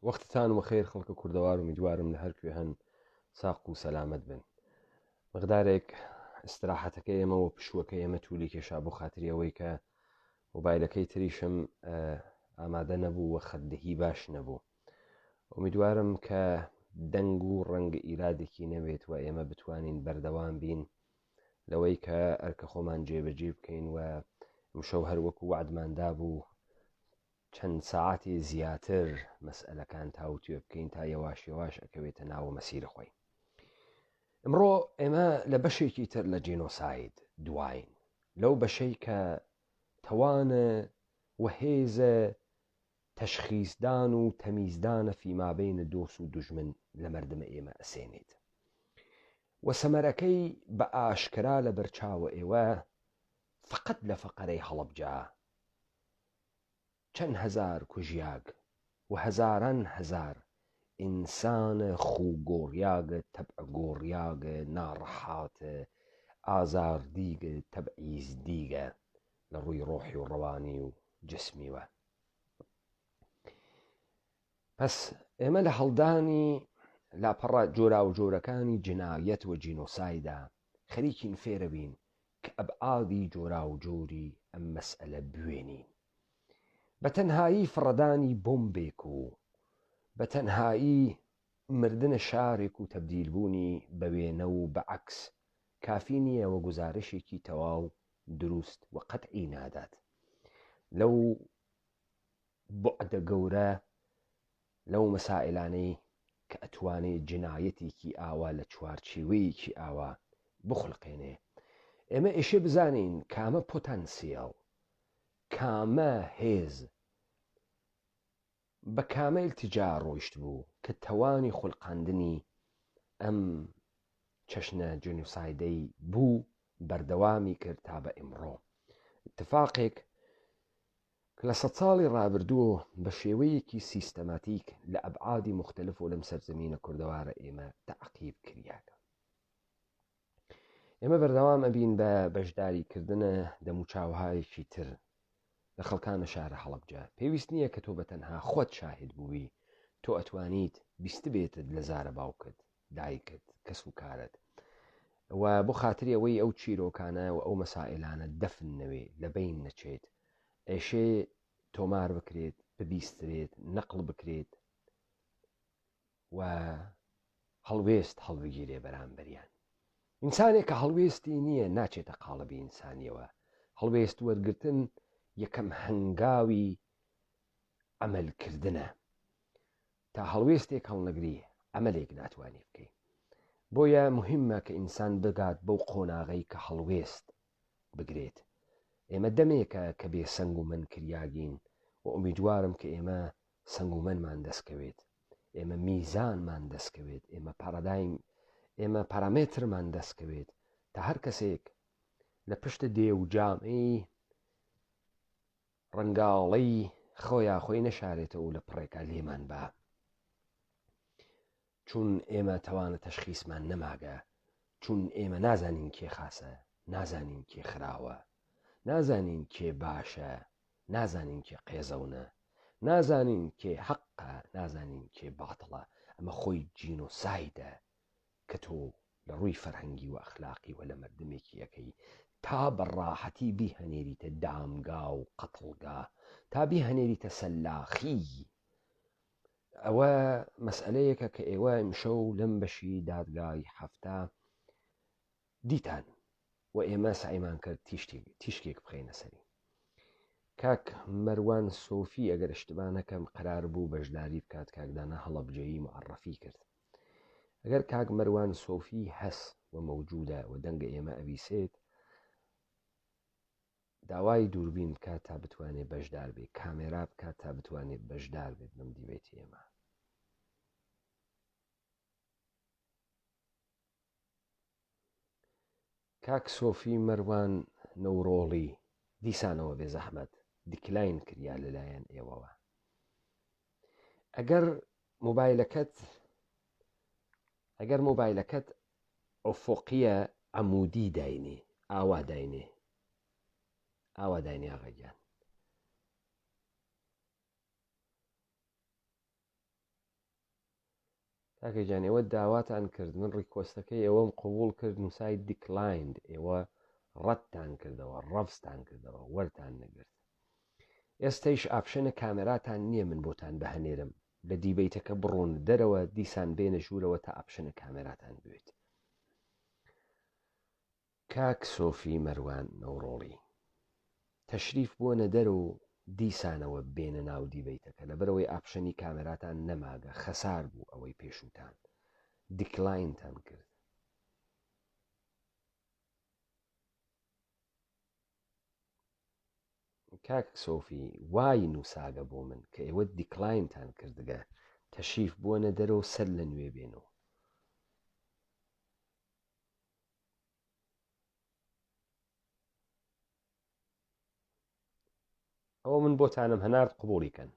وەختتان وەخێر خەڵکە کوردەوار ئومیدوارم لە هەر کوێ هەن ساق و سەلامەت بن. مقدارێک ئیستراحەتەکە ئێمە و پشووەکە ئێمە تولی کێشا بۆ خاتری ئەوەی کە مۆبایلەکەی تریشم ئامادە نەبوو و خەتدهی باش نەبوو. ئومیدوارم کە دەنگ و ڕەنگ ئیرادێکی نەبێت و ئێمە بتوانین بەردەوام بین لەوەی کە ئەرکە خۆمان جێبەجێ بکەین و ئمشەو هەر وەکو وەعدمان دابوو چەند سەعاتێ زیاتر مەسئەلەکان تاوتوێ بکەین تا یەواش یەواش ئەکەوێتە ناوە مەسیرە خۆی. ئمڕۆ ئێمە لە بەشێکی تر لە جینۆساید دواین، لەو بەشەی کە تەوانە و هێزە تەشخیسدان و تەمیزدانە فیمابەین دۆس و دوژمن لە مەردمە ئێمە ئەسێنێت و سەمەرەکەی بە ئاشکرا لە بەرچاوە ئێوە فەقەت لە فەقەرەی هەڵەبجە چەند هەزار کوژیاگ و هەزاران هەزار ئینسان خوو گۆڕیاگ تەبع گۆڕیاگ ناڕەحات ئازار دیگ تەبعیز دیگە لە ڕووی ڕۆحی و ڕەوانی و جسمیوە. پەس ئێمە لە هەڵدانی لاپەڕە جۆراوجۆرەکانی جنایەت و جینۆسایدا خەریکین فێرەبین کە ئەبعادی جۆراوجۆری ئەم مەسئەلە بوێنین. بە تەنهایی فڕەدانی بۆمبێک و بە تەنهایی مردنە شارێک و تەبدیلبوونی بە وێنە و بە عەکس کافی نییە و گوزارشێکی تەواو دروست و قەتعی نادات لەو بوعدە گەورە لەو مەسائلانەی کە ئەتوانێ جنایەتێکی ئاوا لە چوارچێوەیەکی ئاوا بخولقێنێ. ئێمە ئێشێ بزانین کامە پۆتانسیەل، کامە هێز بە کامە ئیلتیجا ڕۆیشتبوو کە تەوانی خولقاندنی ئەم چەشنە جینۆسایدەی بوو بەردەوامی کرد تا بە ئیمڕۆ. ئیتفاقێک کە لە سەدساڵی ڕابردوو بە شێوەیەکی سیستەماتیک لە ئەبعادی موختەلف و لەم سەرزەمینە کوردەوارە ئێمە تەعقیب کریاگە. ئێمە بەردەوام ئەبین بە بەشداری کردنە دەموچاوهایەکی تر لە خەڵکانە شارە هەڵەبجە. پێویست نییە کە تۆ بە تەنها خۆت شاهید بووی، تۆ ئەتوانیت بیستبێتت لە زارە باوکت، دایکت، کەس و کارت و بۆ خاتری ئەوەی ئەو چیرۆکانە و ئەو مەسائلانە دەفن نەوێ، لە بەین نەچێت، ئێشێ تۆمار بکرێت، ببیسترێت، نەقڵ بکرێت و هەڵوێست هەڵبگیرێ بەرامبەریان. ئینسانێک کە هەڵوێستی نییە ناچێتە قاڵبی ئینسانیەوە. هەڵوێست وەرگرتن یەکەم هەنگاوی عەمەلکردنە. تا هەڵوێستێک هەڵنەگری عەمەلێک ناتوانی بکەی. بۆیە موهیمە کە ئینسان بگات بەو قۆناغەی کە هەڵوێست بگرێت. ئێمە دەمێکە کە بێ سەنگ و مەن کریاگین و ئومیدوارم کە ئێمە سەنگ و مەنمان دەست کەوێت. ئێمە میزانمان دەست کەوێت. ئێمە پارادایم ئێمە پارامێترمان دەست کەوێت تا هەر کەسێک لە پشت دێ و جامەی ڕەنگاڵەی خۆیا خۆی نەشارێتەوە و لە پڕێکا لێمان با. چون ئێمە تەوانە تەشخیسمان نەماگە، چون ئێمە نازانین کێ خاسە، نازانین کێ خراوە، نازانین کێ باشە، نازانین کێ قێزەونە، نازانین کێ حەقە، نازانین کێ باتڵە، ئەمە خۆی جینۆسایدە کە تۆ لە ڕووی فەرهەنگی و ئەخلاقیوە لە مەردمێکی ئەکەی تا بە ڕاحەتی بیهەنێریتە دامگا و قەتڵگا، تا بیهەنێریتە سەلاخی. ئەوە مەسئەلەیەکە کە ئێوە ئیمشەو لەم بەشی دادگای 70 دیتان و ئێمە سەعیمان کرد تیشکێک بخەینە سەری. کاک مەروان سۆفی ئەگەر اشتباه نەکەم قەرار بوو بەشداری بکات کاک دانا هەڵەبجەیی معەڕەفی کرد. ئەگەر کاک مەروان سۆفی هەس و مەوجودە و دەنگە ئێمە ئەبیسێت داوای دووربین بکات تا بتوانێت بەشدار بێت کامێرا بکات تا بتوانێت بەشدار بێت بەم دیبەیتی ئێمە. کاک سۆفی مەروان نەورۆڵی دیسانەوە بێ زەحمەت decline کریا لەلایەن ئێوەوە ئەگەر مۆبایلەکەت ئەگەر مۆبایلەکەت ئۆفۆقیە عەمودی داینێ ئاوا داینێ ئاوا داینێ ئاغا گیان. کاکە گیان ئێوە داواتان کرد من request ەکەی ئێوەم قبوڵ کرد نووسای declined ئێوە ڕەتتان کردەوە ڕەفزتان کردەوە وەرتان نەگرت ئێستەیش option ە کامێراتان نییە من بۆتان بهنێرم لە debate ەکە بڕۆن دەرەوە دیسان بێنە ژوورەوە تا option ە کامێراتان بوێت کاک سۆفی مەروان نەوڕۆڵی تەشریف بۆنە دەر و دیسانەوە بێنە ناو debate ەکە لەبەرئەوەی option ی کامێراتان نەماگە خەسار بوو ئەوەی پێشووتان decline تان کرد. کاک سۆفی وای نووساگە بۆ من کە ئێوە decline تان کردگە تەشریف بۆنە دەرەوە سەر لە نوێ بێنەوە. ئەوە من بۆتانم هەنارد قبوڵی کەن.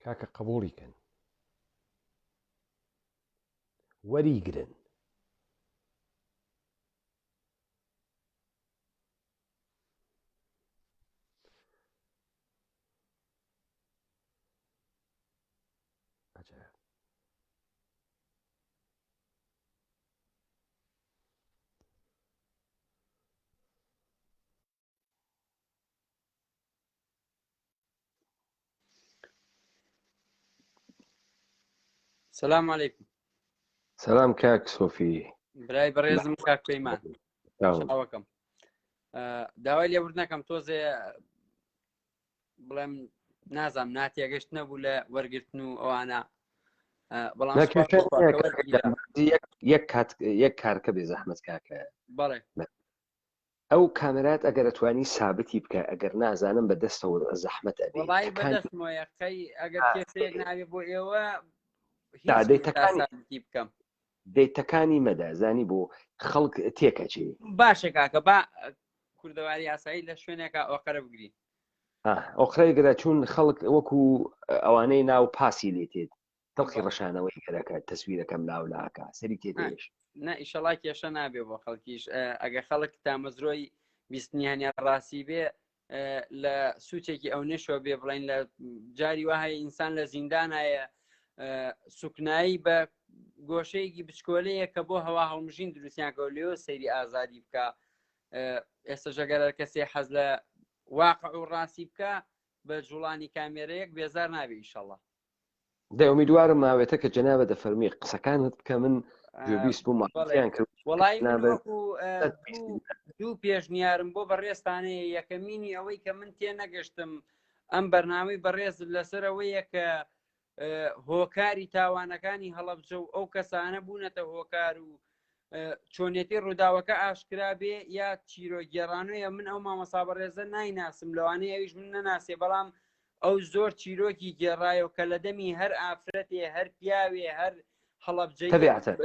کاکە قبوڵی کەن وەریگرن. عجب. سلام علیکم سلام کاک سۆفی برای بەڕێزم کاک پەیمان چاوەکەم داوای لێبوردنەکەم تۆزێ بڵێم نازام ناتێگەشت نەبوو لە وەرگرتن و ئەوانە بەڵام یەک کارکە بێ زەحمەت کاکە بەڵێ ئەو کامێرات ئەگەر ئەتوانی سابتی بکە ئەگەر نازانم بە دەستەوە زەحمەت ئەبێ وەڵایی تەکانی بەدەستمەوەیە قەی ئەگەر کێشەیەک نابێ بۆ ئێوە هیچ دا دەی نییە تا تەکانی سابتی بکەم دەی تەکانی مەدە زانی بۆ خەڵک تێکەچێ باشە کاکە با کوردەواری ئاسایی لە شوێنێکا ئۆقەرە بگرین ئۆقرەی گرە چون خەڵک وەکو ئەوانەی ناو پاسی لێ تێت تەڵخی بەڵێ. ڕشانەوەی گەرەکە تەسویرەکەم لاو لاکە سەری نا تێدەیش نا ئیشەڵا کێشە نابێ بۆ خەڵکیش ئەگە خەڵک تامەزرۆی بیستنی هەنێ ڕاستی بێ لە سوچێکی ئەو نەشەوە بێ بڵین لە جاری وا هەیە ئینسان لە زیندانایە سوکنایی بە گۆشەیەکی بچکۆلەیە کە بۆ هەوا هەڵمژین دروستیان کە لێ سەیری ئازادی بکە ئێستا ژەگەر کەسێ حەز لە واقع و ڕاستی بکە بە جوڵانی کامێرەیەک بێزار نابێ ئیشەڵا دەی ئومیدوارم ماوێتە کە جەنابە دەفەرمی قسەکانت بکە من گوێبیست بووم بەڵێ ماڵیان کرد وەڵی من جەنابت وەکو دوو پێشنیارم بۆ بەڕێزتانەیە یەکەمینی ئەوەی کە من تێنەگەشتم ئەم بەرنامەی بەڕێز لەسەر ئەوەیە کە هۆکاری تاوانەکانی هەڵەبجە و ئەو کەسانە بوونەتە هۆکار و چۆنیەتی ڕووداوەکە ئاشکرا بێ یا چیرۆگێڕانەیە من ئەو مامۆستا بەڕێزە نایناسم لەوانەیە ئەویش من نەناسێ بەڵام ئەو زۆر چیرۆکی گێڕایەوە کە لە دەمی هەر ئافرەتێ هەر پیاوێ هەر هەڵەبجەیەک تەبیعەتەن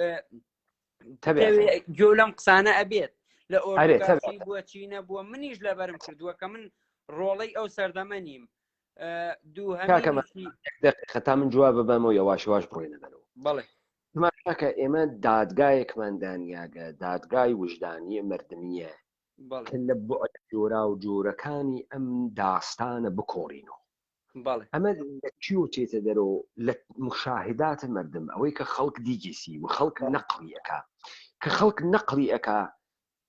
تەبیعەتەن گوێ لەم قسانە ئەبێت لە ئەرێ ئۆردوگا تەبیعەتەن چی بووە چی نەبووە منیش لەبەرم کردووە کە من ڕۆڵەی ئەو سەردەمە نیم کاکە دووهەمینیشی یەک دەقیقە تا من جواب ببەمەوە یەواش یەواش بڕۆینە دەرەوە بەڵێ تماشاکە ئێمە دادگایەکمان دانیاگە دادگای وژدانیە مردمیە بەڵێ کە لە بوعدە جۆراوجۆرەکانی ئەم داستانە بکۆڵینەوە. بەڵێ. ئەمە لە کوێوە تێتە دەرەوە؟ لە مشاهدات مەردم، ئەوەی کە خەڵک دیگیسی و خەڵک بەڵێ. نەقڵی ئەکا. کە خەڵک نەقڵی ئەکا،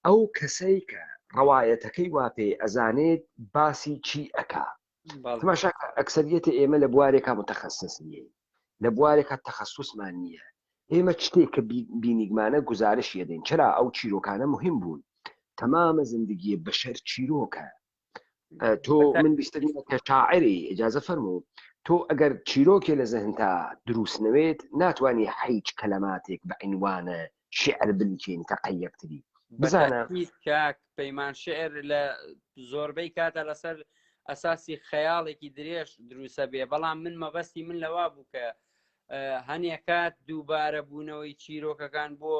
ئەو کەسەی کە ڕەوایەتەکەی وا پێ ئەزانێت باسی چی ئەکا. بەڵێ. تماشاکە ئەکسەریەتی ئێمە لە بوارێکا متخصص نیین. لە بوارێکا تەخەسوسمان نییە. ئێمە شتێک کە بینیگمانە گوزارشی ئەدەین. چرا ئەو چیرۆکانە موهیم بوون؟ تەمامە زندگیە بەشەر چیرۆکە. تۆ من بیستم کە شاعری ئیجازە فەرموو تۆ ئەگەر چیرۆکێ لە زهنتا دروست نەوێت ناتوانی حیچ کەلەماتێک بە عینوانە شیعر بلکێنیتە قەی یەکتری. بزانە. بەتەئکید کاک پەیمان شیعر لە زۆربەی کاتە لەسەر ئەساسی خەیاڵێکی درێژ دروسە بێ بەڵام من مەبەستی من لەوا بوو کە هەنێ کات دووبارە بوونەوەی چیرۆکەکان بۆ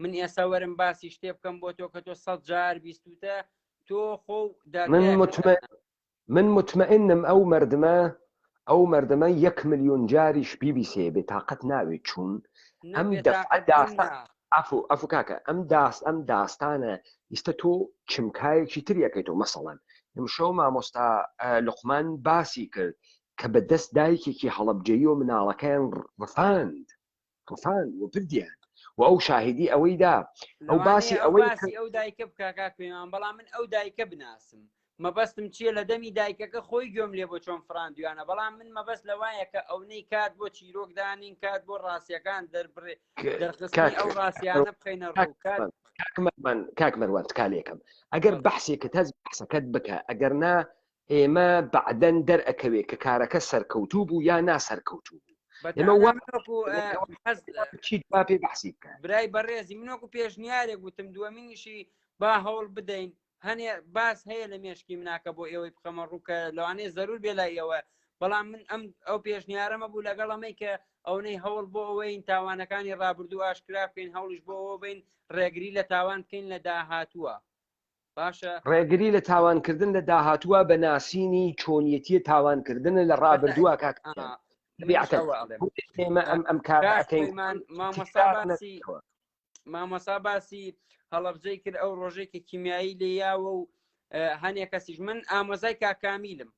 من ئێستا وەرم باسی شتێ بکەم بۆ تۆ کە تۆ سە جار بیستوتە تۆ خۆ من مطمئن من مطمئنم ئەو مردمە. ئەو مەردەمە یەک ملیۆن جاریش بیبیسێ بێ تاقەت ناوێ چوون ئەم دەفعە داستان ئەفو ئەفو کاکە ئەم داست ئەم داستانە ئیستە تۆ چمکایەکی تر یەکەیتەوە مەسەڵەن ئمشەو مامۆستا لوقمان باسی کرد کە بە دەست دایکێکی هەڵەبجەیی و مناڵەکەیان ڕفاند ڕفاند و بردیان و ئەو شاهیدی ئەوەی دا ئەو باسی ئەوەی باسی ئەو دایکە بکا کاک پەیمان بەڵام من ئەو دایکە بناسم مەبەستم چییە لە دەمی دایکەکە خۆی گوێم لێ بۆ چۆن فراندویانە بەڵام من مەبەست لەوایە کە ئەونەی کات بۆ چیرۆک دانین کات بۆ ڕاستیەکان دەربڕێ دەرخستنی ئەو ڕاستیانە بخەینە ڕوو کات کاک مەروان تکالێکم ئەگەر بەحسێکت هەست بەحسەکەت بکە ئەگەر نا ئێمە بەعدەن دەرئەکەوێ کە کارەکە سەرکەوتوو بوو یا ناسەرکەوتوو بوو ئێمە وا چی با پێ بەحسی بکە برای بەڕێزی من وەکو پێشنیارێک وتم دووەمینیشی با هەوڵ بدەین هەنێ باس هەیە لە مێشکی مناکە بۆ ئێوەی بخەمە ڕوو کە لەوانەیە زەرور بێ لای ئێوە بەڵام من ئەم ئەو پێشنیارەمە بوو لەگەڵ ئەمەی کە ئەونەی هەوڵ بۆ ئەوەین تاوانەکانی ڕابردوو ئاشکرا بکەین هەوڵیش بۆ ئەوە بین ڕێگری لە تاوان بکەین لە داهاتووە باشە ڕێگری لە تاوانکردن لە داهاتووە بە ناسینی چۆنیەتیە تاوانکردنە لە ڕابردووە کاک ئێمە ئەم ئەم کارە ئەکەین مامۆستا باسی مامۆسا باسی هەڵەبجەی کرد ئەو ڕۆژەی کە کیمیایی لێیاوە و هەنێ کەسیش من ئامۆزای کاکامیلم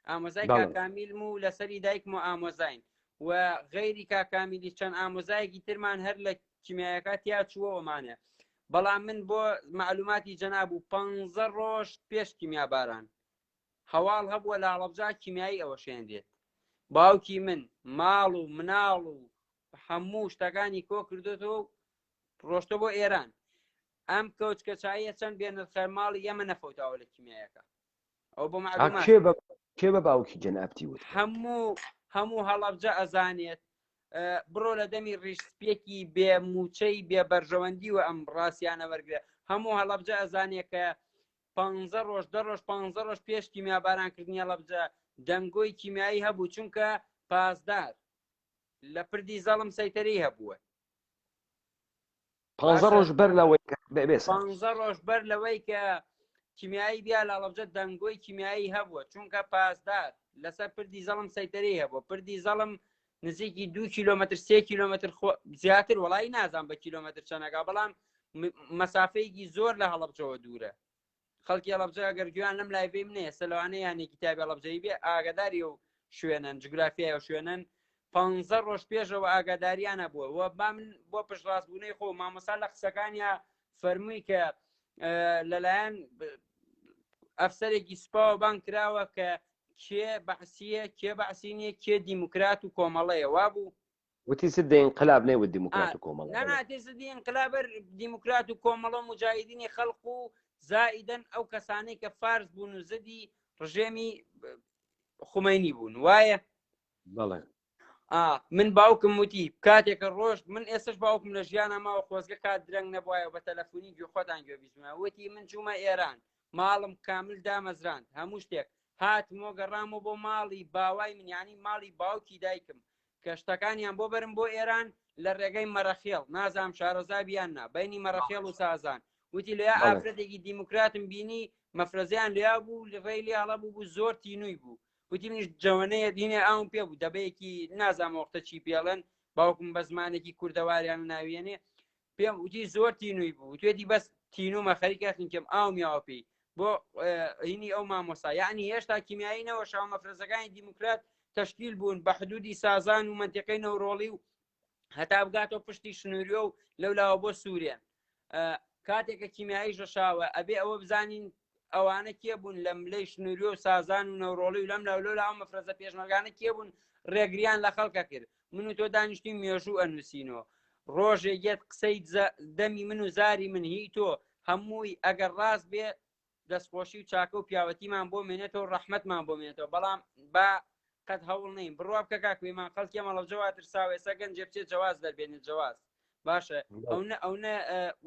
ئامۆزای کاکامیلم و لەسەری دایکم و ئامۆزاین و غەیری کاکامیلی چەند ئامۆزایەکی ترمان هەر لە کیمیایەکە تیا چووەوەمانە بەڵام من بۆ معلوماتی جەناب و پ ڕۆژ پێش کیمیاباران هەواڵ هەبووە لە هەڵەبجە کیمیایی ئەوەشێنرێت باوکی من ماڵ و مناڵ و هەموو شتەکانی کۆ کردوێتەوە و ڕۆشتە بۆ ئێران ئەم کەوچکە چاییە چەند بێنرخە ماڵی ئێمە نەفەوتاوە لە کیمیایەکە ئەو بۆ معلومات کێ بە کێ بە باوکی جەنابتی وت هەموو هەموو هەڵەبجە ئەزانێت بڕۆ لە دەمی ڕیشسپیەکی بێ موچەی بێ بەرژەوەندی و ئەم ڕاستیانە وەرگرە هەموو هەڵەبجە ئەزانێت کە پ ڕۆژ دە ڕۆژ پ ڕۆژ پێش کیمیابارانکردنی هەڵەبجە دەنگۆی کیمیایی هەبوو چونکە پاسدار لە پردی زەڵم سەیتەرەی هەبووە. پانزە ڕۆژ بەر لەوەی کە بێ سەر. پانزە ڕۆژ بەر لەوەی کە کیمیایی بیا لە هەڵەبجە دەنگۆی کیمیایی هەبووە چونکە پاسدار لەسەر پردی زەڵم سەیتەرەی هەبووە پردی زەڵم نزیکی دو کیلۆمەتر سێ کیلۆمەتر زیاتر وەڵی نازان بە کیلۆمەتر چەنەکە بەڵام مەسافەیەکی زۆر لە هەڵەبجەوە دوورە خەڵکی هەڵەبجە ئەگەر گوێیان لەم لایڤەی منە ئێستا لەوانەیە یانێکی تابی هەڵەبجەیی بێ ئاگاداری ئەو شوێنەن جوگرافیای ئەو شوێنەن پ ڕۆژ پێشەوە ئاگاداریان هەبووە و با من بۆ پشتڕاستبوونەی خۆ مامۆستا لە قسەکانیا فەرمووی کە لەلایەن ئەفسەرێکی سوپاوە بانگ کراوە کە کێ بەعسیە کێ بەعسی نییە کێ دیموکرات و کۆمەڵەیە وابوو وتی زد انقلاب نەیوت دیموکرات و کۆمەڵە نا نا زدی انقلاب دیموکرات و کۆمەڵە و مجاهدینی خەڵق و زائیدەن ئەو کەسانەی کە فارس بوون و زدی ڕژێمی خومەینی بوون وایە بەڵێ من باوکم وتی کاتێکە ڕۆژ من ئێستش باوکم لە ژیانە ماوە خۆزگە کات درەنگ نەبواە بە تەلەفۆنی گوێ خۆتان گوێ بیزمە وتی من چوومە ئێران ماڵم کامل دامەزراند هەموو شتێک هاتمەوە گەڕامەوە بۆ ماڵی باوای من یانی ماڵی باوکی دایکم کە شتەکانیان بۆ بەرم بۆ ئێران لە ڕێگەی مەرەخێڵ نازام شارەزا بیان نا بینی مەرەخێڵ و سازان وتی لەیا ئافرەتێکی دیموکراتم بینی مەفرەزیان لیا بوو ڕێی لێ هەڵە بوو بوو زۆر تینووی بوو وتی منیش جەوەنەیە دینێ ئاوم پێ بوو دەبەیەکی نازام وەختە چی پێڵێن باوکم بە زمانێکی کوردەواریان ناویێنێ پێم وتی زۆر تینووی بوو وتێتی بەس تینومە خەریکە خنکێم ئاوم یاوە پێی بۆ هینی ئەو مامۆسا یعنی هێشتا کیمیایی نەوەشاوە مەفرەزەکانی دیموکرات تەشکیل بوون بە حدودی سازان و منتیقەی نەورۆڵی و هەتا بگاتەوە پشتی شنوریۆ و لەولاوە بۆ سوورێن کاتێک کە کیمیایی ژەشاوە ئەبێ ئەوە بزانین ئەوانە کێ بوون لە ملەی شنوریۆ و سازان و نەورۆڵی و لەم لاو لەولا ئەو مەفرەزە پێشمەرگانە کێ بوون ڕێگریان لە خەڵکە کرد من و تۆ دانیشتین مێژوو ئەنووسینەوە ڕۆژێک یەت قسەی دەمی من و زاری من هی تۆ هەمووی ئەگەر ڕاست بێ دەستخۆشی و چاکە و پیاوەتیمان بۆ مێنێتەوە ڕەحمەتمان بۆ مێنێتەوە بەڵام با قەت هەوڵ نین بڕوا بکە کاک پەیمان خەڵکی ئەمە ڵەوجە وا ترساوە ئێستا گەنجێ بچێت جەواز دەربێنێت جەواز باشە ئەو نە ئەو نە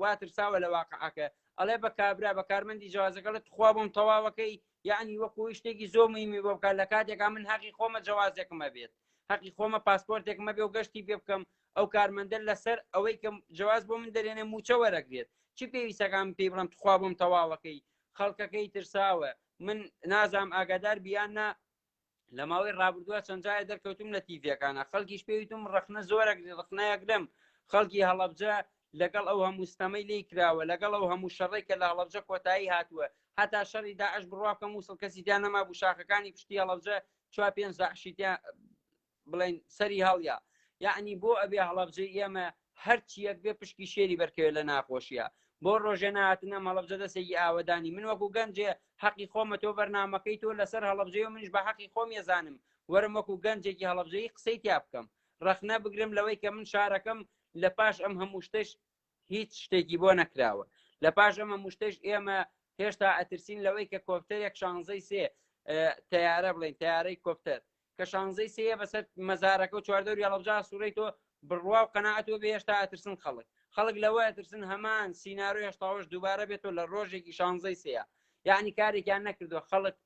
وا ترساوە لە واقعەکە ئەڵێ بە کابرا بە کارمەندی جوازەکەڵێ تخوا بۆم تەواوەکەی یعنی وەکو شتێکی زۆر مهمی بۆ بکات لە کاتێکا من هەقی خۆمە جوازێکم هەبێت هەقی خۆمە پاسپۆرتێکم هەبێ و گەشتی پێ بکەم ئەو کارمەندە لەسەر ئەوەی کە جواز بۆ من دەرێنێ موچە وەرەگرێت چی پێویستەکان پێی بڵم تخوا بۆم تەواوەکەی خەڵکەکەی ترساوە من نازام ئاگادار بیان نا. لە ماوەی ڕابردووە چەند جارێ دەرکەوتوم لە تیڤەکانە خەڵکیش پێویتم ڕەخنە زۆرەک ڕخنەیەگرم خەڵکی هەڵەبجە لەگەڵ ئەو هەموو ستەمەی لی کراوە لەگەڵ ئەو هەموو شەڕێک کە لە هەڵەبجە کۆتایی هاتووە هەتا شەڕی داعش بڕوا بکەم مووسڵ کەسی تیا نەما بوو شاخەکانی پشتی هەڵەبجە چوار پێنج داعشی تیا بڵێن سەری هەڵیا یعنی بۆ ئەبێ هەڵەبجەی ئێمە هەرچیەک بێ پشکی شێری بەرکەوێت لە ناخۆشیە بۆ ڕۆژێ نهاتنە هەڵەبجە دەستێکی ئاوەدانی من وەکو گەنجێ حەقی خۆمە تۆ بەرنمەکەی تۆ لەسەر هەڵەبجەی و منیش بە حەقی خۆم یەزانم وەرم وەکو گەنجێکی هەڵەبجەی قسەی تیا بکەم ڕەخنە بگرم لەوەی کە من شارەکەم لە پاش ئەم هەموو شتەش هیچ شتێکی بۆ نەکراوە لە پاش ئەمە مشتەش ئێمە هێشتا ئەترسین لەوەی کە کۆپتەرێک شانزەی سێ تەیارە بڵین تەیارەی کۆپتەر کە شانزەی سێیە بەسەر مەزارەکە و چواردەوری هەڵەبجە سوڕی تۆ بڕوا و قەناعەت بێ هێشتا ئەترسن خەڵک خەڵک لەوە ئەترسن هەمان سینارۆی هەشتاوەش دووبارە بێتەوە لە ڕۆژێکی شانزەی سێیە یعنی کارێکیان نەکردووە خەڵک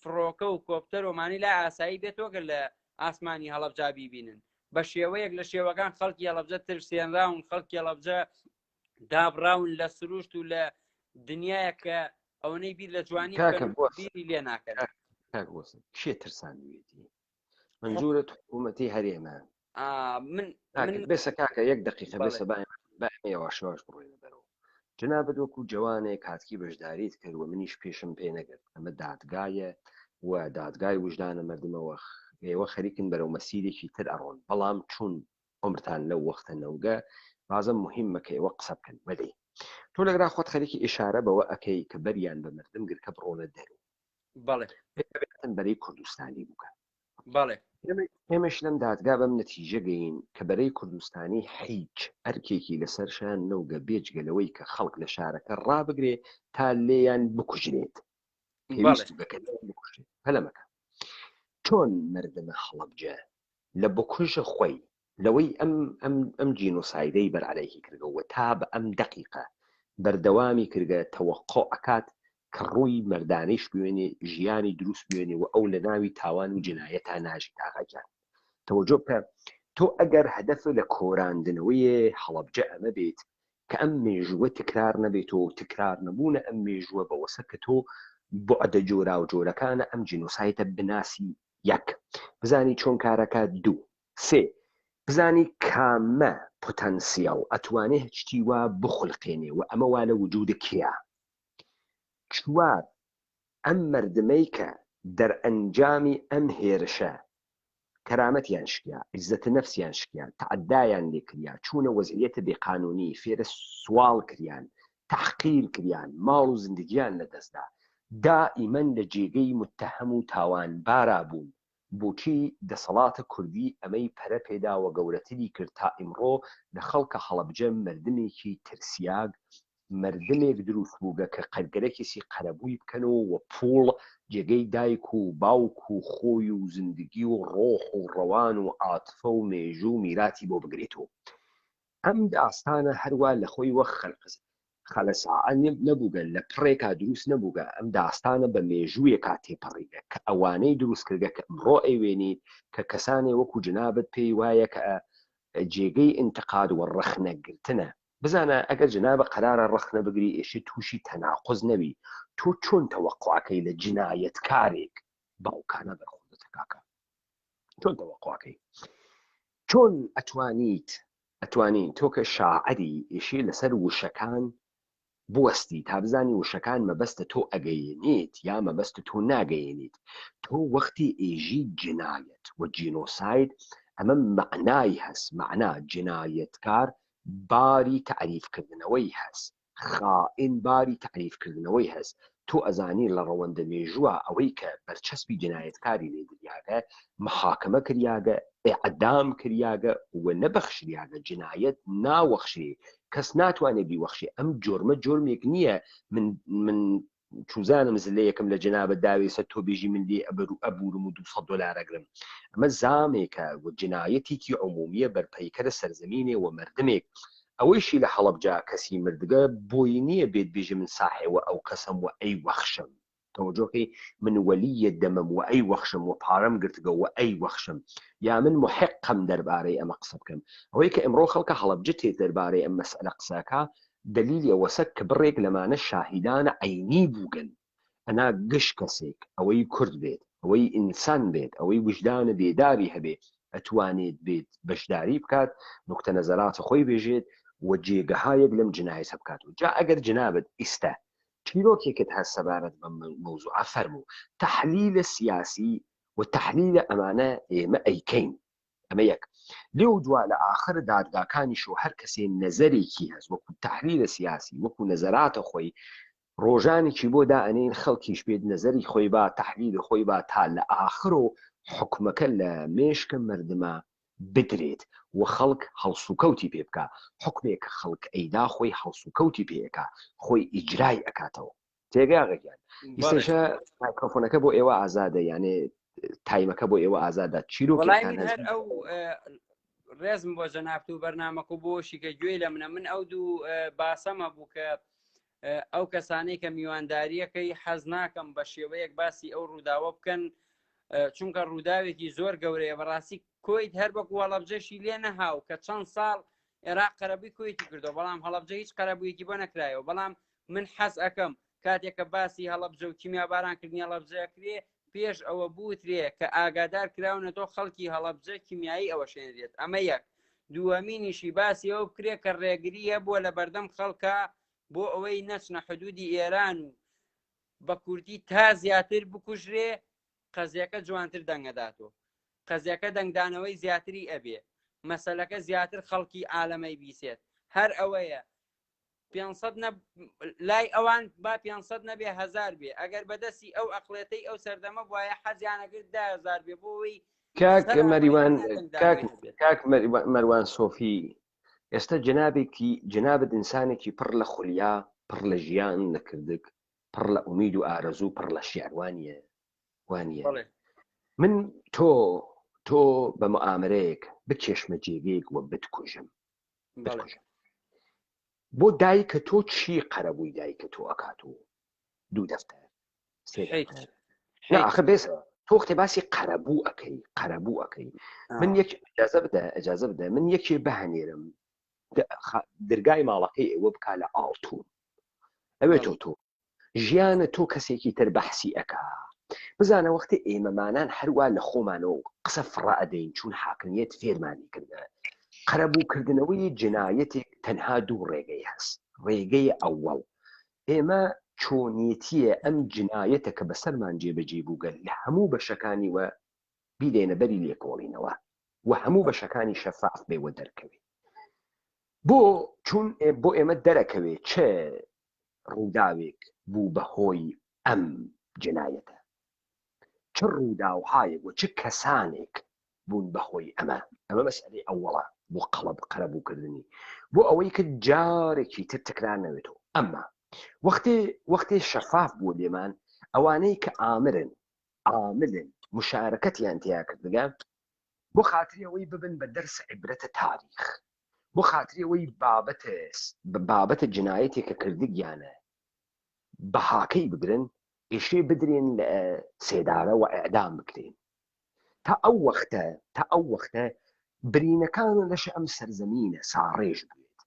فڕۆکە و کۆپتەر و مانی لای ئاسایی بێتەوە گەر لە ئاسمانی هەڵەبجا بیبینن بە شێوەیەک لە شێوەکان خەڵکی هەڵەبجە ترسێنراون خەڵکی هەڵەبجە دابراون لە سروشت و لە دنیایە کە ئەوەنەی بیر لە جوانی بیری لێ ناکەن. کێ ترساندوێتی؟ منجورە حکوومەتی هەرێمە من بێسە کاکە یەک دقیقە بێسە با یەواش یەواش بڕۆینە دەرەوە جنابت وەکو جوانێک هاتکی بەشداریت کرد و منیش پێشم پێ نەگرت ئەمە دادگایە و دادگای وژدانە مردمەوە ئێوە خەریکن بەرەو مەسیرێکی تر ئەڕۆن بەڵام چون عومرتان لەو وەختە نەوگە بازم موهیمە کە ئێوە قسە بکەن وەلێ تۆ لەگرا خۆت خەریکی ئیشارە بەوە ئەکەی کە بەریان بە مردم گر کە بڕۆنە دەرو بەڵێ بێتن بەرەی کوردستانی بووکە بەڵێ ئێمەش لەم دادگا بەم نەتیجە گەین کە بەرەی کوردستانی هیچ ئەرکێکی لەسەر شان نەوگە بێجگە لەوەی کە خەڵک لە شارەکە ڕابگرێ تا لێیان بکوژرێت پێویست بووگە کە لێیان بکوژرێت پەلەمەکە چۆن مردمە هەڵەبجە لە بکوژ خوەی لەوەی ئەم ئەم ئەم جینۆسایدەی بەر عەلەیهی کردگە و تا بە ئەم دەقیقە بەردەوامی کردگە تەوەقۆ ئەکات کە ڕووی مەردانەیش بوێنێ ژیانی دروست بوێنێ و ئەو لە ناوی تاوان و جنایەتا ناژیت ئاغا گیان تەوەجۆ بکە تۆ ئەگەر هەدەف لە کۆراندنەوەی هەڵەبجە ئەمە بێت کە ئەم مێژووە تکرار نەبێتەوە و تکرار نەبوونە ئەم مێژووە بەوەسە کە تۆ بوعدە جۆراوجۆرەکانە ئەم جینۆسایدە بناسی یەک، بزانی چۆن کارەکات دوو. سێ، بزانی کامە پوتانسیەڵ ئەتوانێ شتی وا بخولقێنێ و ئەمە وا لە وجود کێیە؟ چوار، ئەم مەردمەی کە دەرئەنجامی ئەم هێرشە کەرامەتیان شکیا، عیزەت نەفسیان شکیا، تەعەدایان لێ کریا، چوونە وەزعیەتە بێ قانونی، فێرە سواڵ کریان، تەحقیر کریان، ماڵ و زندگیان لە دەست دا، دائیمەن لە جێگەی متەهەم و تاوانبارا بوون، بۆچی دەسەڵاتە کوردی ئەمەی پەرە پێدا و گەورەتری کرد تا ئیمڕۆ لە خەڵکە هەڵەبجە مەردمێکی ترسیاگ مەردمێک دروست بووگە کە قەرگەرەکیسی قەرەبووی بکەنەوە و پووڵ جێگەی دایک و باوک و خۆی و زندگی و ڕۆح و ڕەوان و عاتفە و مێژوو و میراتی بۆ بگرێتەوە. ئەم داستانە هەروا لە خۆی وە خەلەساعە نەبووگە، لە پڕێکا دروست نەبووگە، ئەم داستانە بە مێژوویەکا تێپەڕیگە کە ئەوانەی دروست کردگە کە ئمڕۆ ئەیوێنیت کە کەسانێ وەکوو جنابت پێی وایە کە جێگەی ئینتقاد و ڕەخنە گرتنە. بزانە ئەگەر جنابت قەرارە ڕەخنە بگری ئێشێ تووشی تەناقوز نەوی، تۆ چۆن تەوەقوعەکەی لە جنایەتکارێک باوکانە بەرخوردت کاکە؟ چۆن تەوەقوعەکەی؟ چۆن ئەتوانیت ئەتوانی تۆ کە شاعری ئیشی لەسەر وشەکان بوەستی تا بزانی وشەکان مەبەستە تۆ ئەگەیەنیت یا مەبەستە تۆ ناگەیەنیت تۆ وەختی ئێژی جنایەت و جینۆساید ئەمە مەعنای هەس مەعنا جنایەتکار باری تەعریف کردنەوەی هەس خائن باری تەعریف کردنەوەی هەس، تۆ ئەزانی لە ڕەوەندە مێژووە ئەوەی کە بەرچەسپی جنایەتکاری لێ دریاگە، محاکمە کریاگە، ئێعدام کریاگە و نەبەخشریاگە، جنایەت ناوەخشرێ، کەس ناتوانێ بیوەخشێ، ئەم جۆرمە جۆرمێک نییە من من چوزانم زلەیەکم لە جەنابت داوێسە تۆ بێژی من لێ ئەبورم و 200 دۆلار ئەگرم ئەمە زامێکە و جنایەتێکی عمومیە بەرپەیکەرە سەرزەمینێ و مەردمێک ئەوەیشی لە هەڵەبجە کەسی مردگە بۆی نییە بێت بێژێ من ساحێوە ئەو کەسەم و ئەی وەخشم تەوەجۆکەی من وەلیە دەمم و ئەی وەخشم و پارەم گرتگە و ئەی وەخشم یا من محقم دەربارەی ئەمە قسە بکەم ئەوەی کە ئمڕۆ خەڵکە هەڵەبجە تێت دەربارەی ئەم مەسئلە قسەکە دەلیلی ئەوەسە ک بڕێگ لەمانە شاهیدان عەینی بووگن، ئەنا گشت کەسێک، ئەوەی کورد بێت. ئەوەی ئینسان بێت، ئەوەی ویژدانە بێداری هەبێ ئەتوانێت بێت بەشداری بکات، نوکتە نەزەرات خۆی بێژێت و جێگەهایەک لەم جنایەتە بکات. جا ئەگەر جنابت ئیستە چیرۆکێکت هەس سەبارەت بەم مەوزوعە فەرموو تەحلیلە سیاسی و تەحلیلە ئەمانە ئێمە ئەیکەین. ئەمە یەک. لێو دوا لە ئاخر دادگاکانیش و هەر کەسێ نەزەرێکی هەس وەکو تەحلیلە سیاسی وەکو نەزەراتە خۆی ڕۆژانێکی بۆ دائەنێین خەڵکیش بێت نەزەری خۆی با تەحلیلی خۆی با تا لە ئاخرۆ حوکمەکە لە مێشکە مەردما بدرێت و خەڵک هەڵسوکەوتی پێ بکا حوکمێک کە خەڵک ئەیدا خۆی هەڵسوکەوتی پێ ئەکا خۆی ئیجرای ئەکاتەوە تێگەی ئاغا گیان ئیستەیشە مایکرۆفۆنەکە بۆ ئێوە ئازادە یانێ تایمەکە بۆ ئێوە ئازادە چیرۆکێکتان هەر ئەو ڕێزم بۆ جەنابت و بەرنامەکە بۆشی کە گوێی لە منە من ئەو دوو باسەمە بوو کە ئەو کەسانەی کە میوانداریەکەی حەز ناکەم بە شێوەیەک باسی ئەو ڕووداوە بکەن چونکە ڕووداوێکی زۆر گەورەیە بەڕاستی کۆیت هەر وەکو هەڵەبجەشی لێ نەهاو کە چەند ساڵ عێراق قەرەبووی کۆیتی کردو بەڵام هەڵەبجە هیچ قەرەبوویەکی بۆ نەکرایەوە بەڵام من حەز ئەەکەم کاتێک کە باسی هەڵەبجە و کیمیابارانکردنی هەڵەبجە کرێ پێش ئەوە بوترێ کە ئاگادار کراونەتەوە خەڵکی هەڵەبجە کیمیایی ئەوەشێنرێت ئەمە یەک دووەمینیشی باسی ئەوە بکرێ کە ڕێگری هەبووە لە بەردەم خەڵکە بۆ ئەوەی نەچنە حدودی ئێران و بە کوردی تا زیاتر بکوژرێ قەزیەکە جوانتر دەنگەداتەوە قەزیەکە دەنگدانەوەی زیاتری ئەبێ مەسەلەکە زیاتر خەڵکی عالەمەی بیسێت هەر ئەوەیە 500 نە لای ئەوان با 500 نەبێ هزار بێ ئەگەر بەدەستی ئەو ئەقلێتەی ئەو سەردەمە بواە حەزیانەکرد دهزار بێ بۆ ئەوەی کاک مەریوان کاک مەروان سۆفی ئێستا جەنابێکی جەنابت ئینسانێکی پڕ لە خولیا پڕ لە ژیان نەکردک پڕ لە ئومید و ئارەزوو پڕ لە شیعر وانە وانە من تۆ تۆ بە مئامرەیەک بکێشمە جێگەیەک وە بتکوژم بتکوژم بۆ دایکە تۆ چی قەرەبووی دایکە تۆ ئەکات و دوو دەفتەر سێ دەفتەر نا ئاخر بێس تۆ وەختێ باسی قەرەبوو ئەکەی قەرەبوو ئەکەی من یەک ئەجازە بدە ئەجازە بدە من یەکێ بهنێرم درگای ماڵەکەی ئێوە بکا لە ئاڵتون ئەوێ تۆ تۆ ژیانە تۆ کەسێکی تر بەحسی ئەکا بزانە وەختی ئێمەمانان هەروا لە خۆمانەوە قسە فڕە ئەدەین چون حاکمیەت فێرمانی کردە قەرەبووکردنەوەی جنایەتێک تەنها دوو ڕێگەی هەس ڕێگەی ئەوەڵ ئێمە چۆنیەتیە ئەم جنایەتە کە بەسەرمان جێبەجێ بووگە لە هەموو بەشەکانی وە بیدەینە بەری لێکۆڵینەوە و هەموو بەشەکانی شەفاف بێ وە دەرکەوێ بۆ چون بۆ ئێمە دەرەکەوێ چ ڕووداوێک بوو بە هۆی ئەم جنایەتە چ ڕووداوهایەک و چ کەسانێک بوون بە هۆی ئەمە ئەمە مەسئلەی ئەوەڵە بۆ قەڵب قەرەبووکردنی بۆ ئەوەی کە جارێکی تر تکرار نەوێتەوە ئەمما وەختێ وەختێ شەفاف بوو لێمان ئەوانەی کە ئامرن عاملن مشارەکەتیان تیا کردگە بۆ خاتری ئەوەی ببن بە دەرس عیبرەتە تاریخ بۆ خاتری ئەوەی بابەتە بابەتە جنایەتێک کە کردگیانە بەهاکەی بگرن ئێشێ بدرێن لە سێدارە و ئەعدام بکرێن تا ئەو وەختە تا ئەو وەختە برینەکان لەش ئەم سەرزەمینە ساڕێژ بوێت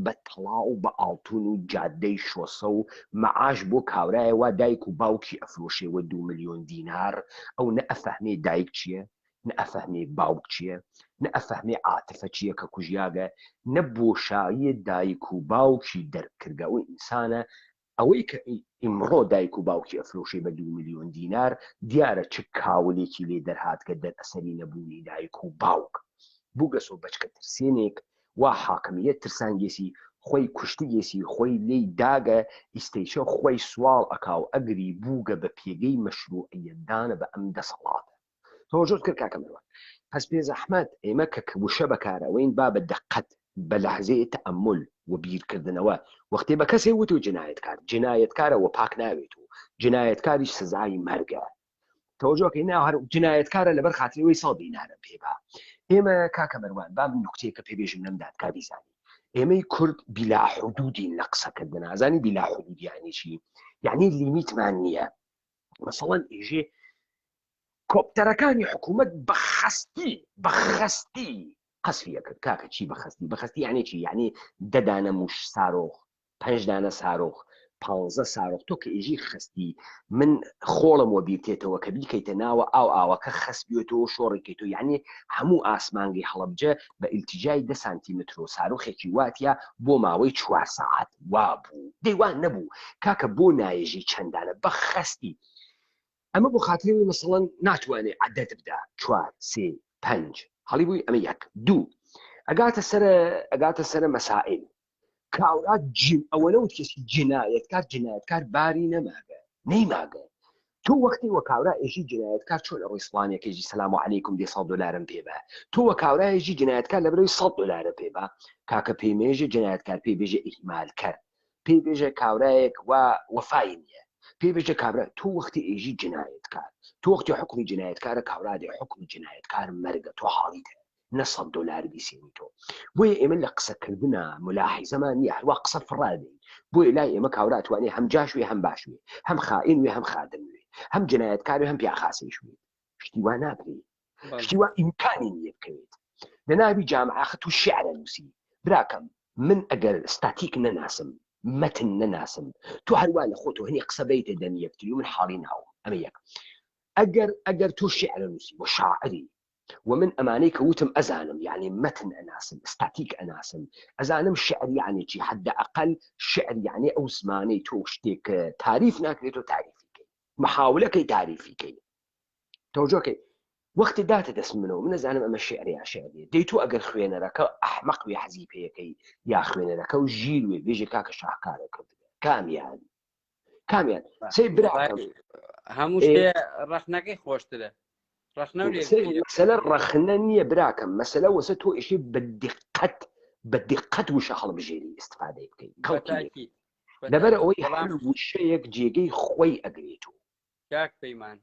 بە تەڵا و بە ئاڵتون و جادەی شۆسە و مەعاش بۆ کاورایە وا دایک و باوکی ئەفرۆشێ وە دوو ملیۆن دینار ئەو نە ئەفەهمێ دایک چیە نە ئەفەهمێ باوک چیە نە ئەفەهمێ عاتفە چیە کە کوژیاگە نە بۆشاییە دایک و باوکی دەرک کردگە ئەو ئینسانە ئەوەی کە ئیمڕۆ دایک و باوکی ئەفرۆشێ بە دوو ملیۆن دینار دیارە چ کاولێکی لێ دەرهاتگە دەرئەسەری نەبوونی دایک و باوک بووگەسۆ بەچکە ترسێنێک وا حاکمیەت ترسانگێسی خوەی کوشتگێسی خوەی لێی داگە ئیستەیشە خوەی سواڵ ئەکا و ئەگری بووگە بە پێگەی مەشروعیەتدانە بە ئەم دەسەڵاتە. تەوەجۆت کرد کاکە مەروان پس بێزەحمەت ئێمە کە وشە بەکارئەوەین با بە دقەت بە لەحزەی تەئەمول و بیرکردنەوە وەختێ بە کەسێ وتو جنایەتکار جنایەتکارە وە پاک ناوێت و جنایەتکاریش سزای مەرگە تەوەجۆکەی نا هەر جنایەتکارە لەبەر خاتری ئەوەی سەد دینارە پێ با ئێمە کاکە مەروان با من نوکتەیەکە پێ بێژم لەم دادگا بیزانی ئێمەی کورد بیلا حدودین لە قسەکردن ئازانی بیلا حدود یعنی چی یعنی لیمیتمان نییە مەسەڵەن ئێژێ کۆپتەرەکانی حکوومەت بە خەستی بە خەستی قەسفی ئەکرد کاکە چی بە خەستی بە خەستی یعنی چی یعنی دە دانە موش سارۆخ پێنج دانە سارۆخ. پانزە سارۆخ تۆ کە ئێژی خەستی من خۆڵم وەبیر تێتەوە کە بیکەیتە ناوە ئاو ئاوەکە خەست بێتەوە شۆڕی کەیتەوە یعنی هەموو ئاسمانگەی هەڵەبجە بە ئیلتیجای دە سانتیمتر و ساروخێکی واتیا بۆ ماوەی چوار سەعات وابوو دەی وا نەبوو کاکە بۆ نایەژی چەندانە بە خەستی ئەمە بۆ خاتری وی مەسەڵەن ناتوانێ عەدەد بدا چوار سێ پەنج هەڵی بووی ئەمە یەک دوو ئەگاتە سەرە ئەگاتە سەرە مەسائل کاورا جن ئەوەنە وت کەسی جنایەتکار جنایەتکار باری نەماگە نەیماگە تۆ وەختی وە کاورا ئێژی جنایەتکار چۆن ئەڕۆی سڵانێکێژی سەلام و عەلەیکم دێ سەد دۆلارم پێ بە تۆ وە کاورا ئێژی جنایەتکار لەبەرەوەی سەد دۆلارە پێ بە کاکە پێی مێژێ جنایەتکار پێی بێژێ ئیهمالکەر پێی بێژە کاورایەک وا وەفای نییە پێی بێژە کابرا تۆ وەختی ئێژی جنایەتکار تۆ وەختی حکومی جنایەتکارە کاورا دێ حکومی جنایەتکار مەرگە تۆ حاڵیتە نە سەد دۆلار بیسێنی تۆ بۆیە ئێمە لە قسەکردنا ملاحیزەمان نییە هەروا قسە فڕادەین بۆیە لای ئێمە کاورا توانێ هەم جاش وێ هەم باش وێ هەم خائین وێ هەم خادم وێ هەم جنایەتکار وێ هەم پیاخاسیش وێ شتی وا ناکرێ شتی وا ئیمکانی نییە بکەوێت لە ناوی جامعە خە تو شعرە نووسی براکەم من ئەگەر ستاتیک نەناسم مەتن نەناسم تۆ هەروا لە خۆتۆ هەنی قسە بیتە دەمی یەکتری و من حاڵی ناوم ئەمە یەک ئەگەر ئەگەر تۆ شعرە نووسی و شاعری و من ئەمانەی کە وتم ئەزانم یعنی مەتن ئەناسم ستاتیک ئەناسم ئەزانم شعر یعنی چی حد ئەقل شعر یعنی ئەو زمانەی تۆ شتێک تاریف ناکرێت تۆ تاریفی کەی محاولەکەی تاریفی کەی تەوجۆکەی وەختی داتە دەست منەوە من نەزانم ئەمە شعر یا شعر نیە دەی تۆ ئەگەر خوێنەرەکە ئەحمەق وێ حەزی پێیەکەی یا خوێنەرەکە و ژیر وێ بێژێ کاکە شاهکارە کردگە کامیان کامیان سەی براکەم هەموو شتێ ڕەخنەکەی خۆشترە ڕەخنە و لێ مەسەلە ڕەخنە نییە براکەم مەسەلە وەسە تۆ ئیشی بە دیقەت بە دیقەت وشە هەڵبژێری ئیسفادەی بکەیت کەڵکی لەبەر ئەوەی هەر وشەیەک جێگەی خۆی ئەگرێت و کاک پەیمان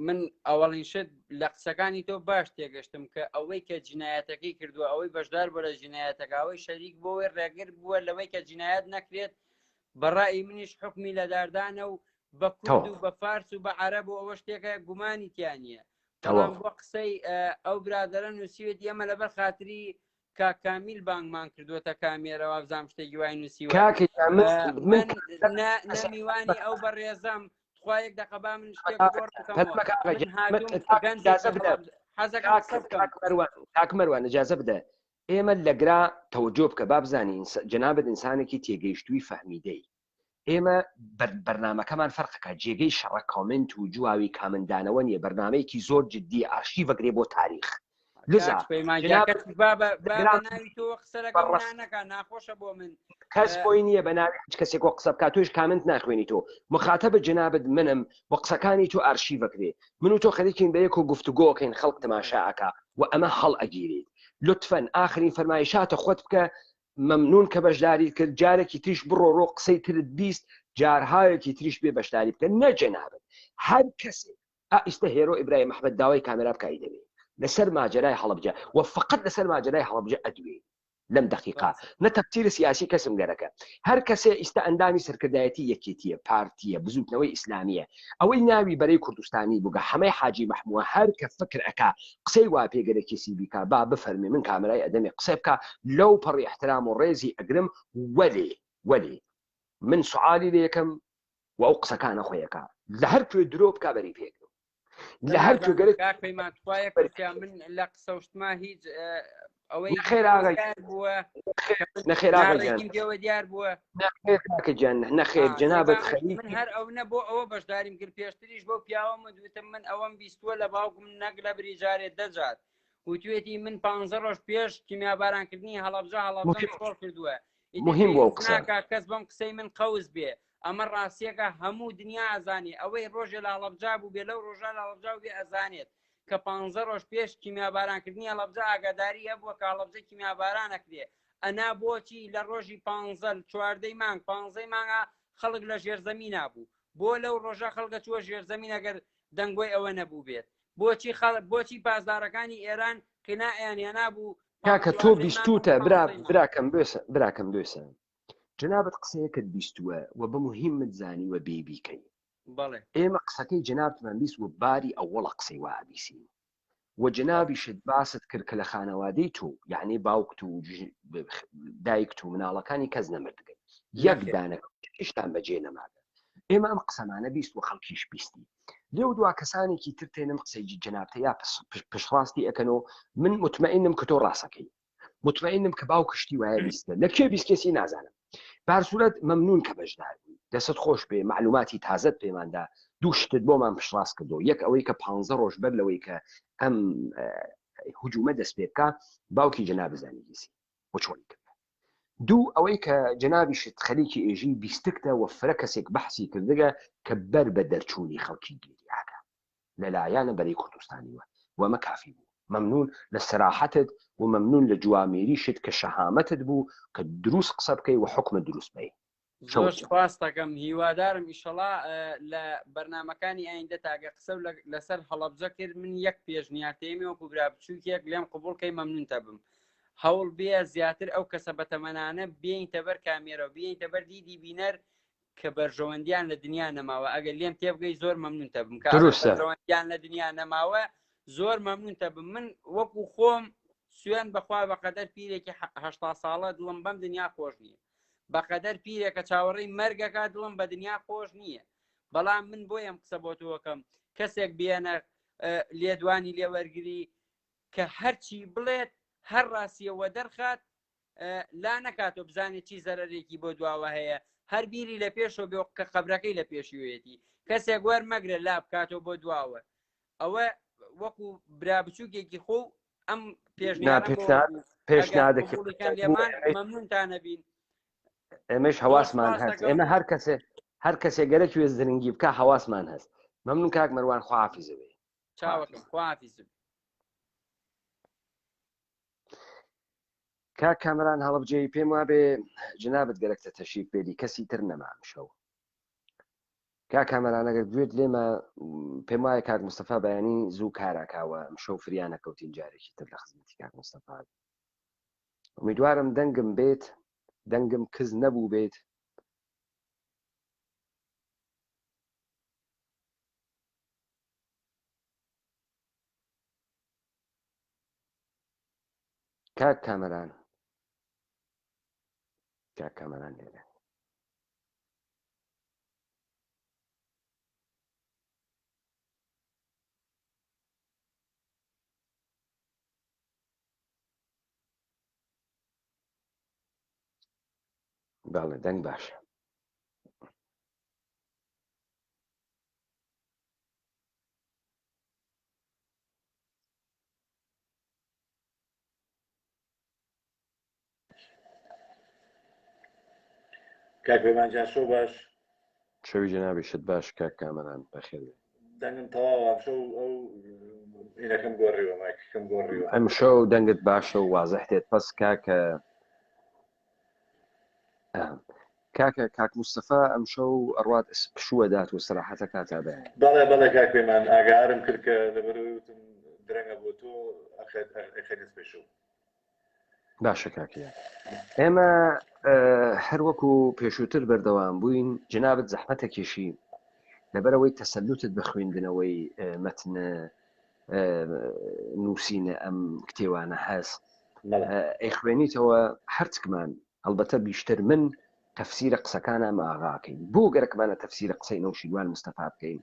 من ئەوەڵین شت لە قسەکانی تۆ باش تێگەشتم کە ئەوەی کە جینایەتەکەی کردووە ئەوەی بەشدار بۆ لە جینایەتەکە ئەوەی شەریک بۆی ڕێگر بووە لەوەی کە جینایەت نەکرێت بەڕای منیش حکمی لەداردانە و بە کورد و بە فارس و بە عەرەب و ئەوە شتێکە گومانی تیا نییە بەڵام بۆ قسەی ئەو برادەرە نووسیوێتی ئەمە لەبەر خاتری کاک کامیل بانگمان کردووەتە کامێرە وابزانم شتێکی وای نووسیوە کاکە گیان، من من نە نە میوانی ئەو بەڕێزەم تخوا یەک دەقە با من شتێک گۆڕ بکەمەوە. پەلمەکە ئاغا من گیان، من هاتووم کاک گەنجێکی ئیجازە بدە هەڵەبجە حەزەکەم کاک قسە بکەم کاک مەروان کاک مەروان ئیجازە بدە ئێمە لەگرا تەوەجۆ بکە با بزانی ئینس- جەنابت ئینسانێکی تێگەیشتووی فەهمیدەی ئێمە بەرنامەکەمان فەرقەکە جێگەی شەڕە کۆمنت و جواوی کامندانەوە نیە بەرنامەیەکی زۆر جدی ئارشیڤەگرێ بۆ تاریخ لزا کەس بۆی نییە بە ناوی هیچ کەسێک وە قسە بکات تۆش کامنت ناخوێنی تۆ مخاتەبە جەنابت منم و قسەکانی تۆ ئارشیڤەکرێ من و تۆ خەریکین بە یەک و گفتوگۆکەین خەڵک تەماشا ئەکا و ئەمە هەڵ ئەگیرێت لطفەن ئاخرین فەرمایشاتە خۆت بکە مەمنون کە بەشداریت کرد جارێکی تریش بڕۆ ڕۆ قسەی ترت 20 جارهایەکی تریش بێ بەشداری بکە نە جەنابت هەر کەسێک ئا ئیستە هێرۆ ئیبراهیم ئەحمەد داوای کامێرا بکای دەوێ لەسەر ماجەرای هەڵەبجە و فقط لەسەر ماجەرای هەڵەبجە ئەدوێ لەم دقیقا نە تەفسیر سیاسی کەسم گەرەکە هەر کەسێ ئیستا ئەندامی سەرکردایەتی یەکێتیە پارتیە بزوتنەوەی ئیسلامیە ئەوەی ناوی بەرەی کوردستانی بووگە حەمەی حاجی مەحمووە هەر کە فکر ئەکا قسەی وا پێ گەرەکی سی بیکا با بفەرمێ من کامرای ئەدەمێ قسە بکا لەو پەڕی احترام و ڕێزی ئەگرم وەلێ وەلێ من سوعالی لێکەم و ئەو قسەکانە خۆیەکە لە هەر کوێ درۆ بکا بەری پێگرم لە هەر کوێ گەرەک کاک پەیمان تخوا یەک پرسیار من لە قسە و شتما هیچ ئەوەی نەخێر ئاغا دیار بووە نەخێر ئاغا گیان ناڕێکیم پێوە دیار بووە نەخێر کاکە گیان نەخێر جەنابت خەریکی من هەر ئەو نە بۆ ئەوە بەشداریم کرد پێشتریش بۆ پیاوەم وتم من ئەوەم بیستووە لە باوکم نەک لە بری جارێ دەجار وتوێتی من پ ڕۆژ پێش کیمیابارانکردنی هەڵەبجە هەڵەبجەم چۆڵ کردووە مهم بۆ قسە ناکا کەس بەم قسەی من قەوز بێ ئەمە ڕاستیەکە هەموو دنیا ئەزانێ ئەوەی ڕۆژێ لە هەڵەبجا بوو بێ لەو ڕۆژە لە هەڵەبجا بێ ئەزانێت کە پ ڕۆژ پێش کیمیابارانکردنی هەڵەبجە ئاگاداری هەبووە کە هەڵەبجە کیمیاباران ئەکرێ ئەنا بۆچی لە ڕۆژی پ چواردەی مانگ پانزەی مانگا خەڵک لە ژێرزەمینا بوو بۆ لەو ڕۆژە خەڵکە چووە ژێرزەمین ئەگەر دەنگۆی ئەوە نەبوو بێت بۆچی خەڵک بۆچی پاسدارەکانی ئێران قیناعیان هێنابوو کاکە تۆ بیستوتە برا براکەم بێسە براکەم بێسە جەنابت قسەیەکت بیستووە و بە مهمت زانیوە بێ بیکەی بەڵێ ئێمە قسەکەی جەنابتمان بیست و باری ئەوەڵە قسەی وا ئەبیسین و جەنابیشت باست کرد کە لە خانەوادەی تۆ یعنی باوکت و دایکت و مناڵەکانی کەس نەمردگن. یەک دانە هیچتان بەجێ نەماگە ئێمە ئەم قسەمانە 20 و خەڵکیش بیستی لێو دوا کەسانێکی تر تێنم قسەی جەنابتە یا پشتڕاستی ئەکەن و من مطمئنم کە تۆ ڕاستەکەی مطمئنم کە باوکشتی وایە بیستە لە کێ 20 کەسی نازانم بارسوورەت مەمنون کە بەشدار بووی دەست خۆش بێ معلوماتی تازەت پێماندا دوو شتت بۆمان پشتڕاست کردو یەک ئەوەی کە پ ڕۆژ بەر لەوەی کە ئەم هجوومە دەست پێ بکە باوکی جەناب زانیگیسی و چۆنی کرد دوو ئەوەی کە جەنابیشت خەریکی ئێژی بیستکتە وە فرە کەسێک بەحسی کردگە کە بەر بە دەرچوونی خەڵکی گیریاگە لە لایانە بەرەی کوردستانیوە و ئەمە کافی بوو. مەمنوون لە سەراحەتت و مەمنوون لە جوامێریشت کە شەهامەتت بوو کە دروست قسە بکەی و حوکمت دروست بەی. زۆر سپاست دەکەم هیوادارم ئیشەڵا لە بەرنمەکانی ئایندە تاگە قسە و لەسەر هەڵەبجە کرد من یەک پێشنیار تێمی وەکو برا بچووکێک لێم قبوڵکەی مەمنونتە بم هەوڵ بێ زیاتر ئەو کەسە بەتەمەنانە بینتە بەر کامێرە و بینتە بەر دیدی بینەر کە بەرژەوەندیان لە دنیا نەماوە ئەگەر لێم تێبگەی زۆر مەمنونتە بم کە بەرژەوەندیان لە دنیا نەماوە زۆر مەمنونتە بم من وەکو خۆم سوێن بەخوا بەقەدەر پیرێکی هەشتا ساڵە دڵم بەم دنیا خۆش نییە بەقەدەر پیرێکە چاوەڕێی مەرگەکە دڵم بە دنیا خۆش نییە بەڵام من بۆ ئەم قسە بۆ تۆکەم کەسێک بێنە لێدوانی لێوەرگری کە هەرچی بڵێت هەر ڕاستیەوە دەرخات لا نەکاتەوە بزانێت چی زەرەرێکی بۆ دواوە هەیە هەر بیری لە پێشەوە بێ کە قەبرەکەی لە پێشیوەیەتی کەسێک وەرمەگرە لا بکاتەوە بۆ دواوە ئەوە وەکو برا بچووکێکی خۆ ئەم پێشنیارەکان مەمنونتانە بین ئێمەش هەواسمان هەست ئێمە هەر کەسێ هەر کەسێ گەرەک وێ زرنگی بکە هەواسمان هەست مەمنون کاک مەروان خواحافیزە بێ چاوەکەم خواحافیزم کاک کامەران هەڵەبجەیی پێم وابێ جنابت گەرەکتە تەشریف بێنی کەسی تر نەما ئەمشەو کاک کامەران ئەگەر گوێت لێمە پێم وایە کاک مستەفا بەیانی زوو کاراکاوە ئەمشەو فریا نەکەوتین جارێکی تر لە خزمەتی کاک مستەفا امیدوارم دەنگم بێت دەنگم کز نەبوو بێت کاک کامەران کاک کامەران لێرە بەڵێ دەنگ باشە. کاک پەیمان جان شەو باش. شەوی جەنابیشت باش کاک کامەران بەخێر بێی. دەنگم تەواوە ئەمشەو ئەو ئینەکەم گۆڕیوە مایکەکەم گۆڕیوە. ئەمشەو دەنگت باشە و وازح دێت پەس کاکە کاکە کاک مستەفا ئەمشەو ئەڕوات پشووە دات و سەراحەتە کاتا بەیانی. بەڵێ بەڵێ کاک پەیمان ئاگارم کرد کە لەبەرئەوەی وتم درەنگە بۆ تۆ ئەخەینە سبەی شەو. باشە کاکە ئێمە هەروەکو پێشووتر بەردەوام بووین جنابت زەحمەتە کێشی لەبەرەوەی تەسەلوتت بە خوێندنەوەی مەتنە نووسینە ئەم کتێوانە هەست ئەیخوێنیتەوە هەرچکمان هەڵبەتە بیشتر من تەفسیرە قسەکان ئەم ئاغاکەین بۆ گەرەکمانە تەفسیرە قسەی نەوشیروان مستەفا بکەین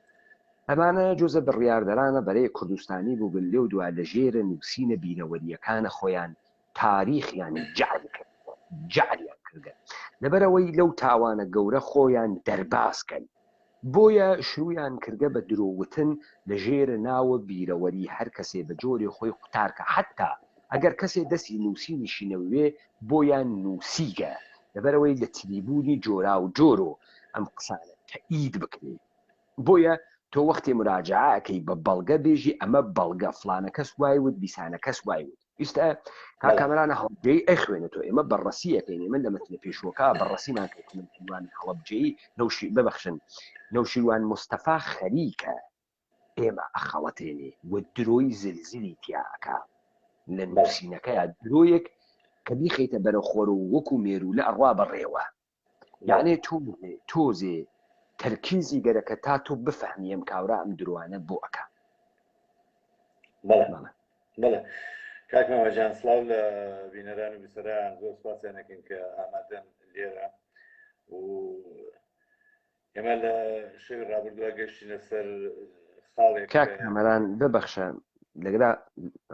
ئەمانە جۆزە بڕیاردەرانە بەرەی کوردستانی بووگن لێو دوا لە ژێرە نووسینە بیرەوەرییەکانە خۆیان تاریخیان جەعل کردووە جەعلیان کردگە لەبەرئەوەی لەو تاوانە گەورە خۆیان دەرباز کەن بۆیە شرویان کردگە بە درۆ وتن لە ژێرە ناوە بیرەوەری هەر کەسێ بە جۆرێ خۆی قوتار کە حەتتا ئەگەر کەسێ دەسی نووسینیشی نەووێ بۆیان نووسیگە لەبەرئەوەی لە تریبوونی جۆراوجۆرۆ ئەم قسانە تەئید بکرێ بۆیە تۆ وەختێ مراجعە ئەکەی بە بەڵگە بێژی ئەمە بەڵگە فڵانە کەس وای وت بیسانە کەس وای وت ئیستا کاک کامەران هەڵەبجەیی ئەیخوێنێتەوە ئێمە بەڕەسی ئەکەین ئێمە لە مەتنە پێشووەکە بەڕەسیمان کرد کە نەوشیروان هەڵەبجەیی نەوشی ببەخشن نەوشیروان مستەفا خەریکە ئێمە ئەخەڵەتێنێ و درۆی زلزلی تیا ئەکا لە نووسینەکەیا درۆیەک کە بیخەیتە بەرە خۆر و وەکو مێروولە ئەڕوا بەڕێوە یەعنی تۆزێ تۆزێ تەرکیزی گەرەکە تا تۆ بفهمی ئەم کاورا ئەم درۆانە بۆ ئەکا. بەڵێ بەڵێ کاک مامە جان سڵاو لە بینەران و بیسەران زۆر سپاسیان ئەکەین کە ئامادەن لێرە. و ئێمە لە شەوی ڕابردووە گەشتینە سەر خاڵێک کاک کامەران ببەخشە لەگەرا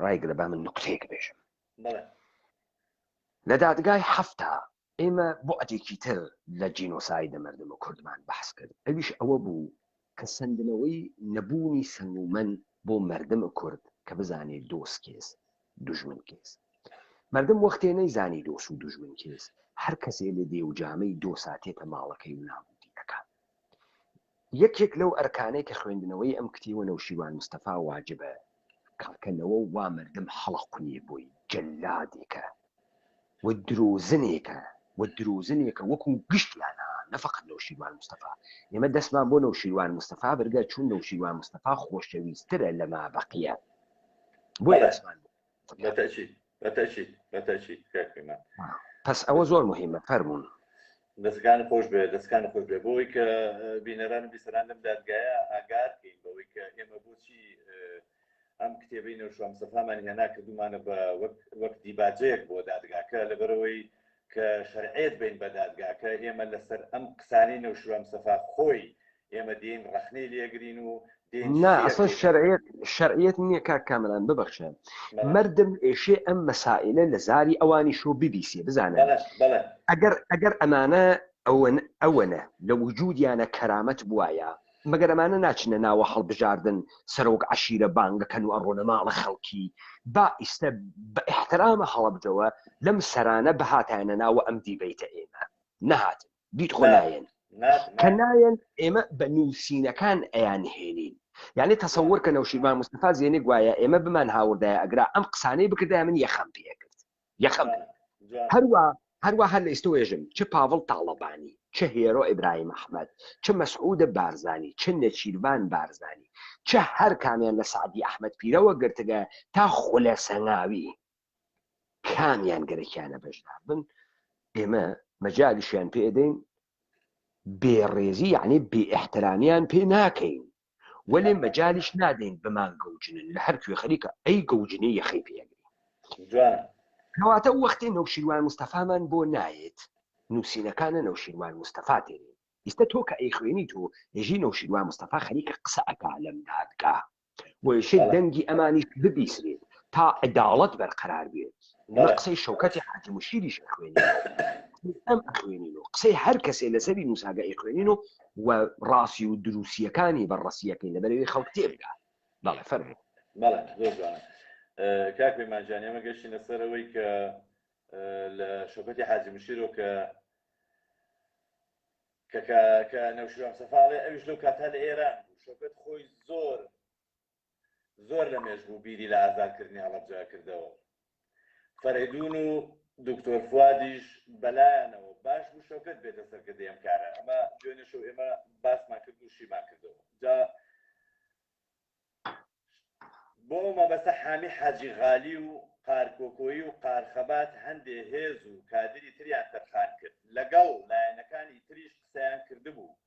ڕایگرە با من نقطەیەک بێژم بەڵێ لە دادگای حەفتا ئێمە بوعدێکی تر لە جینۆسایدە مەردم و کوردمان بەحس کرد ئەویش ئەوە بوو کە سەندنەوەی نەبوونی سەنگومەن بۆ مەردم کورد کە بزانێ دۆست کێس دوژمن کێس مەردم وەختێ نەیزانی دۆس و دوژمن کێس هەر کەسێ لە دێوجامەی دۆسا تێتە ماڵەکەی و نابودی ئەکا. یەکێک لەو ئەرکانەی کە خوێندنەوەی ئەم کتێوە نەوشیروان مستەفا واجبە کەڵکە نەوە وا مەردم هەڵەقونێ بۆی جەلادێکە و درۆزنێکە و درۆزنێکە وەکو گشتیان ها نە فەقەت نەوشیروان مستەفا ئێمە دەستمان بۆ نەوشیروان مستەفا برگە چون نەوشیروان مستەفا خۆشەویسترە لە مابەقیە بۆیە دەستمان بۆ بەتەئکید بەتەئکید بەتەئکید کاک پەیمان. پەس ئەوە زۆر مهمە فەرموون. دەستەکانت خۆش بێ دەستەکانت خۆش بێ بۆ ئەوەی کە بینەران و بیسەران لەم دادگایە ئاگار کەین بەوەی کە ئێمە بۆچی ئەم کتێبەی نەوشیروان مستەفامان هێنا کردومانە بە وەک وەک دیباجەیەک بۆ دادگاکە لەبەرەوەی کە شەرعێت بین بە دادگاکە ئێمە لەسەر ئەم قسانەی نەوشیروان مستەفا خۆی ئێمە دێین ڕەخنەی لێگرین و دێین نا ئەسڵەن شەرعیەت شەرعیەت نییە کاک کامەران ببەخشە مەردم ئێشێ ئەم مەسائلە لە زاری ئەوانیشۆ ببیسێ بزانە ئەگەر ئەگەر ئەمانە ئەوەن ئەوەنە لە وجودیانە کەرامەت بواە مەگەر ئەمانە ناچنە ناوە هەڵبژاردن سەرۆک عەشیرە بانگەکەن و ئەڕۆنە ماڵە خەڵکی با ئیستە بە ئیحترامە هەڵەبجەوە لەم سەرانە بهاتایەنە ناوە ئەم دیبەیتە ئێمە نەهاتن دیت خۆ نایەن کە نایەن ئێمە بە نووسینەکان ئەیان هێنین یعنی تەسەوەر کە نەوشیروان مستەفا زێنێ گوایە ئێمە بمان هاوردایە ئەگرا ئەم قسانەی بکردایە من یەخەم پێکرد یەخەم هەروە هەروە هەر لە ئیستۆێژم چ پاڤڵ تاڵەبانی چ هێرۆ ئیبراهیم ئەحمەد چ مەسعودە بارزانی چ نەچیرڤان بارزانی چ هەر کامیان لە سەعدی ئەحمەد پیرەوە گرتگە تا خولە سەنگاوی کامیان گەرەکیانە بەشدار بن ئێمە مەجالیشیان پێ ئەدەین بێڕێزی یعنی بێ ئیحترامیان پێ ناکەین وەلێ مەجالیش نادەین بمان گەوجنن لە هەر کوێ خەریکە ئەی گەوجنی یەخەی پێگری کەواتە وەختێ نەوشیروان مستەفامان بۆ نایەت نووسینەکانە نەوشیروان مستەفا تێنین ئیستا تۆ کە ئەیخوێنی تۆ ێژی نەوشیروان مستەفا خەریکە قسە ئەکا لەم دادگا بۆیە دەنگی ئەمانیش ببیسرێت تا عەداڵەت بەرقەرار بێت. ئێمە قسەی شەوکەتی حاجی مشیریش ئەخوێنین ئەم ئەخوێنین و قسەی هەر کەسێ لەسەری نووساگە ئەیخوێنین و و ڕاستی و دروستیەکانی بەڕەسیەکەین لەبەرەوەی خەڵک تێبگا. بەڵێ فەرموو. بەڵێ زۆر جوانە کاک پەیمان گیان ئێمە گەشتینە سەر ئەوەی کە لە شەوکەتی حاجی مشیرۆ کە کە کە کە نەوشیروان مستەفا ئەڵێ ئەویش لەو کاتە لە ئێران بوو شەوکەت خۆی زۆر زۆر لە مێژ بوو بیری لە ئازادکردنی هەڵەبجە کردەوە فەرەیدون و دکتۆر فوادیش بەلایانەوە باش بوو شەوکەت بێتە سەرکردەی ئەم کارە ئەمە دوێنێ شەو ئێمە باسمان کرد و شیمان کردەوە جا بۆ ئەو مەبەستە حامی حاجی غالی و قارکۆکۆیی و قارخەبات هەندێ هێز و کادری تریان تەرخان کرد، لەگەڵ لایەنەکانی تریش قسەیان کردبوو،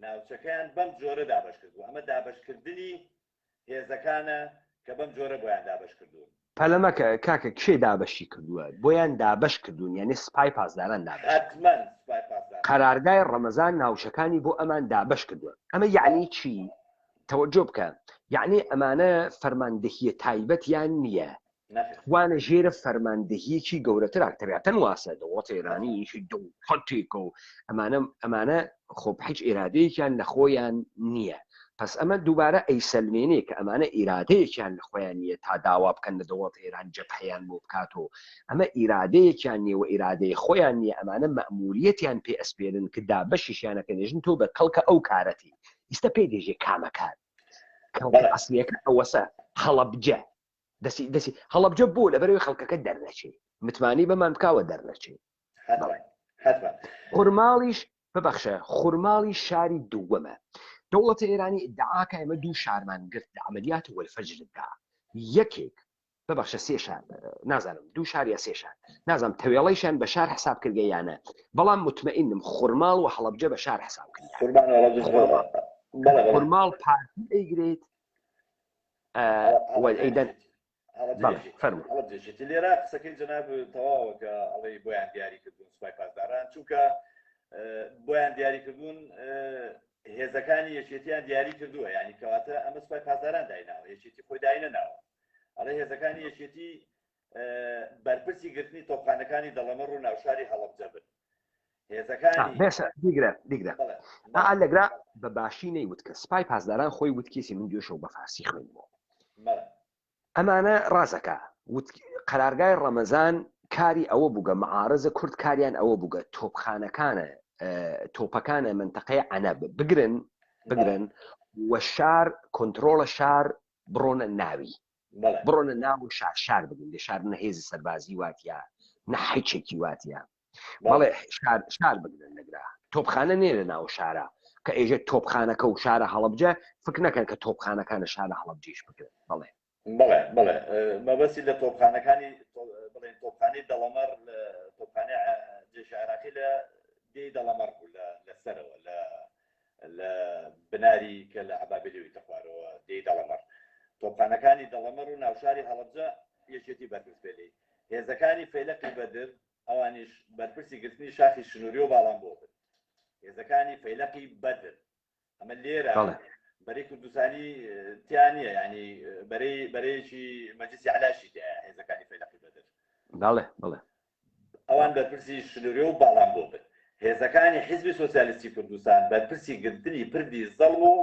ناوچەکەیان بەم جۆرە دابەش کردبوو، ئەمە دابەشکردنی هێزەکانە کە بەم جۆرە بۆیان دابەش کردوون. پەلە مەکە کاکە کێ دابەشی کردووە؟ بۆیان دابەش کردوون یانی سپای پاسداران دابەشی کردووە. حەتمەن سپای پاسداران. قەرارگای ڕەمەزان ناوچەکانی بۆ ئەمان دابەش کردووە. ئەمە یەعنی چی؟ تەوەجۆ بکە یەعنی ئەمانە فەرماندەهیە تایبەتیان نییە وانە ژێرە فەرماندەهیەکی گەورەترا تەبیعەتەن واسە دەوڵەت ئێرانی یەکی دەوڵەتێکە و ئەمانە ئەمانە خۆ هیچ ئیرادەیەکیان لە خۆیان نییە پس ئەمە دووبارە ئەیسەلمێنێ کە ئەمانە ئیرادەیەکیان لە خۆیان نییە تا داوا بکەن لە دەوڵەت ئێران جەبهەیان بۆ بکات و ئەمە ئیرادەیەکیان نییە و ئیرادەی خۆیان نییە ئەمانە مەئموریەتیان پێ ئەسپێرن کە دابەشیشیانەکە نێژن تۆ بە کەڵکە ئەو کارەتی ئیستا پێی دێژێ کامە کار کەڵکە ئەسلیەکە ئەوەسە هەڵەبجە دەسی دەسی هەڵەبجە بۆ لەبەرەوەی خەڵکەکە دەرنەچێ متمانی بەمان بکاوە دەرنەچێ خورماڵیش ببەخشە خورماڵی شاری دووەمە دەوڵەتە ئێرانی ئیدعاکە ئێمە دوو شارمان گرت لە عملیات والفجردا یەکێک ببەخشە سێ شار نازانم دوو شار یا سێ شار نازانم تەوێڵەیشیان بە شار حساب کردگە یا نە بەڵام مطمئنم خورماڵ و هەڵەبجە بە شار حساب کرد خورماڵ پارتی ئەیگرێت ئەیدەن لێرە قسەکەی جەناب تەواوە کە ئەڵێ بۆیان دیاری کردوون سوپای پاسداران چونکە. بۆیان دیاری کردوون هێزەکانی یەکێتیان دیاری کردووە یعنی کەواتە ئەمە سوپای پاسداران دایناوە یەکێتی خۆی داینە ناوە ئەڵێ هێزەکانی یەکێتی بەرپرسی گرتنی تۆپخانەکانی دەڵەمەڕ و ناوشاری هەڵەبجە بن هێزەکانی بێسە بیگرە بیگرە ئا لەگرا بە باشی نەیوت کە سپای پاسداران خۆی وت کیسی من دوێشەو بە فارسی خوێندمەوە ئەمانە ڕازەکە وت قەرارگای ڕەمەزان کاری ئەوە بووگە معارزە کورد کاریان ئەوە بووگە تۆپخانەکانە تۆپەکانە منتەقەی عەنەب بگرن بگرن و شار کۆنتترۆڵە شار بڕۆنە ناوی بڕۆنە ناو شار شار بگرن لە شار نە هێزی سەربازی واتە نە حیچێکی واتە بەڵێ شار شار بگرن لەگرا تۆپخانە نێ لە ناو شارە کە ئێژە تۆپخانەکە و شارە هەڵەبجە فک نەکەن کە تۆپخانەکانە شارە هەڵەبجەیش بگرن بەڵێ بەڵێ بەڵێ مەبەستی لە تۆپخانەکانی بڵێن تۆپخانەی دەڵەمەڕ لە تۆپخانەی جێش عراقی لە دێی دەڵەمەڕ بوو لە لەسەرەوە لە لە بناری کە لە عبابلەوەی تەخوارەوە دێی دەڵەمەڕ تۆپخانەکانی دەڵەمەڕ و ناوشاری هەڵەبجە یەکێتی بەرپرس بێ لێی هێزەکانی فەیلەقی بەدر ئەوانیش بەرپرسی گرتنی شاخی سنووری و باڵان بۆ بن هێزەکانی فەیلەقی بەدر ئەمە لێرە بەرەی کوردستانی تیا نییە ینی بەرەی بەرەیەکی مەجلسی عەلاشی تایە هێزەکانی فەیلەقی بەدر بەڵێ بەڵێ ئەوان بەرپرسی سنووری و باڵان بۆ بن هێزەکانی حیزبی سۆسیالیستی کوردستان بەرپرسی گرتنی پردی زەڵم و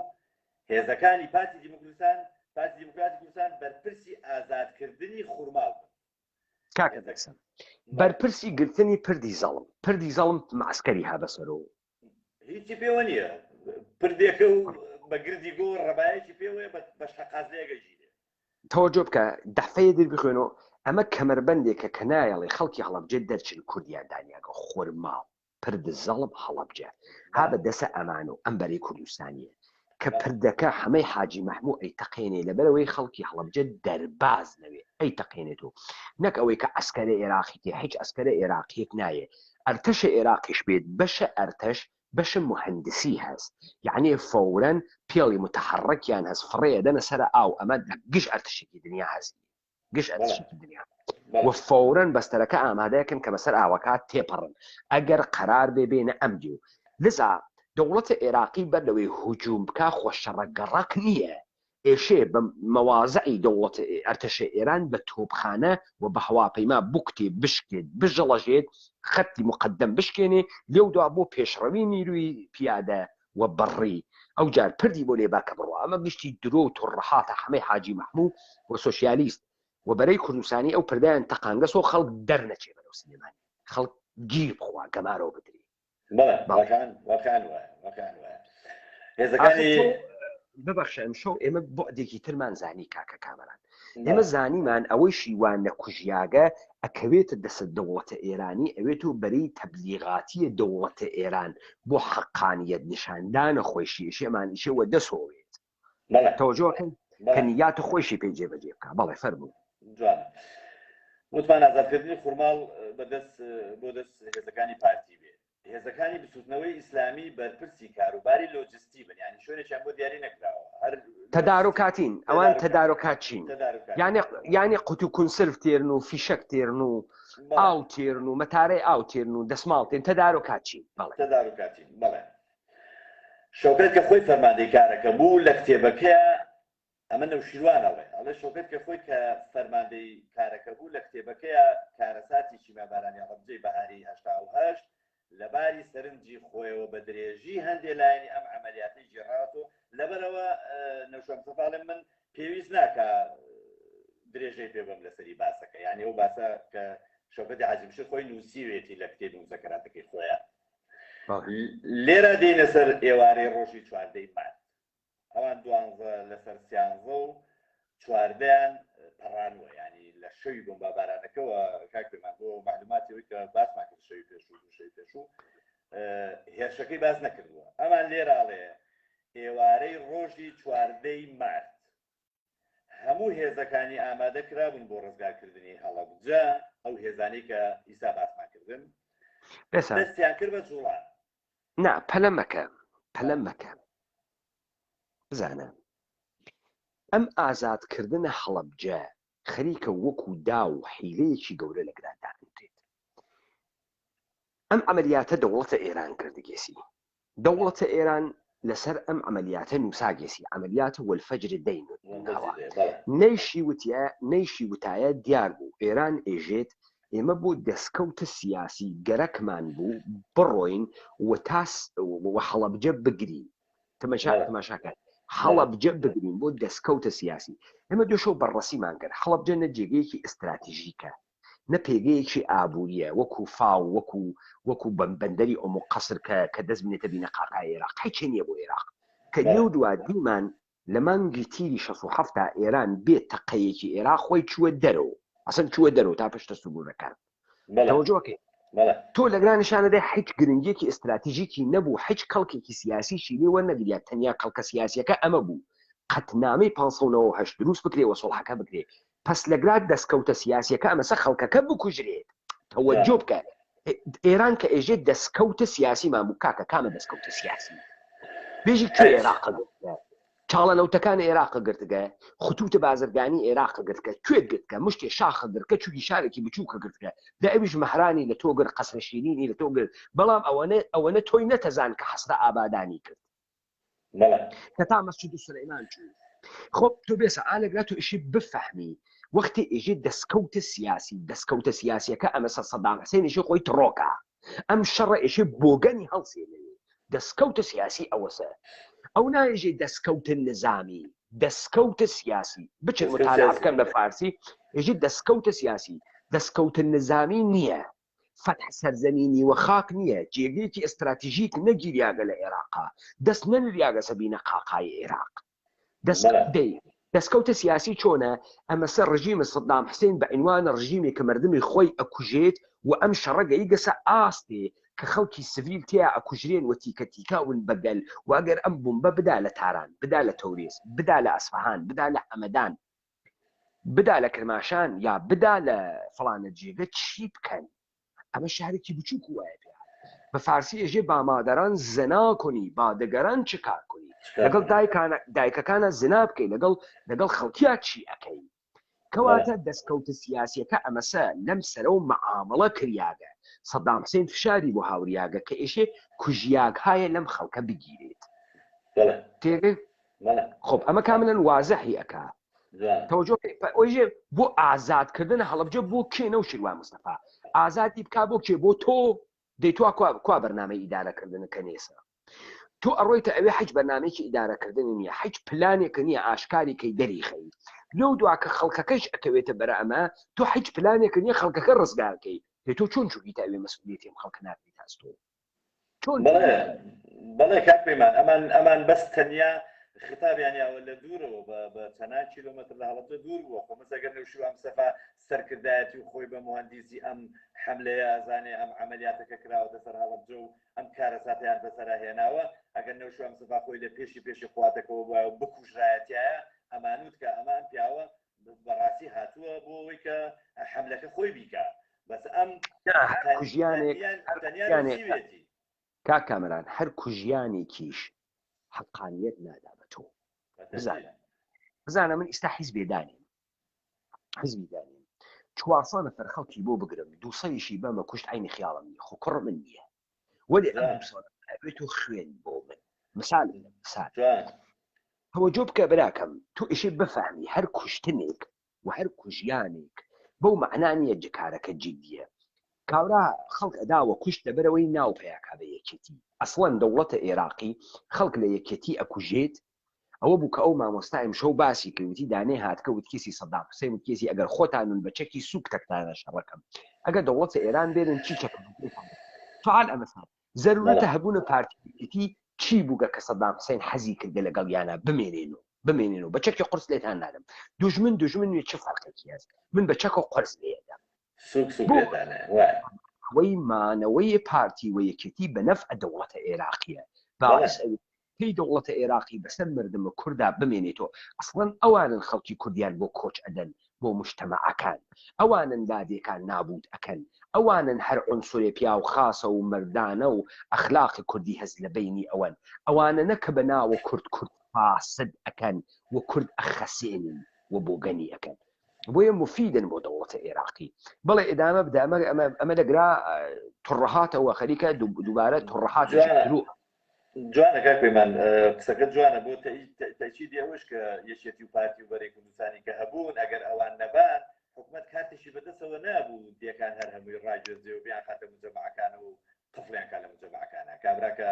هێزەکانی پارتی دیموکرستان پارتی دیموکراتی کوردستان بەرپرسی ئازادکردنی خورماڵ بن کاکە دەکسم بەرپرسی گرتنی پردی زەڵم پردی زەڵم معسکەری ها بەسەرۆ هیچی پێوە نییە پردێکە و بە گردی گۆ ڕەبایەکی پێوەیە بە شەقازەیەگە ژیرێ تەوەجۆ بکە دەفەیە در بخوێنەوە ئەمە کەمەربەندێکە کە نایەڵێ خەڵکی هەڵەبجە دەرچن کوردیان دانیاگە خۆرماڵ پرد زەڵم هەڵەبجە ها بە دەسە ئەمان و ئەم بەرەی کوردستانیە کە پردەکە حەمەی حاجی مەحموو ئەیتەقێنێ لەبەرئەوەی خەڵکی هەڵەبجە دەرباز نەوێ ئەیتەقێنێت و نەک ئەوەی کە عەسکەرە ئێراقی تێ هیچ عەسکەرە ئێراقیەک نایێ ئەرتەشە ئێراقیش بێت بەشە ئەرتەش بەشە موهەندسی هەس یەعنی فەورەن پێڵی موتەحەڕەکیان هەس فڕێ ئەدەنە سەرە ئاو ئەمە لە گشت ئەرتەشێکی دنیا هەس گشت ئەرتشێکی دنیا و فەورەن بەستەرەکە ئامادەکەن کە بەسەر ئاوەکە تێپەڕن ئەگەر قەرار بێ بێنە ئەم دیو لزا دەوڵەتە عێراقی بەر لەوەی هجوم بکا خۆ شەڕە گەڕەک نییە ئێشێ بە مەوازعی دەوڵەت ئەرتەشە ئێران بە تۆپخانە و بە هەواپەیما بکوتێ بشکێت بژڵەژێت خەتی مقدم بشکێنێ لێو دوا بۆ پێشڕەوی نیروی پیادە و بەڕی ئەو جار پردی بۆ لێبا کە بڕوا ئەمە گشتی درۆ و تڕەحاتە حەمەی حاجی مەحموو و سۆسیالیست و بەرەی کوردستانی ئەو پردیان تەقانگەس و خەڵک دەرنەچێ بەرەو سلێمانی خەڵک گیر بخوا گەمارۆ بدرێ بەڵێ واقعا واقعا وایە واقعا وایە هێزەکانی ببەخشە ئەمشەو ئێمە بۆعدێکی ترمان زانی کاکە کامەران ئێمە زانیمان ئەوەیشی وا نەکوژیاگە ئەکەوێتە دەسە دەوڵەتە ئێرانی ئەوێت و بەرەی تەبلیغاتیە دەوڵەتە ئێران بۆ حەقانیەت نیشاندانە خۆیشی ئیشێمان ئیشێ وە دەسۆوێت تەوەجۆکەن کە نیات خۆیشی پێ جێبەجێ بکە بەڵێ فەرموو جوانە وتمان ئازادکردنی خورماڵ بەدەست بۆ دەست هێزەکانی پارتی بێ هێزەکانی بزوتنەوەی ئیسلامی بەرپرسی کاروباری لۆجستی بن یانی شوێنێکیان بۆ دیاری نەکراوە هەر تەدارۆکاتین ئەوان تەدارۆکاتچین یانێ یانێ قوتو کونسرف تێرن و فیشەک تێرن و ئاو تێرن و مەتارەی ئاو تێرن و دەسماڵ تێن تەدارۆکاتچین بەڵێ تەدارۆکاتین بەڵێ شەوکەت کە خۆی فەرماندەی کارەکە بوو لە کتێبەکەیا ئەمە نەوشیروان ئەڵێ، ئەڵێ شەوکەت کە خۆی کە فەرماندەی کارەکە بوو لە کتێبەکەیا کارەساتی کیمیابارانی هەڵەبجەی بەهاری 88 لە باری سەرنجی خۆیەوە بە درێژی هەندێ لایەنی ئەم عەمەلیاتەی گێڕاوەتەوە، لەبەرئەوە نەوشیروان مستەفا ئەڵێ من پێویست ناکا درێژەی پێ بەم لەسەری باسەکە، یانی ئەو باسە کە شەوکەتی حاجی بشیر خۆی نووسیوێتی لە کتێبی موزەکەراتەکەی خۆیا. لێرە دێینە سەر ئێوارەی ڕۆژی چواردەی مارت. ئەوان دوانزە لەسەر سیانزە و چواردەیان پەڕانوە ینی لە شەوی بۆمبابارانەکەوە کاک پێمان بۆ معلوماتی ئەوی کە باسمان کرد شەوی پێشوو دوو شەوی پێشوو هێرشەکەی باس نەکردووە ئەمان لێراڵێ ئێوارەی ڕۆژی چواردەی مارت هەموو هێزەکانی ئامادە کرابوون بۆ ڕزگارکردنی هەڵەبجە ئەو هێزانەی کە ئیسا باسمان کردن دەستیان کرد بە جوڵان نا پەلە مەکە پەلە مەکە بزانە ئەم ئازادکردنە هەڵەبجە خەریکە وەکو داو و حیلەیەکی گەورە لە گران دابنرێت. ئەم عەمەلیاتە دەوڵەتە ئێران کردگێسی. دەوڵەتە ئێران لەسەر ئەم عەمەلیاتە نووساگێسی، عەمەلیاتە وەلفەجر دەین ناوە. نەیشی وتیە نەیشی وتایە دیار بوو ئێران ئێژێت ئێمە بۆ دەسکەوتە سیاسی گەرەکمان بوو بڕۆین و تا و هەڵەبجە بگرین. تەماشا تەماشاکە هەڵەبجە بگرین بۆ دەسکەوتە سیاسی. ئێمە دوێشەو بەڕڕەسیمان کرد هەڵەبجە نە جێگەیەکی ئیستراتیژیکە نە پێگەیەکی ئابوورییە وەکو فاو وەکو وەکو بەندەری ئۆم و قەسر کە کە دەست بنێتە بینە قاقای ئێراق هیچێ نییە بۆ ئێراق کە لێو دوا دیمان لە مانگی تیری 67 تا ئێران بێ تەقەیەکی ئێراق خۆی چووە دەرەوە ئەسەن چووە دەرەوە تا پشتە سنوورەکان تەوەجۆکەی تۆ لەگرا نیشانەدای هیچ گرنگیەکی ئیستراتیژیکی نەبوو هیچ کەڵکێکی سیاسیشی لێ وەرنەگریا تەنیا کەڵکە سیاسیەکە ئەمە بوو قەتنامەی 598 دروست بکرێ و سوڵحەکە بکرێ پەس لەگرا دەسکەوتە سیاسیەکە ئەمەسە خەڵکەکە بکوژرێت تەوەجۆ بکە ئێران کە ئێژێ دەسکەوتە سیاسیمان بوو کاکە کامە دەسکەوتە سیاسی بێژی کوێ عێراق چاڵە نەوتەکان عێراق گرتگە خطوط بازرگانی عێراق گرتگە کوێت گرتگە مشتێ شاخە گرتگە چووی شارێکی بچووکە گرتگە دە ئەویش مەهرانی لە تۆ گر قەسرە شیرینی لە تۆ گرت بەڵام ئەوەنە ئەوەنە تۆی نەتەزان کە حەسرە ئابادانی کرد کە تا مەسجد سولەیمان چوو خۆ تۆ بێسە ئالەگرا تۆ ئیشی بفەهمی وەختی ئێژێ دەسکەوتە سیاسی دەسکەوتە سیاسیەکە ئەمەسە سەدام حسێنیشی خۆی تڕۆکە ئەم شەڕە ئێشێ بۆگەنی هەڵسێنەوێ دەسکەوتە سیاسی ئەوەسە ئەو نایێژێ دەسکەوتە نزامی دەسکەوتە سیاسی بچن متالعە بکەن بە فارسی ئێژێ دەسکەوتە سیاسی دەسکەوتە نزامی نییە فەتح سەرزەمینی و خاک نییە، جێگەیەکی ئێستراتیژیک نەگیریاگە لە ئێراقا، دەست نەنریاگەسە بینە قاقای ئێراق. دەست دەی دەسکەوتە سیاسی چۆنە؟ ئەمەسە ڕژیم سەدام حسین بە عینوانە ڕژیمێ کە مەردمی خوەی ئەکوژێت و ئەم شەڕە گەیگەسە ئاستێ کە خەڵکی سڤیل تێیا ئەکوژرێن و تیکە تیکاون بە گەل و ئەگەر ئەم بومبە بدا لە تاران، بدا لە تەورێز، بدا لە ئەسفەهان، بدا لە هەمەدان، بدا لە کرماشان یا بدا لە فڵانە جێگە چی بکەن ئەمە شارێکی بچووک وایە پێ بە فارسی ئێژێ با مادەران زنا کنی با دگەران چ کار کنی لەگەڵ دایکانە دایکەکانە زنا بکەی لەگەڵ لەگەڵ خەڵکیا چی ئەکەی کەواتە دەستکەوتە سیاسیەکە ئەمەسە لەم سەرە و مەعامڵە کریاگە سەدام حسین فشاری بۆ هاوریاگە کە ئێشێ کوژیاگ هایە لەم خەڵکە بگیرێت تێگەی خب ئەمە کاملا وازحی ئەکا تەوەجۆ ئۆژێ بۆ ئازادکردن هەڵەبجە بۆ کێ نەوشیروان مستەفا ئازادی بک بۆ کێ بۆ تۆ دەیتوا کوا کوا بەرنامەی ئیدارەکردن کە نێسە تۆ ئەڕۆیتە ئەوێ حەج بەرنمەیەکی ئیدارەکردنی نییە حەج پلانێکە نییە ئاشکاری کەی دەریخەی لەو دوا کە خەڵکەکەش ئەکەوێتە بەرە ئەمە تۆ حەج پلانێکە نییە خەڵکەکە ڕزگارکەی تۆ چۆن چوویتە ئەوێ مەسئولیەتی ئەم خەڵکە ناکەیتە ئەستۆ چۆن بەڵێ بەڵێ کاک پەیمان ئەمان ئەمان بەس تەنیا خطابیان یاوە لە دوورەوە بە بە چەندان کیلۆمەتر لە هەڵەبجە دوور بووە خۆ مەسەگەر نەوشیروان مستەفا سەرکردایەتی و خۆی بە موهەندیسی ئەم حەملەیە ئەزانێ ئەم عەمەلیاتە کە کراوەتە سەر هەڵەبجە و ئەم کارەساتەیان بەسەرا هێناوە ئەگەر نەوشیروان مستەفا خۆی لە پێشی پێشی قواتەکەوە بوایە و بکوژرایەتیایە ئەمانوت کە ئەمە ئەم پیاوە بەڕاستی هاتووە بۆ ئەوەی کە حەملەکە خۆی بیکا بەس ئەم کوژیانێک تەنیا کاک کامەران هەر کوژیانێکیش حەقانیەت نادا بە تۆ بزانە بزانە من ئیستا حیزبێ دانیم حیزبی دانیم چوارسە نەفەر خەڵکی بۆ بگرم دووسەیشی بەمە کوشت عینی خیاڵم نیە خۆ کوڕ من نییە وەلی ئەم ئەبێت و خوێن بۆ من مثال مثال تەوەجۆ بکە براکەم تۆ ئیشێ بفەهمی هەر کوشتنێک و هەر کوژیانێک بەو مەعنا نییە جکارەکە جدیە کاورا خەڵک ئەدا وە کوشت لەبەرئەوەی ناو پەیاکا بە یەکێتی ئەسڵەن دەوڵەتە ئێراقی خەڵک لە یەکێتی ئەکوژێت ئەوە بوو کە ئەو مامۆستا ئیمشەو باسی کرد وتی دانێ هاتکە وتکێسی سەدام حوسێن وتکێسی ئەگەر خۆتانون بە چەکی سوک تەکتانە شەڕەکەم ئەگەر دەوڵەتە ئێران بێنن چی چەک فعال ئەمەسان زەرورەتە هەبوونە پارتی یەکێتی چی بووگە کە سەدام حسین حەزی کردگە لەگەڵیانا بمێنێن و بمێنێن و بە چەکی قورس لێتان نادەم دوژمن دوژمن نیە چ فەرقێکی هەست من بە چەکە قورس لێدەم سوک سوک لێتانە وایە. ئەوەی مانەوەی پارتی و یەکێتی بە نەفع دەوڵەتە عێراقیە باعس ئەوێ پێی دەوڵەتە عێراقی بەسەر مردمە کوردا بمێنێتۆ ئەسڵەن ئەوانن خەڵکی کوردیان بۆ کۆچ ئەدەن بۆ مجتەمەعەکان ئەوانن لادێکان نابوت ئەکەن ئەوانن هەر عونسورێ پیاو خاسە و مەردانە و ئەخلاقی کوردی هەس لە بەینی ئەوەن ئەوانەنە کە بە ناوە کورد کورد فاسد ئەکەن و کورد ئەخەسێنن و بۆگەنی ئەکەن بۆیە مفیدن بۆ دەوڵەتە ئێراقی بەڵێ ئیدامە بدە ئەمە ئەمە ئەمە لەگرا. تڕهاتەوە خەریکە دووبارە تڕهاتێکی ترو. جوانە کاک پەیمان قسەکەت جوانە بۆ تەئکیدی ئەوەش کە یەکێتی و پارتی و بەرەی کوردستانی کە هەبوون ئەگەر ئەوان نەبان حکومەت کارتێکی بەدەستەوە نابوو دێکان هەر هەمووی ڕاگوێزێ و بیانخاتە مجەمەعەکانەوە و قفڵیان کا لە مجەمەعەکانە کابرا کە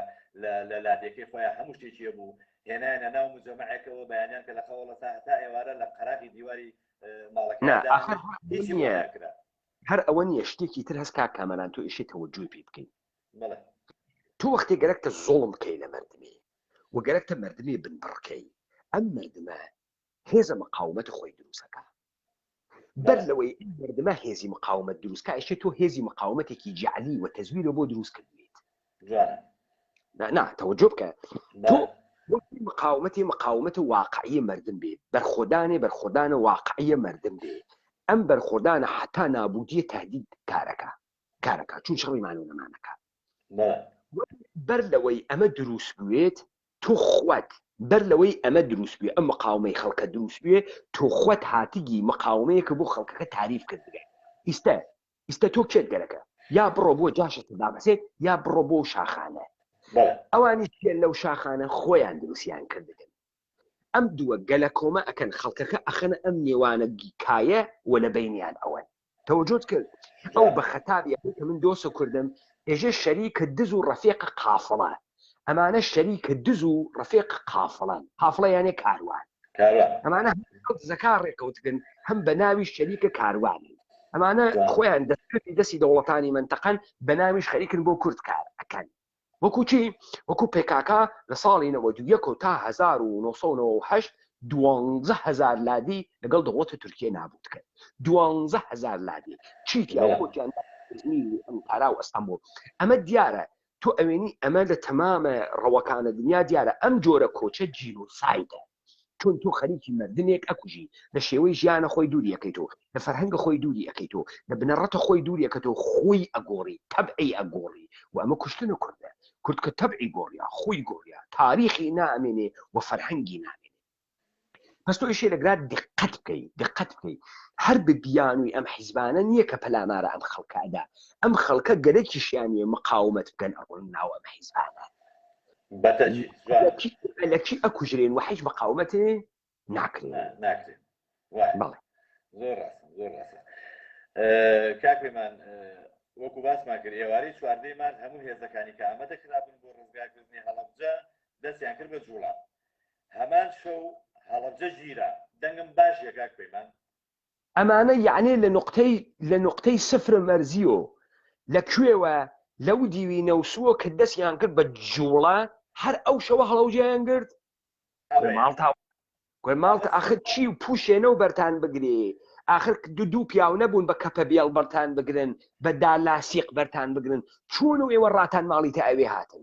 لە لادێکەی خۆیان هەموو شتێکی هەبوو هێنایانە ناو مجەمەعێکەوە بەیانیان کە لە خەوەڵەسا هەتا ئێوارە لە قەراغی دیواری ماڵەکەیان دانیشت هیچی بۆ ناکرا. هەر ئەوە نییە شتێکی تر هەست کاک کامەران تۆ ئیشێ تەوەجوی پێ بکەی تۆ وەختێ گەرەکتە زوڵم بکەی لە مەردمێ و گەرەکتە مەردمێ بنبڕکەی ئەم مەردمە هێزە مقاومەت خۆی دروستەکە بەر لەوەی ئەم مەردمە هێزی مقاومەت دروستکە ئەشێ تۆ هێزی مقاومەتێکی جعلی و تەزویرە بۆ دروست کردویت نا تەوەجۆ بکە تۆ وەختی مقاومەتی مقاومەتە واقعیە مردم بێ بەرخۆدانێ بەرخۆدانە واقعیە مردم بێ ئەم بەرخۆدانە حتا نابودیە تهدید کارەکە کارەکە چون شەڕی مان و نەمانەکە بەر لەوەی ئەمە دروست بوێت تۆ خوت بەر لەوەی ئەمە دروست بوێ ئەم مقاومەی خەڵکە دروست بوێ تۆ خوت هاتگی مقاومەیەکە بۆ خەڵکەکە تاریف کردگە ئیستا ئیستا تۆ کێت گەرەکە یا بڕۆ بۆ جاشە سەدام حسێن یا بڕۆ بۆ شاخانە ئەوانیش کێن لەو شاخانە خۆیان دروستیان کردگن ئەم دووە گەلەکۆمە ئەکەن خەڵکەکە ئەخەنە ئەم نێوانە کایە و لە بەینیان ئەوەن تەوەجۆت کرد ئەو بە خەتابی ئەوەی کە من دۆسە کوردم ئێژێ شەریکە دز و ڕەفیقە قافڵە ئەمانە شەریکە دز و ڕەفیقە قافڵەن قافڵە یانێ کاروان ئەمانە زەکا ڕێکەوتگن هەم بە ناوی شەریکە کاروانن ئەمانە خۆیان دەستکردی دەستی دەوڵەتانی منتەقەن بە ناویش خەریکن بۆ کورد کار ئەکەن وەکو چی؟ وەکو پێکاکا لە ساڵی 91 و تا 1998 12000 لادی لەگەڵ دەوڵەتی تورکیە نابوت کرد 12000 لادی چی تیا خۆتیان ئیزمیر و ئەنقەرە و ئەستەنبوڵ ئەمە دیارە تۆ ئەوێنی ئەمە لە تەمامە ڕەوەکانە دنیا دیارە ئەم جۆرە کۆچە جینۆسایدە چون تۆ خەریکی مردنێک ئەکوژی لە شێوەی ژیانە خۆی دووری ئەکەیتەوە لە فەرهەنگە خۆی دووری ئەکەیتەوە لە بنەڕەتە خۆی دووری ئەکەتەوە خۆی ئەگۆڕی تەبعی ئەگۆڕی و ئەمە کوشتنە کوردە کورد کە تەبعی گۆڕیا خۆی گۆڕیا تاریخی نامێنێ و فەرهەنگی نامێنێ پس تۆ ئیشێ لەگرا دقت بکەی دقت بکەی هەر بە بیانووی ئەم حیزبانە نییە کە پەلامارە ئەم خەڵکە ئەدا ئەم خەڵکە گەلەکیشیان نیە مقاومەت بکەن ئەڕۆن ناو ئەم حیزبانە لەکی ئەکوژرێن و حیچ مقاومەتێ ناکرێن ناکرێن بەڵێ زۆر ڕاستە زۆر ڕاستە کاک پەیمان وەکو باسمان کرد ئێوارەی چواردەی مارت هەموو هێزەکانی کە ئامادە کرابوون بۆ ڕزگارکردنی هەڵەبجە دەستیان کرد بە جوڵە هەمان شەو هەڵەبجە گیرا دەنگم باشە کاک پەیمان ئەمانە یەعنی لە نوقتەی لە نوقتەی سفر مەرزیۆ لە کوێوە لەو دیوی نەوسووە کە دەستیان کرد بە جووڵە هەر ئەو شەوە هەڵەوجەیان گرت کورە ماڵتا کورە ماڵتە ئاخر چی و پووشێنە و بەرتان بگرێ ئاخر دو دوو پیاو نەبوون بە کەپە بێڵ بەرتان بگرن بە دالاسیق بەرتان بگرن چۆن و ئێوە ڕاتان ماڵی تا ئەوێ هاتن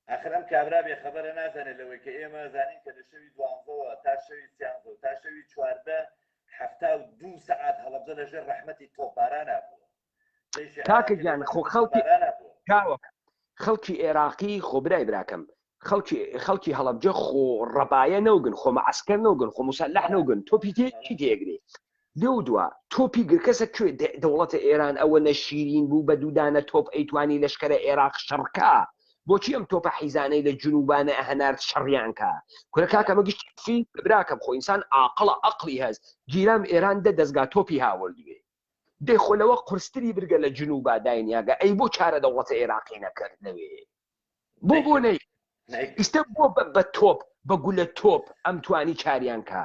ئاخر ئەم کابرا بێ خەبەرە نازانێت لەوەی کە ئێمە زانین کە لە شەوی دوانزەوە تا شەوی سیانزە و تا شەوی 14 72 سەعات هەڵەبجە لە ژێر ڕەحمەتی تۆپبارانا بووە. جەیشی کاکە عێراقی لە گیان ژێر خۆ ڕەحمەتی خەڵکی تۆپبارانا بووە. کاوە خەڵکی عێراقی خۆ برای براکەم خەڵکی خەڵکی هەڵەبجە خۆ ڕەبایە نەوگن خۆ مەعەسکەر نەوگن خۆ موسەلەح نەوگن تۆپی تێ چی تێگرێ لەو دوا تۆپی گرکەسە کوێ دەوڵەتە ئێران ئەوەنە شیرین بوو بە دوودانە تۆپ ئەیتوانی لەشکەرە ئێراق شەڕکا بۆچی ئەم تۆپە حیزانەی لە جنوبانە ئەهەنارد شەڕیان کا کورە کاکە ئەمە گشت فی براکەم خۆ ئینسان ئاقڵە ئەقڵی هەست گیرام ئێران دە دەزگا تۆپی هاوردوێ دەی خۆ لەوە قورستری برگە لە جنوبا داینیاگە ئەی بۆ چارە دەوڵەتە ئێراقی نەکرد لەوێ بۆ بۆ نەی ئیستە بۆ بە تۆپ بە گولە تۆپ ئەم توانی چاریان کا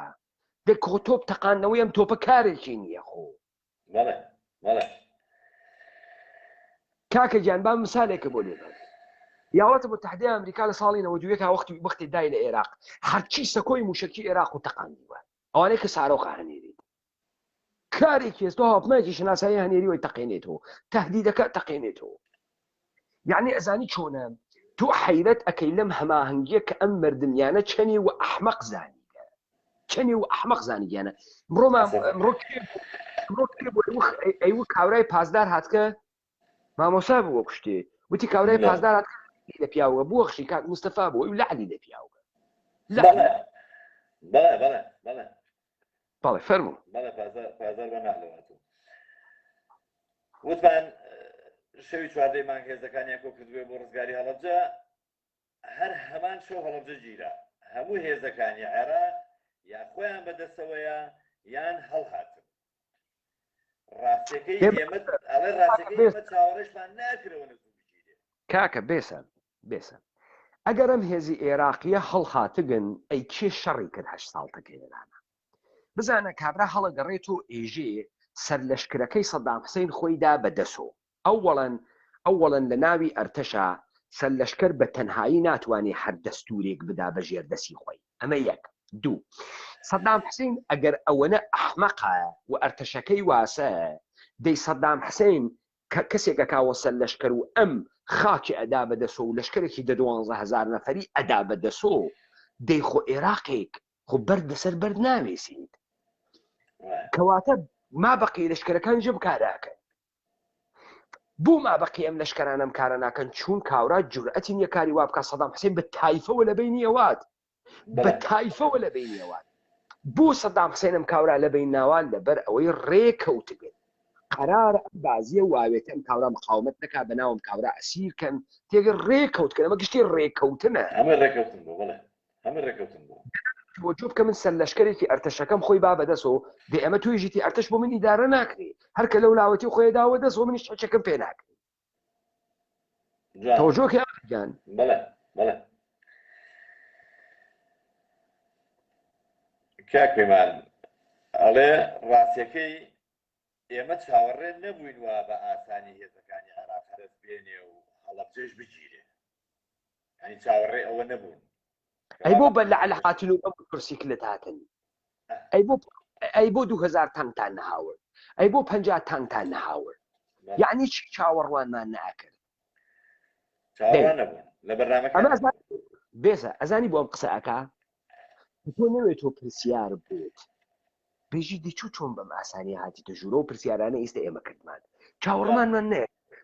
دە کۆ تۆپ تەقاندنەوەی ئەم تۆپە کارێکی نییە خۆ. بەڵێ بەڵێ. کاکە گیان با مسالێکە بۆ لێدەم. ایالات متحدە ئەمریکا لە ساڵی 91 وەختی وەختی دای لە عێراق هەرچی سەکۆی موشکی عێراق و تەقاندیوە ئەوانەی کە سارۆخە هەنێریت کارێکی ئێستا هاوپمایەکی شناسایی هەنێریوەی تەقێنێتەوە تهدیدەکە تەقێنێتەوە یعنی ئەزانی چۆنە تۆ حەیرەت ئەکەی لەم هەماهەنگیە کە ئەم مردمیانە چەنی و ئەحمەق زانیگە چەنی و ئەحمەق زانیگیانە مڕۆ مڕۆ مڕۆ ئەیوە کاورای پاسدار هاتکە مامۆسا بووە کوشتێ وتی کاورای پاسدار هاتکە لە پیاوە بووە خشی کاک مستەفا بوو ئەو لەعلی لە پیاوە بەڵێ بەڵێ بەڵێ بەڵێ فەرموو. بەڵێ پازار پازار بە نالەوە هاتوو. وتمان. شەوی چواردەی مانگ هێزەکانیان کۆ کردبووە بۆ ڕزگاری هەڵەبجە، هەر هەمان شەو هەڵەبجە گیرا. هەموو هێزەکانی عێراق یا خۆیان بەدەستەوەیە یان هەڵهاتن. ڕاستیەکەی ئێمە ئەڵێ ڕاستیەکەی ئێمە چاوەڕێشمان ناکرەوە نەزوو بگیرێ. کاکە بێسە بێسە ئەگەر ئەم هێزی ئێراقیە هەڵهاتگن ئەی کێ شەڕی کرد هەشت ساڵ تەکە ئێرانە؟ بزانە کابرا هەڵەگەڕێتۆ ئێژێ سەرلەشکرەکەی سەدام حسین خۆی دا بە دەسۆ. ئەوەڵەن ئەوەڵەن لە ناوی ئەرتەشا سەرلەشکەر بە تەنهایی ناتوانێ هەر دەستوورێک بدا بە ژێر دەسی خۆی. ئەمە یەک. دوو. سەدام حسین ئەگەر ئەوەنە ئەحمەقە و ئەرتەشەکەی واسە دەی سەدام حسین کە کەسێک ئەکا وە سەرلەشکەر و ئەم خاکی ئەدا بە دەسۆ و لەشکرێکی دە دوانزە هەزار نەفەری ئەدا بە دەسۆ دەی خۆ ئێراقێک خۆ بەرد لەسەر بەرد ناوێسیت. کەواتە ما بەقی لەشکرەکان جێ بکارەکەن. بۆ ما بەقی ئەم لەشکرانە ئەم کارە ناکەن چوون کاورا جورئەتی نییە کاری وا بکات سەدام حسین بە تایفەوە لە بینی ئەوات بە تایفەوە لە بینی ئەوات بۆ سەدام حسین ئەم کاورا لە بین ناوان لەبەر ئەوەی ڕێکەوتبێت قەرارە ئەم بازیە واوێتە ئەم کاورا مقاومەت نەکا بە ناوم کاورا ئەسیر کەن تێگە ڕێکەوت کەن ئەمە گشتی ڕێکەوتنە ئەمە ڕێکەوتن بۆ بەڵێ هەموو ڕێکەوتن بوو. تەوەجۆ بکە من سەرلەشکەرێکی ئەرتەشەکەم خۆی با بەدەسۆ دێ ئەمە تۆی ژیتی ئەرتەش بۆ من ئیدارە ناکرێ هەر کە لەو لاوەتی خۆی داوە دەست منیش چەکم پێ ناکرێ تەوەجۆ کە گیان بەڵێ بەڵێ کاک پەیمان ئەڵێ ڕاستیەکەی ئێمە چاوەڕێ نەبووین وا بە ئاسانی هێزەکانی عێراق هەرەس بێنێ و هەڵەبجەش بگیرێ یانی چاوەڕێ ئەوە نەبوون. ئەی بۆ بە لەعل هاتن و بە موتورسیکلت هاتن؟ ئەی بۆ ئەی بۆ 2000 تانکتان نەهاورد؟ ئەی بۆ 50 تانکتان نەهاورد؟ یعنی چی چاوەڕوانمان نەئەکرد؟ چاوەڕوان نەبوون لە بەرنامەکە. ئەمە بێزە ئەزانی بۆ ئەم قسە ئەکا؟ تۆ نەوێت تۆ پرسیار بێت بێژی دیچوو چۆن بەم ئاسانی هاتیتە ژوورەوە پرسیارانە ئیستە ئێمە کردمان چاوەڕمانمان نێ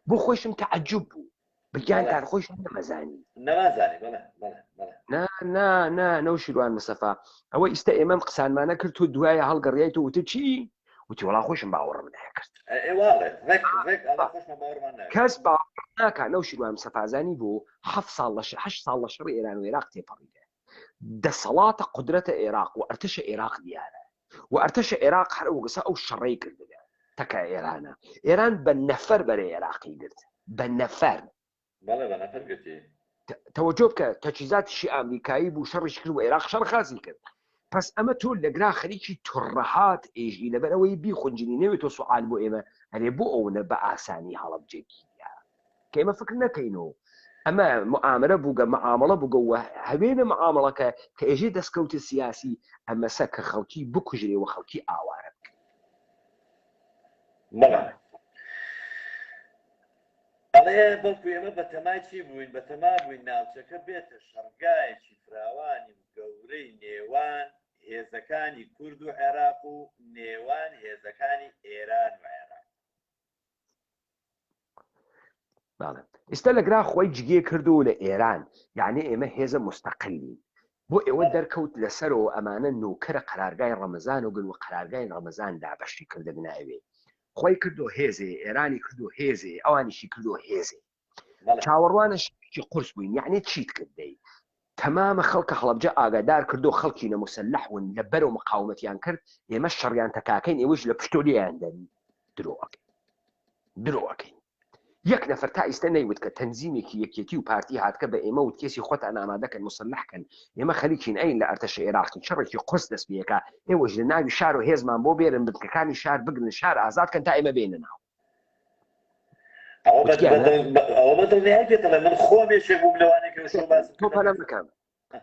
بۆ خۆشم تەعجب بوو بگیانتان خۆش نەمەزانی نەمازانی بەڵێ بەڵێ بەڵێ نا نا نا نەوشیروان مستەفا ئەوە ئیستا ئێمەم قسانمانە کرد تۆ دوایە هەڵگەڕیایت و وتت چی وتی وەڵا خۆشم باوەڕم نەکرد ئێ واڵێ ڕێک ڕێک ئەڵێ خۆشمان باوەڕمان ناکرد کەس باوەڕ ناکا نەوشیروان مستەفازانی بۆ هەفت ساڵ لە هەشت ساڵ لە شەڕی ئێران و عێراق تێپەڕیوە دەسەڵاتە قودرەتە عێراق و ئەرتەشە عێراق دیارە و ئەرتەشە عێراق هەر ئەو گسە ئەو شەڕەی کردگە تەکە ئێرانە ئێران بە نەفەر بەرەی عێراقی گرت بە نەفەر. بەڵێ بە نەفەر گرتی. تەوەجۆ بکە تەجهیزاتیشی ئامریکایی بوو شەڕیش کرد و عێراق شەڕ خاسی کرد پس ئەمە تۆ لەگرا خەریکی تڕەهات ئێژی لەبەر ئەوەی بیخونجنی نەوێت تۆ سوعال بۆ ئێمە ئەرێ بۆ ئەونە بە ئاسانی هەڵەبجە گیریا کە ئێمە فکر نەکەین و ئەمە معاملە بووگە معامڵە بووگە و هەوێنە معامڵەکە کە ئێژێ دەستکەوت سیاسی ئەمەسە کە خەڵکی بکوژرێ و خەڵکی ئاوارە بکرێ. بەڵێ ئەڵێ بەڵکو ئێمە بەتەمای چی بووین بەتەما بووین ناوچەکە بێتە شەڕگایەکی فراوانی و گەورەی نێوان هێزەکانی کورد و عێراق و نێوان هێزەکانی ئێران و عێراق. بەڵێ ئیستا لە گرا خۆی جگێ کردو لە ئێران یعنی ئێمە هێزە مستەقلین بۆ ئێوە دەرکەوت لەسەرەوە ئەمانە نوکەرە قەرارگای ڕەمەزان و گن و قەرارگای ڕەمەزان دابەشی کردگنە ئەوێ خۆی کردو هێزێ ئێرانی کردو هێزێ ئەوانیشی کردو هێزێ چاوەڕوانە شتێکی قورس بووین یعنی چیت کرد دەی تەمامە خەڵکە هەڵەبجە ئاگادار کردو خەڵکی نە مسلح ون لە بەرەو مقاومەتیان کرد ئێمە شەڕیان تەکاکەین ئێوەش لە پشتۆ لێیان دەن درۆ ئەکەین درۆ ئەکەین یەک نەفەر تا ئیستە نەیوت کە تەنزیمێکی یەکێتی و پارتی هاتکە بە ئێمە وت کێسی خۆتان ئامادەکەن مسلح کەن ئێمە خەریکین ئەین لە ئەرتەش عێراقی شەڕێکی قورس دەست پێکا ئێوەش لە ناوی شار و هێزمان بۆ بێرن بنکەکانی شار بگرن شار ئازاد کەن تا ئێمە بێینە ناو ئەوە بە دڵنیایی پێت دەڵێم من خۆم یەکێک بووم لەوانەی کە شەو باسم تۆ پەلە مەکە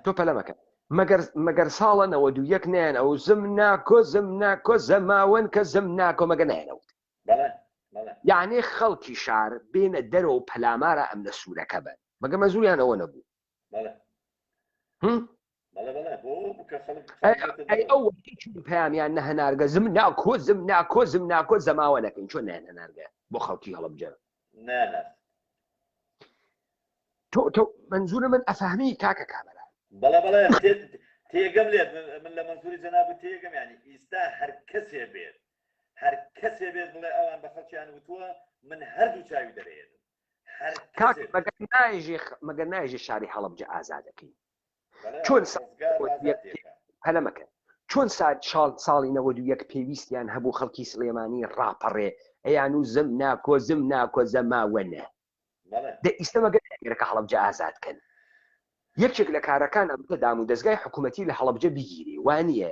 تۆ پەلە مەکە مەگەر مەگەر ساڵە 91 نیان ئەو زم ناکۆ زم ناکۆ زەماوەن کە زم ناکۆ مەگە نایەنەوت یعنی خەڵکی شار بێنە دەرەوە و پەلامارە ئەم لە سوورەکە بن مەگە مەزوریان ئەوە نەبوو ئەی ئەو وەختی چون پەیامیان نەهەنارگە زم ناکۆ زم ناکۆ زم ناکۆ زەماوە نەکەین چۆن نایان هەنارگە بۆ خەڵکی هەڵەبجە تۆ تۆ منزورە من ئەفهمی کاکە کامەران بەڵێ بەڵێ تێگەم لێت من لە مەنزوری جەنابت تێگەم یانی ئیستا هەر کەسێ بێت هەر کەسێ بێت بڵێ ئەوان بە خەڵکیان وتووە من هەردوو چاوی دەرێنم. هەر کاک کەسێ مەگەر نایژێ مەگەر نایژێ شاری هەڵەبجە ئازادەکەی بەڵێ چۆن ڕزگار ئازادیەکە پەلە مەکە چۆن ساڵی 91 پێویستیان هەبوو خەڵکی سلێمانی ڕاپەڕێ ئەیان و زم ناکۆ زم ناکۆ زەماوەنە دە ئیستە مەگەر ناگەرەکە هەڵەبجە ئازاد کەن یەکێک لە کارەکان ئەمتە دام و دەزگای حکوومەتی لە هەڵەبجە بگیرێ وانە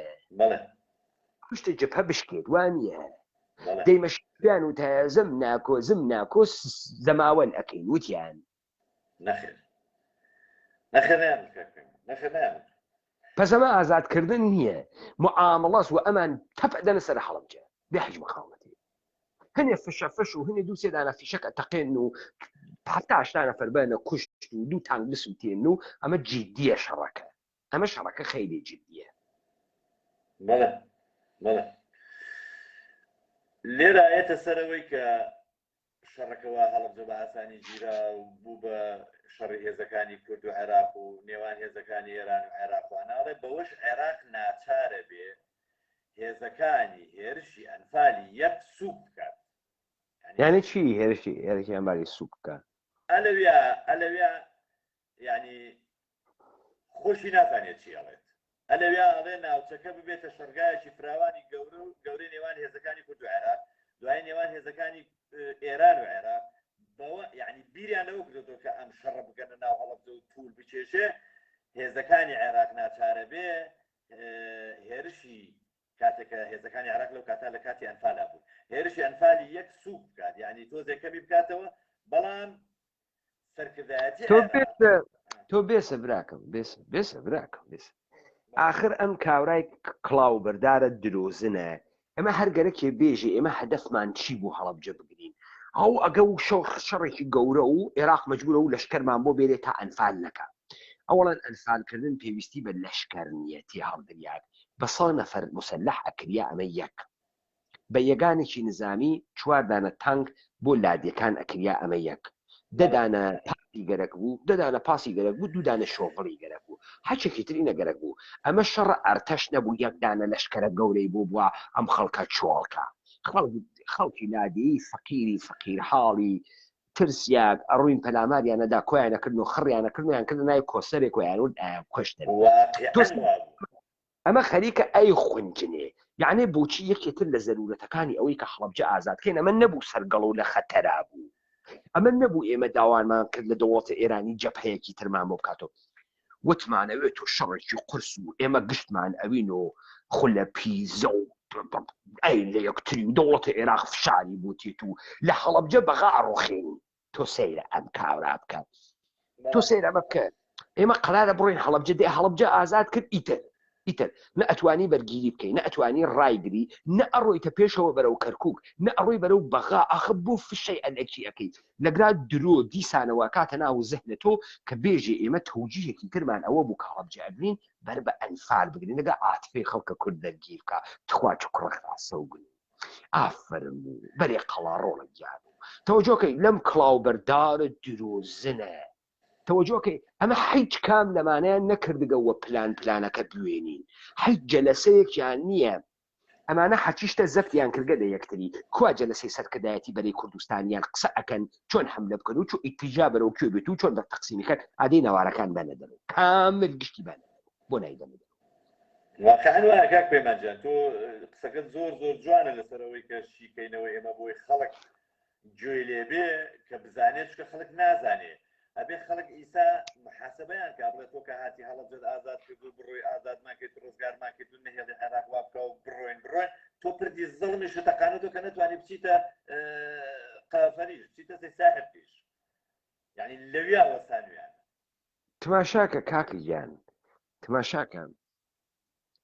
پشتە جبهە بشکێت وانە دەیمەشیان و تایزم ناکۆ زم ناکۆ زەماوەن ئەەکەین وتیان نەخێر نەخێر نەیان نەخێر نەیان پس ئەمە ئازادکردن نییە معامڵەس و ئەمان تەپ ئەدەنە سەر هەڵەبجە بێ حەج مقاومەتی هەنێ فشە فش و هەنێ دوو سێ دانە فیشەک ئەتەقێن و حتا هەشتا نەفەر بەنە کوشت و دوو تانک بسووتێن و ئەمە جدیە شەڕەکە ئەمە شەڕەکە خەیلی جدیە بەڵێ بەڵێ لێرە ئێتە سەرەوەی کە شەڕەکە وا هەڵەبجە بە ئاسانی گیرا و بوو بە شەڕی هێزەکانی کورد و عێراق و نێوان هێزەکانی ئێران و عێراق و ئەناڵێ بەوەش عێراق ناچارە بێ هێزەکانی هێرشی ئەنفالی یەک سوک بکات یعنی چی هێرشی هێرشی ئەنفالی سوک بکات ئەلەویا ئەلەویا یعنی خۆشی نازانێت چی ئەڵێت. ئەلەویا ئەڵێ ناوچەکە ببێتە شەڕگایەکی فراوانی گەورە و گەورەی نێوان هێزەکانی کورد و عێراق، دوایی نێوان هێزەکانی ئێران و عێراق، بەوە یعنی بیریان لەوە کردۆتەوە کە ئەم شەڕە بگەنە ناو هەڵەبجە و توول بکێشێ، هێزەکانی عێراق ناچارە بێ هێرشی کاتێک کە هێزەکانی عێراق لەو کاتە لە کاتی ئەنفالا بوون هێرشی ئەنفالی یەک سووک بکات یعنی تۆزێک کەمی بکاتەوە بەڵام سەرکردایەتی تۆ بێسە تۆ بێسە براکەم بێسە بێسە براکەم بێسە ئاخر ئەم کاورای کڵاو بەردارە درۆزنە ئەمە هەر گەرەکێ بێژێ ئێمە هەدەفمان چی بوو هەڵەبجە بگرین ئەو ئەگە و شەو شەڕێکی گەورە و عێراق مەجبورە و لەشکەرمان بۆ بێرێ تا ئەنفال نەکا ئەوەڵەن ئەنفالکردن پێویستی بە لەشکەر نییە تێ هەڵدریاگ بە سا نەفەر مسەلح ئەکریا ئەمە یەک بە یەگانێکی نزامی چوار دانە تانک بۆ لادێکان ئەکریا ئەمە یەک دە دانە پاسی گەرەک بوو دە دانە پاسی گەرەک بوو دوو دانە شۆڤڵی گەرەک بوو هەچێکی تری نەگەرەک بوو ئەمە شەڕە ئەرتەش نەبوو یەک دانە لەشکەرە گەورەی بۆ بووە ئەم خەڵکە چۆڵکە خەڵک خەڵکی لادێی فەقیری فەقیر حاڵی ترسیاک ئەڕوین پەلاماریان ئەدا کۆیان ئەکردن و خڕیان ئەکردن و یان کردە ناوی کۆسەرێک و یان ورد ئەیان کوشتن واقیعەن وابوو. ئەمە خەریکە ئەیخونجنێ. یەعنی بۆچی یەکێ تر لە زەرورەتەکانی ئەوەی کە هەڵەبجە ئازاد کەین ئەمە نەبوو سەرگەڵو لە خەتەرا بوو. ئەمە نەبوو ئێمە داوانمان کرد لە دەوڵەتە ئێرانی جەبهەیەکی ترمان بۆ بکاتەوە. وتمان ئەوێ تۆ شەڕێکی قورس و ئێمە گشتمان ئەوین و خولە پیزە و ئەین لە یەکتری و دەوڵەتە ئێراق فشاری بۆ تێت و لە هەڵەبجە بەغا ئەڕوخێنین. تۆ سەیرە ئەم کاورا بکە تۆ سەیرە ئەمە بکە ئێمە قەرارە بڕۆین هەڵەبجە دێ هەڵەبجە ئازاد کرد ئیتر ئیتر نە ئەتوانی بەرگیری بکەی نە ئەتوانی ڕایگری نە ئەڕۆیتە پێشەوە بەرەو کەرکک نە ئەڕۆی بەرەو بەغا ئاخە بۆ فشەی ئەلەکی ئەەکەی لەگرا درۆ دیسانەوە کاتە ناو زەهنە تۆ کە بێژێ ئێمە تەوجیهێکی ترمان ئەوە بوو کە هەڵەبجە ئەگرین بەر بە ئەنفال بگرین لەگە عاتفەی خەڵکە کورد دەرگیر بکە تخوا چ کوڕە خاسە و گل ئافەرم بوو بەرێ قەڵا ڕۆڵە گیان و تەوەجۆکەی لەم کڵاو بەردارە درۆزنە تەوەجۆکەی ئەمە حیچ کام لەمانەیان نەکردگە وە پلان پلانەکە بوێنین حیچ جەلەسەیەکیان نییە ئەمانە حەچیشتە زەفتیان کردگە لە یەکتری کوا جەلەسەی سەرکردایەتی بەرەی کوردستانیان قسە ئەکەن چۆن حملە بکەن و چۆ ئیتیجا بەرەو کوێ بێت و چۆن بە تەقسیمی کەن ئادەی نەوارەکان بەنە دەرەوە کامل گشتی بەنە بۆ نایدەنە دەرەوە واقعا وایە کاک پەیمان جان تۆ قسەکەت زۆر زۆر جوانە لەسەر ئەوەی کە شیکەینەوە ئێمە بۆی خەڵک گوێی لێبێ کە بزانێت چکە خەڵک نازانێ ئەبێ خەڵک ئیسا محاسبەیان کا بڵێ تۆ کە هاتی هەڵەبجەت ئازاد کرد و بڕۆی ئازادمان کرد ڕزگارمان کرد و نەهێڵی عێراق وا بکە و بڕۆین بڕۆین تۆ پردی زەڵمیش تەقانە تۆ کە نەتوانی بچیتە قەفەریش بچیتە سەی ساحب پیش یعنی لەویا وەستانویان تماشاکە کاکە گیان تماشاکە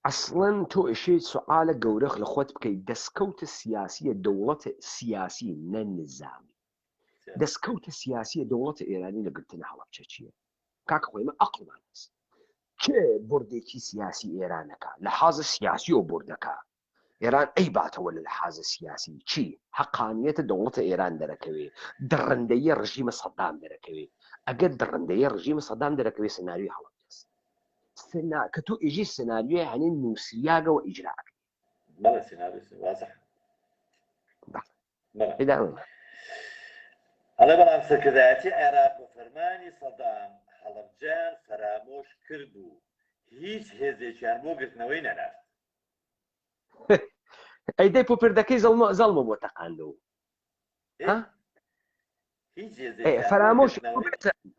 ئەسڵەن تۆ ئەشێ سوعالە گەورەخ لە خۆت بکەی دەسکەوتە سیاسیە دەوڵەتە سیاسی نە نزامی دەسکەوتە سیاسیە دەوڵەتە ئێرانی لە گرتنە هەڵەبچە چییە کاکە خۆ ئێمە ئەقڵمان هەس چ بردێکی سیاسی ئێرانەکە لە حازە سیاسیەوە بردەکە ئێران ئەیباتەوە لە لحازە سیاسی چی حەقانیەتە دەوڵەتە ئێران دەرەکەوێ دڕندەیە ڕژیمە سەدام دەرەکەوێ ئەگەر دڕندەیە ڕژیمە سەدام دەرەکەوێ سناریۆی هەڵەبجەس سنا کە تۆ ئێژی سناریۆی هەنێ نووسریاگەوە ئیجرا ئەکرێ بەڵێ سناریۆ وازح بەڵێ. ئیدامە. ئەڵێ بەڵام سەرکردایەتی عێراق بە فەرمانی سەدام هەڵەبجەیان فەرامۆش کرد و هیچ هێزێکیان بۆ گرتنەوەی نەنارد. ئەی دەی پۆپردەکەی زەڵمە زەڵمە بۆ تەقاندەوە ها هیچ هێزێکیان بۆ فەرامۆش گرتنەوەی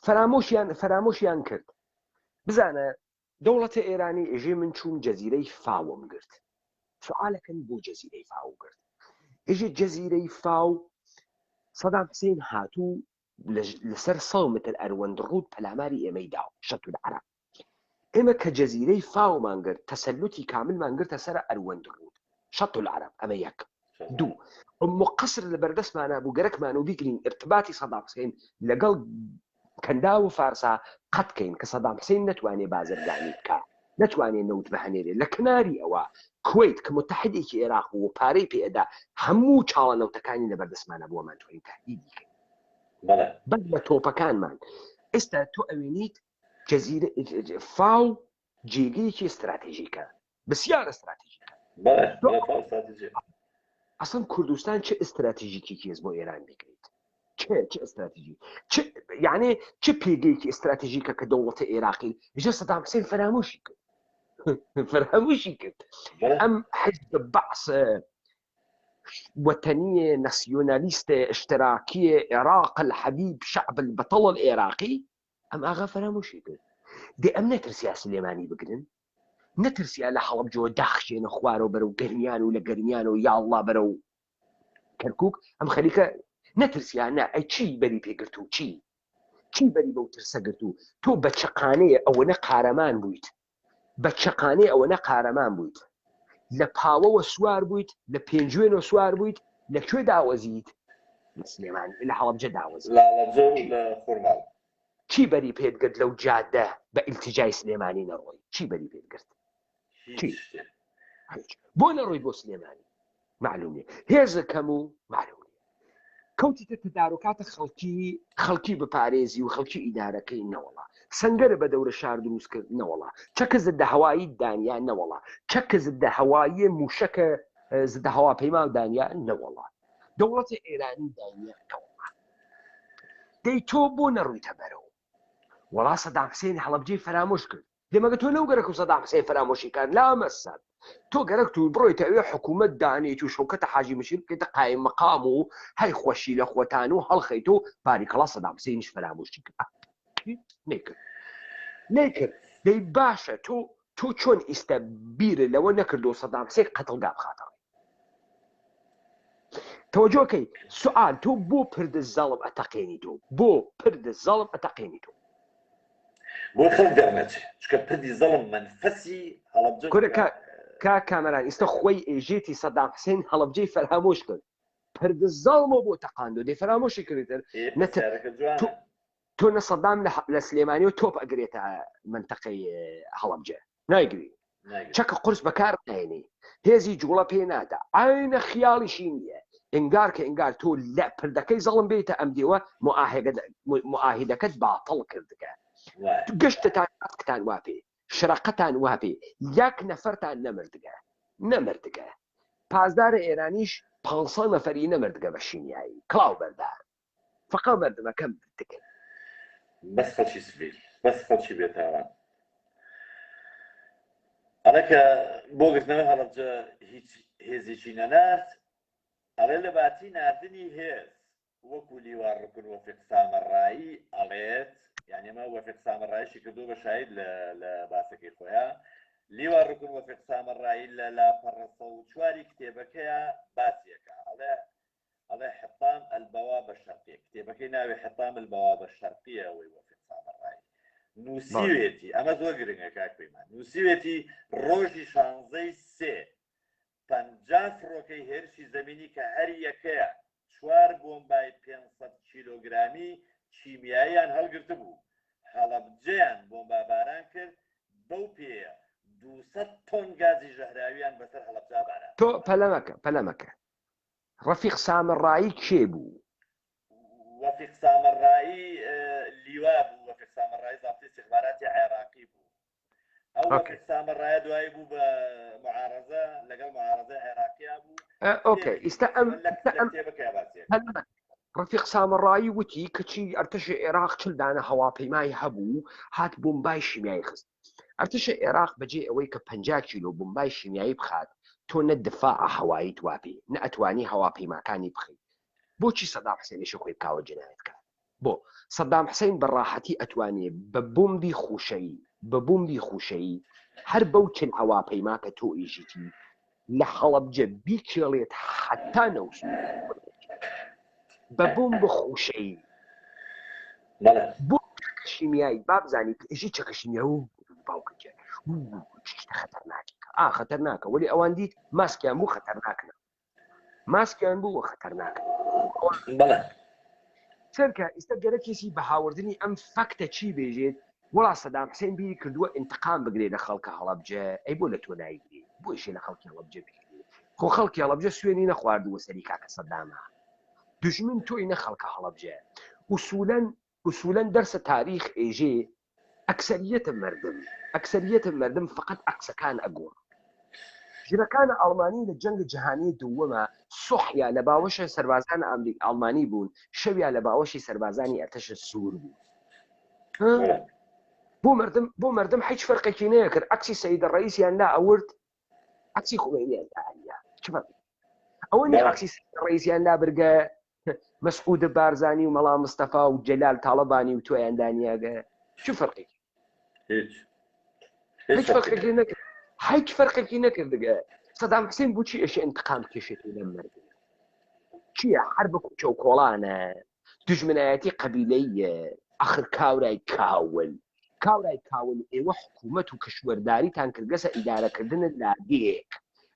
فەرامۆشیان فەرامۆشیان کرد بزانە دەوڵەتە ئێرانی ئێژێ من چووم جەزیرەی فاوم گرت. سوئالەکەن بۆ جەزیرەی فاو گرت؟ ئێژێ جەزیرەی فاو سەدام حسین هاتوو لەسەر سەد متر ئەروەند ڕوود پەلاماری ئێمەی داو شەت العرب. ئێمە کە جەزیرەی فاومان گرت تەسەلوتی کاملمان گرتە سەر ئەروەند ڕوود شەت العرب ئەمە یەک. دوو ئوم قەسر لە بەردەستمانا بوو گەرەکمان و بیگرین ئرتباتی سەدام حسین لەگەڵ کەنداو و فارسا قەت کەین کە سەدام حسین نەتوانێ بازرگانی بکا نەتوانێ نەوت بهەنێرێ لە کناری ئەوە کوەیت کە متحدێکی ئێراق بوو و پارەی پێ ئەدا هەموو چاڵە نەوتەکانی لە بەردەستمانا بوو ئەمانتوانی تەهدیدی کەین بەس بە تۆپەکانمان ئێستا تۆ ئەوێنیت جەزیرە فاو جێگەیەکی استراتێژیکە بسیار استراتێژیکە ئەسڵەن کوردستان چ استراتیژیکێکی هەس بۆ ئێران بیگریت چ چ استراتیژی چ یعنی چ پێگەیەکی استراتیژیکە کە دەوڵەتە عێراقی ژە سەدام حسێن فەرامۆشی کرد فەرامۆشی کرد ئەم حزب بەعس وطنية ناسيوناليست اشتراكية عراق الحبيب شعب البطل العراقي ئەم ئاغا فەرامۆشی کرد دێ ئەم نەترسیا سلێمانی بگرن نەترسیا لە هەڵەبجەوە داخشێنە خوارەوە بەرەو گەرمیان و لە گەرمیان و یاڵڵا بەرەو کەرکک ئەم خەریکە نەترسیا نا ئەی چی بەری پێگرت و چی چی بەری بەو ترسە گرت و تۆ بە چەقانەیە ئەوەنە قارەمان بوویت بە چەقانەی ئەوەنە قارەمان بوویت لە پاوەوە سوار بوویت لە پێنجوێنەوە سوار بوویت لە کوێ داوەزیت لە سلێمانی لە هەڵەبجە داوەزیت لە هەڵەبجە و لە خورماڵ. چی بەری پێت گرت لەو جادە بە ئیلتیجای سلێمانی نەڕۆی چی بەری پێت گرت چی هیچ شتێک. هیچ بۆ نەڕۆی بۆ سلێمانی معلوم نیە هێزە کەم و معلوم نیە کەوتیتە تەدارۆکاتە خەڵکی خەڵکی بپارێزی و خەڵکی ئیدارەکەی نەوەڵا سەنگەرە بە دەورە شار دروست کرد نەوەڵا چەکە زدە هەوایی دانیا نەوەڵا چەکە زدە هەواییە موشەکە زدە هەواپەیما دانیا نەوەڵا دەوڵەتی ئێرانی دانیا نەوەڵا دەی تۆ بۆ نەڕویتە بەرەو وەڵا سەدام حسێن هەڵەبجەی فەرامۆش کرد دێ مەگە تۆ لەو گەرەک و سەدام حسێن فەرامۆشی کات لامەسەب تۆ گەرەک تو بڕۆیتە ئەوێ حکوومەت دانێیت و شەوکەتە حاجی مشیر بکەیتە قایم مەقام و هەی خۆشی لە خۆتان و هەڵخەیت و باریکەڵا سەدام حسێنیش فەرامۆشی کرد نەیکرد نەیکرد دەی باشە تۆ تۆ چۆن ئیستە بیرت لەوە نەکردو سەدام حسێن قەتڵگا بخاتە ڕێ تەوەجۆکەی سوال تۆ بۆ پرد زەڵم ئەتەقێنی تۆ بۆ پرد زەڵم ئەتەقێنی تۆ بۆ خەڵک دەرنەچێ چکە پردی زەڵم مەنفەسی هەڵەبجە کورە کا کا کامەران ئیستا خۆی ئێژێتی سەدام حسێن هەڵەبجەی فەرامۆش کرد پرد زەڵمۆ بۆ تەقاندۆ دەی فەرامۆشی کردتر نەت جوانە تۆ نە سەدام لە سلێمانی و تۆپ ئەگرێتە منتەقەی هەڵەبجە نایگری چەکە قورس بەکار نایەنی هێزی جوڵە پێ نادا ئاینە خیاڵیشی نییە ئینگار کە ئینگار تۆ لە پردەکەی زەڵم بێتە ئەم دێوە معاهدەکەت باتڵ کردگە گشتتان ئەسکتان وا پێ شرەقەتان وا پێ یەک نەفەرتان نەمردگە نەمردگە پاسدار ئێرانیش 500 نەفەری نەمردگە بە شیمیایی کڵاو بەردار فەقە مەردمەکەم دکن. بەس خەڵکی سڤیل بەس خەڵکی بێتاوان ئەڵێ کە بۆ گرتنەوەی هەڵەبجە هیچ هێزێکی نەنارد ئەڵێ لە باتی ناردنی هێز وەکو لیوا ڕکن وەفیق سامەڕایی ئەڵێت یعنی ئەمە وەفیق سامەڕایشی کردو بە شاید لە لە باسەکەی خۆیان لیوا ڕکن وەفیق سامەڕایی لە لاپەڕە 104 کتێبەکەیە باسیەکە ئەڵێ ئەڵێ حطام البوابە الشرقیە کتێبەکەی ناوی حطام البوابە الشرقیە ئەوەی وەفیق سامەڕایی نووسیوێتی ئەمە زۆر گرنگە کاک پەیمان نووسیوێتی ڕۆژی شانزەی سێ 50 فڕۆکەی هێرشی زەمینی کە هەر یەکەیە چوار بۆمبای 500 کیلۆگرامی کیمیاییان هەڵگرتبوو هەڵەبجەیان بۆمباباران کرد بەو پێیە 200 تۆن گازی ژەهراویان بەسەر هەڵەبجە باران. تۆ پەلە مەکە پەلە مەکە ڕەفیق سامەڕایی کێ بوو؟ وەفیق سامەڕایی لیوا بوو، وەفیق سامەڕایی زابتی ئیستیخباراتی عێراقی بوو. ئەو وەفیق سامەڕایە دوایی بوو بە معارەزە لەگەڵ معارەزەی عێراقیا بوو. ئۆکەی ئیستا ئەم کتێبەکەیا باسی ئەکا. ڕەفیق سامەڕایی وتی کەچی ئەرتەشی عێراق چل دانە هەواپەیمای هەبوو هات بۆمبای شیمیایی خست. ئەرتەشی عێراق بەجێ ئەوەی کە 50 کیلۆ بۆمبای شیمیایی بخات تۆ نە دفاع هەواییت وابێ نە ئەتوانی هەواپەیماکانی بخەی بۆچی سەدام حسێنیشی خۆی بکاوە جنایەتکار بۆ سەدام حسین بە ڕاحەتی ئەتوانێ بە بۆمبی خوشەیی بە بۆمبی خوشەیی هەر بەو چل هەواپەیما کە تۆ ئیژیتی لە هەڵەبجە بیکێڵێت حەتا نەوسود بە بۆمب خوشەیی بۆ چەکە شیمیایی با بزانی کە ئیژی چەکە شیمیایی و باوکە گیان چ شتە خەتەرناکێکە ئا خەتەرناکە وەلی ئەوان دیت ماسکیان بوو خەتەرناک نەبوو ماسکیان بوو و خەتەرناکن. بەڵێ. چەنکە ئیستا گەرەکیسی بە هاوردنی ئەم فەکتە چی بێژێت وەڵا سەدام حسین بیری کردووە ئینتقام بگرێ لە خەڵکە هەڵەبجە ئەی بۆ لە تۆ نایگرێ بۆ ئیشێ لە خەڵکی هەڵەبجە بگرێ خۆ خەڵکی هەڵەبجە سوێنی نەخواردووە سەری کاکە سەدامە دوژمن تۆی نە خەڵکە هەڵەبجە ئوسولەن ئوسولەن دەرسە تاریخ ئێژێ ئەکسەریەت مەردم ئەکسەریەت مەردم فەقەت عەکسەکان ئەگۆڕن ژنەکان ئاڵمانی لە جەنگ جەهانی دووەما سوحیا لە باوەشە سەربازان ئامریک ئاڵمانی بوون شەویا لە باوەشی سەربازانی ئەرتەشە سوور بوون بۆ مردم بۆ مردم هیچ فەرقێکی نەیەکرد عەکسی سەیدە ڕئیسیان لا ئەورد عەکسی خومەینیان لا ئەنیا چ فەرقی ئەوە نیە عەکسی سەیدە ڕئیسیان لا برگە مەسعود بارزانی و مەڵا مستەفا و جەلال تاڵەبانی و تۆیان دانیاگە چ فەرقێکی هیچ هیچ فەرقێکی نەکرد هیچ فەرقێکی نەکردگە سەدام حسین بۆچی ئێشێ انتقام کێشێت لەم مردن چییە هەر بە کوچە و کۆڵانە دوژمنایەتی قەبیلەییە ئەخر کاورای کاول کاورای کاول ئێوە حکوومەت و کەشوەرداریتان کردگەسە ئیدارەکردن لادێک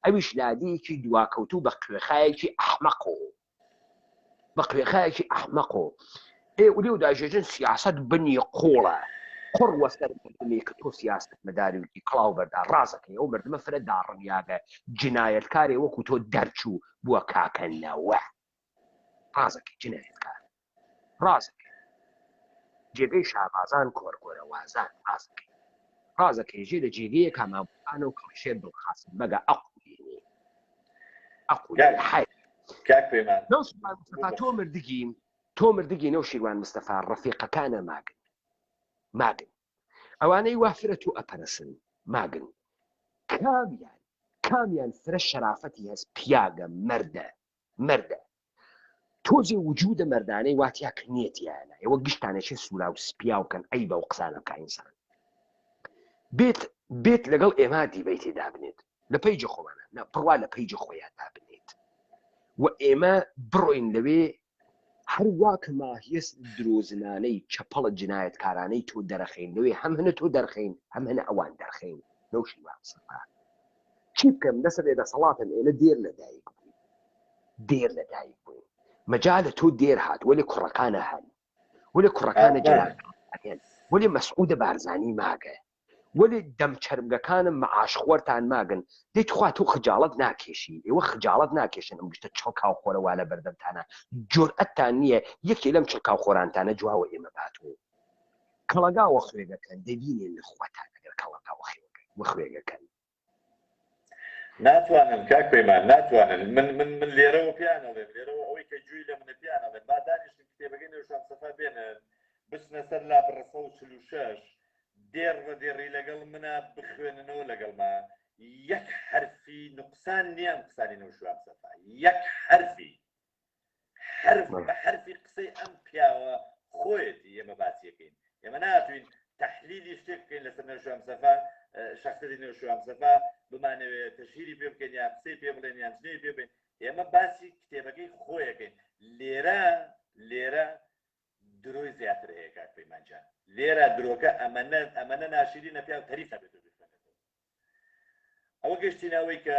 ئەویش لادێیەکی دواکەوتوو بە قوێخایەکی ئەحمەق و بە قوێخایەکی ئەحمەق و ئێ ولێو داژێژن سیاسەت بنی قوڵە قوڕ وەسەر مردمی کە تۆ سیاسەت مەداری وتی کڵاو بەردا ڕازەکەی ئەو مردمە فرە داڕمیاگە جنایەتکارێ وەکو تۆ دەرچوو بووە کاکە نەوە ڕازەکەی جنایەتکار ڕازەکەی جێگەی شابازان کۆرگۆرەوازان ڕازەکەی ڕازەکەی ژێ لە جێگەیەکا مامۆستانە و کەڵەشێر دڵخاسم بەگە ئەقولێنێ ئەقولێنێ حەی کاک پەیمان نەوشیروان مستەفا تۆ مردگی تۆ مردگی نەوشیروان مستەفا ڕەفیقەکانە ماگن ماگن ئەوانەی وا فرە تۆ ئەپەرسن ماگن کامیان کامیان فرە شەرافەتی هەس پیاگە مەردە مەردە تۆزێ وجودە مەردانەی وا تیا کە نیە تیایانە ئێوە گشتان ئەچێ سوراو سپیاو کەن عەیبە ئەو قسانە بکا ئینسان بێت بێت لەگەڵ ئێمە دیبەیتێ دابنێت لە پەیجی خۆمانە نا بڕوا لە پەیجی خۆیان دابنێت و ئێمە بڕۆین لەوێ هەر وا کە ماهیەس درۆزنانەی چەپەڵە جنایەتکارانەی تۆ دەرەخەین لەوێ هەم هەنە تۆ دەرخەین هەم هەنە ئەوان دەرخەین نەوشیروان مستەفا چی بکەم دەسە بێ دەسەڵاتم ئێمە دێر لە دایک بووین دێر لە دایک بووین مەجالە تۆ دێر هات وەلێ کوڕەکانە هەن وەلێ کوڕەکانە جەلال هەن وەلێ مەسعودە بارزانی ماگە وەلێ دەم چەرمگەکانم معاش خۆرتان ماگن دەی تخوا تۆ خجاڵەت ناکێشی ئێوە خجاڵەت ناکێشن ئەم گشتە چڵکاو خۆرە وا لە بەردەمتانە جۆرئەتتان نییە یەکێ لەم چڵکاو خۆرانتانە جواوە ئێمە باتوو کەڵەگا وەخوێگەکەن دەبینێن لە خوەتان ئەگەر کەڵەگا وەخوێگەکەن. ناتوانن کاک پەیمان ناتوانن من من من لێرەوە پێیان ئەڵێم لێرەوە ئەوەی کە گوێی لە منە پێیان ئەڵێم با دانیشتن کتێبەکەی نەوشان سەفا بێنن بچنە سەر لاپەڕە 146 دێڕ بە دێڕی لەگەڵ منا بخوێننەوە لەگەڵما یەک حەرفی نوقسان نییە ئەم قسانی نەوشوان سەفا یەک حەرفی حەرف بە حەرفی قسەی ئەم پیاوە خۆیەتی ئێمە باسیەکەین ئێمە ناتوین تحلیلی شتێک بکەین لەسەر نەوشیروان مستەفا شخصیەتی نەوشیروان مستەفا بمانەوێت تەشهیری پێ بکەین یا قسەی پێ بڵێن یان جنێوی پێ بێن ئێمە باسی کتێبەکەی خۆیەکەین لێرە لێرە درۆی زیاتر هەیە کاک پەیمان جان لێرە درۆکە ئەمەنە ئەمەنە ناشیرینە پیاو تەریفە بێت بخوێنێتەوە ئەوە گەشتینەوەی کە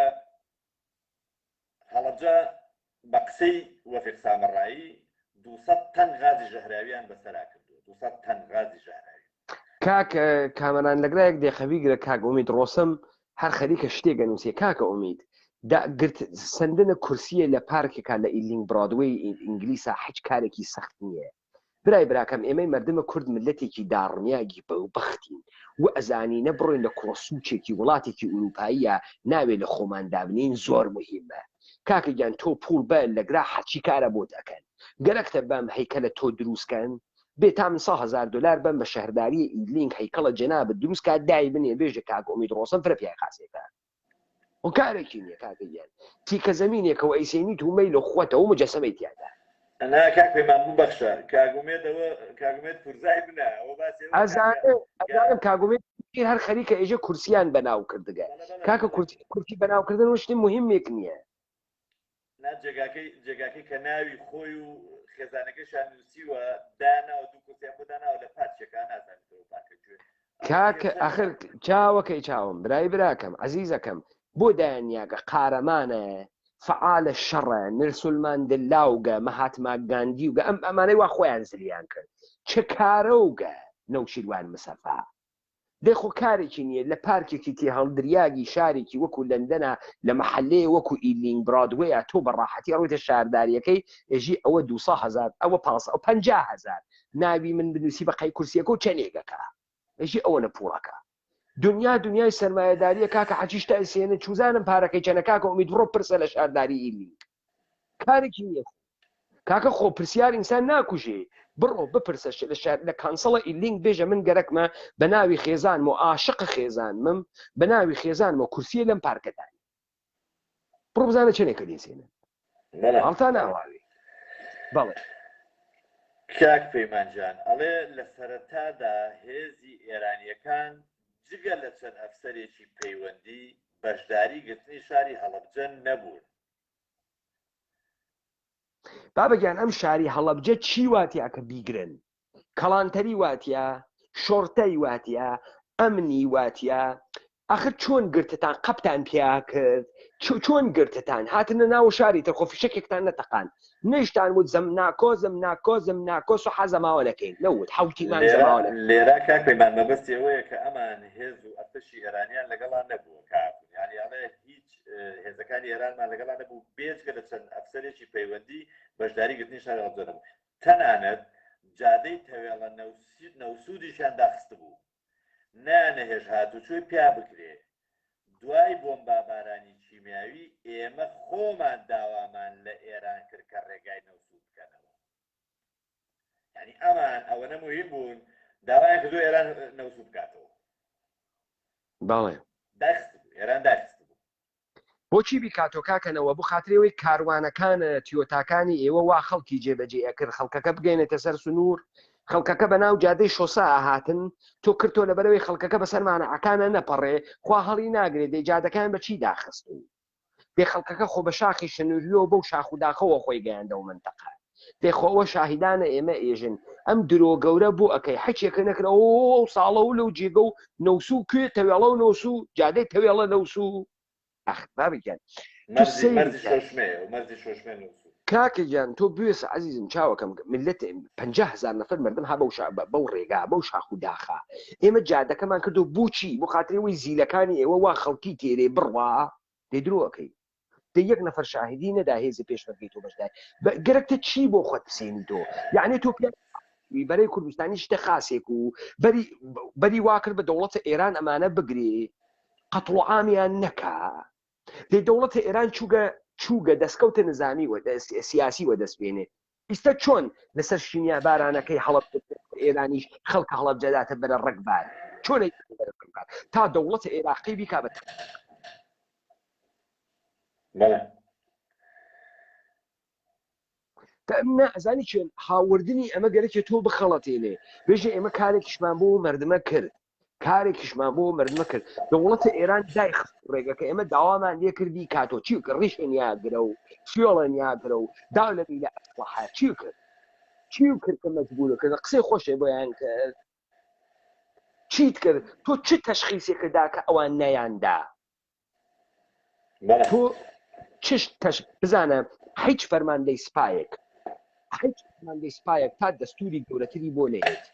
هەڵەبجە بە قسەی وەفیق سامەڕایی 200 تەن غازی ژەهراویان بەسەرا کردووە 200 تەن غازی ژەهراوی. کاک کامەران لەگرایەک دێخە بیگرە کاک ئومید ڕۆسم هەر خەریکە شتێک ئەنووسێ کاکە ئومید دا گرت سەندنە کورسیە لە پارکێکا لە ئیلینگ برادوەی ئینگلیسا حیچ کارێکی سەخت نییە برای براکەم ئێمەی مەردمە کورد ملەتێکی داڕمیاگی بەوبەختین و ئەزانینە بڕۆین لە کوڵە سوچێکی وڵاتێکی ئوروپاییە ناوێ لە خۆمان دابنێین زۆر موهیمە کاکە گیان تۆ پوڵ بە لەگرا هەرچی کارە بۆت ئەکەن. گەرەکتە بەم هەیکەلە تۆ دروست کەن؟ بێ تا من سەهەزار دۆلار بەم بە شەهرداریە ئیلینگ هەیکەڵە جەنابت دروست کا دای بنێ بێژە کاک ئومید ڕۆسەم فرە پیای خاسێکە. خۆ کارێکی نیە کاکە گیان تیکە زەمینێکە و ئەیسێنیت و مەیل و خوەتە و مجەسەمەی تیادا. نا کاک پەیمان ببەخشە کاک ئومێد ئەوە کاک ئومێد پورزای منە ئەوە باسی ئەوە کاکە ئەزانم ئەزانم کاک ئومێد پیر هەر خەریکە ئێژێ کورسیان بەناو کردگە بەڵێ بەڵێ کاکە بەڵێ کورسی کورسی بەناو کردن وە شتی موهیمێک نیە. نا جێگاکەی جێگاکەی کە ناوی خۆی و خێزانەکەشیان نووسیوە داناوە دوو کورسیان بۆ داناوە لە پارچێکا نازانێتەوە پارکە کوێ ئەوە کاکە کێشە ئەخر نیە. چاوەکەی چاوم برای براکەم عەزیزەکەم بۆ دایانیاگە قارەمانە فەعالە شەڕە نلسون ماندلاوگە مەهاتما گاندیوگە ئەم ئەمانەی وا خۆیان زلیان کرد چ کارەوگە نەوشیروان مسەفا دەی خۆ کارێکی نیە لە پارکێکی تێهەڵدریاگی شارێکی وەکو لەندەنا لە مەحەلەیە وەکو ئیلینگ برادوەیا تۆ بە ڕاحەتی ئەڕۆیتە شارداریەکەی ئێژی ئەوە دوسا هەزار ئەوە پانسە ئەو 50 هەزار ناوی من بنوسی بە قەی کورسیەکە و چەنێگەکە ئێژی ئەوەنە پوڵەکە دنیا دنیای سەرمایەداریە کاکە حەچی شتە ئەسێنن چوزانم پارەکەی چەنە کاکە ئومید بڕۆ پرسە لە شارداری ئیلینگ کارێکی نیە کاکە خۆ پرسیار ئینسان ناکوژێ بڕۆ بپرسە لە شار لە council ە ئیلینگ بێژە من گەرەکمە بە ناوی خێزانم و عاشق خێزانمم بە ناوی خێزانم و کورسیە لەم پارکەدانی بڕۆ بزانە چەنێکە لێسێنن بەڵێ. حاڵتان ئاواوێ بەڵێ. کاک پەیمان جان ئەڵێ لە سەرەتادا هێزی ئێرانیەکان جگە لە چەند ئەفسەرێکی پەیوەندی بەشداری گرتنی شاری هەڵەبجە نەبوون. بابە گیان ئەم شاری هەڵەبجە چی واتیا کە بیگرن کەڵانتەری واتیا شۆرتەی واتیا ئەمنی واتیا ئاخر چۆن گرتتان قەپتان پیا کرد چۆن گرتتان هاتنە ناو شاری تر خۆ فیشەکێکتان نەتەقان نەیشتان وت زەم ناکۆ زم ناکۆ زم ناکۆ سوحا زەماوە نەکەین نەوت حوتیمان لێرە زەماوە نەکەین. لێرە کاک پەیمان مەبەستی ئەوەیە کە ئەمان هێز و ئەرتەشی ئێرانیان لەگەڵا نەبووە کە هاتوون یانی ئەڵێ هیچ هێزەکانی ئێرانمان لەگەڵا نەبوو بێجگە لە چەند ئەفسەرێکی پەیوەندی بەشداری گرتنی شاری هەڵەبجە نەبوو تەنانەت جادەی تەوێڵە نەوسودیشیان داخستبوو نەیانەهێشت هاتوچۆی پیا بکرێ دوای بۆمبابارانی کیمیاوی ئێمە خۆمان داوامان لە ئێران کرد کە ڕێگای نەوسود بکەنەوە یعنی ئەمان ئەوەنە مهم بوون داوایان کردو ئێران نەوسود بکاتەوە بەڵێ. داخستبوو ئێران داخستبوو. بۆچی بیکاتۆ کاکە نەوە بۆ خاتری ئەوەی کاروانەکانە تیۆتاکانی ئێوە وا خەڵکی جێ بەجێ ئەکرد خەڵکەکە بگەینێتە سەر سنوور خەڵکەکە بە ناو جادەی شۆسە ئەهاتن تۆ کردتۆ لەبەرەوەی خەڵکەکە بەسەر مانعەکانە نەپەڕێ خوا هەڵی ناگرێ دەی جادەکان بە چی داخستوو دەی خەڵکەکە خۆ بە شاخی شنوریەوە بەو شاخ و داخەوە خۆی گەیاندەوە مەنتەقە دەی خۆ ئەوە شاهیدانە ئێمە ئێژن ئەم درۆ گەورە بۆ ئەکەی حەچێکە نەکرا ئەو ساڵە و لەو جێگە و نەوسو کوێ تەوێڵە و نەوسو جادەی تەوێڵە نەوسو ئەخ بابی گیان تۆ مەرزی سەیری مەرزی کە شۆشمەیە و مەرزی شۆشمێ نەوسو. کاکە گیان تۆ بوێسە عەزیزم چاوەکەم ملت 50 هەزار نەفەر مردم ها بەو شا بەو ڕێگا بەو شاخ و داخە ئێمە جادەکەمان کردو بۆچی بۆ خاتری ئەوەی زیلەکانی ئێوە وا خەڵکی تێرێ بڕوا دەی درۆ ئەکەی دەی یەک نەفەر شاهیدی نەدا هێزی پێشمەرگەی تۆ بەشداری بە گەرەکتە چی بۆ خۆت بسێنی تۆ یعنی تۆ پیا بەرەی کوردستانی شتە خاسێک و بەری بەری وا کرد بە دەوڵەتە ئێران ئەمانە بگرێ قەتڵ و عامیان نەکا دەی دەوڵەتە ئێران چووگە چووگە دەستکەوتە نزامی و سیاسی وە دەست بێنێ ئیستا چۆن لەسەر شیمیا بارانەکەی هەڵەبجە ئێرانیش خەڵکە هەڵەبجە داتە بەرە ڕەگبار چۆن بەرە تا دەوڵەتە عێراقی بیکا بە بەڵێ نا ئەزانی چێن هاوردنی ئەمە گەرەکێ تۆ بخەڵەتێنێ بێژە ئێمە کارێکیشمان بۆ مردمە کرد کارێکیشمان بۆ مردمە کرد دەوڵەتە ئێران دایخست ڕێگەکە ئێمە داوامان لێ کردی کاتۆ چی کرد ڕیشێن یاگرە و فیۆڵێن یاگرە و داو لە میلە ئەسڵەحە چی کرد چی کرد کە مەجبورە کرد قسەی خۆشێ بۆیان کرد چیت کرد تۆ چ تەشخیسێکت دا کە ئەوان نەیاندا بەڵێ تۆ چش تەش بزانە هیچ فەرماندەی سپایەک هیچ فەرماندەی سپایەک تا دەستوری گەورەتری بۆ نەیەت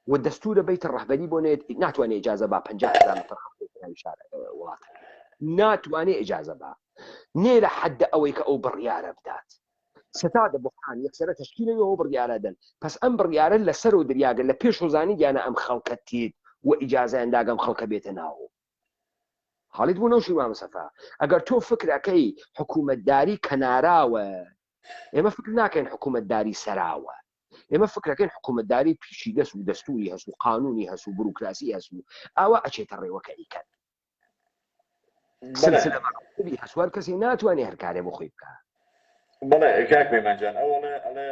و دەستورە بیت ڕەهبەری بۆ نێت ناتوانێت ئجازە با 50 هەزار نەفەر خەڵکی ناوی شار وڵاتەکە ناتوانێت ئجازە با نێرە حەدە ئەوەی کە ئەو بڕیارە بدات ستادە بۆحان یەکسرە تەشکیلەوە ئەو بڕیارە دەن پس ئەم بڕیارە لەسەر و دریاگە لە پێش هۆزانی گیانە ئەم خەڵکە تێت و ئیجازەیان داگەم خەڵکە بێتە ناو حاڵیت بوو نەوشیروان مستەفا ئەگەر تۆ فکر ئەکەی حکوومەتداری کەناراوە. ئێمە فکر ناکەین حکوومەتداری سەراوە ئێمە فکرەکەین حکوومەتداری پیچیدەس و دەستوری هەس و قانونی هەس و بروکراسی هەس و ئاوا ئەچێتە ڕێوە کە ئیکەن سلسلە مەراتبی هەس و هەر کەسێ ناتوانێ هەر کارێ بۆ خۆی بکا. بەڵێ کاک پەیمان جان ئەو ئەڵێ ئەڵێ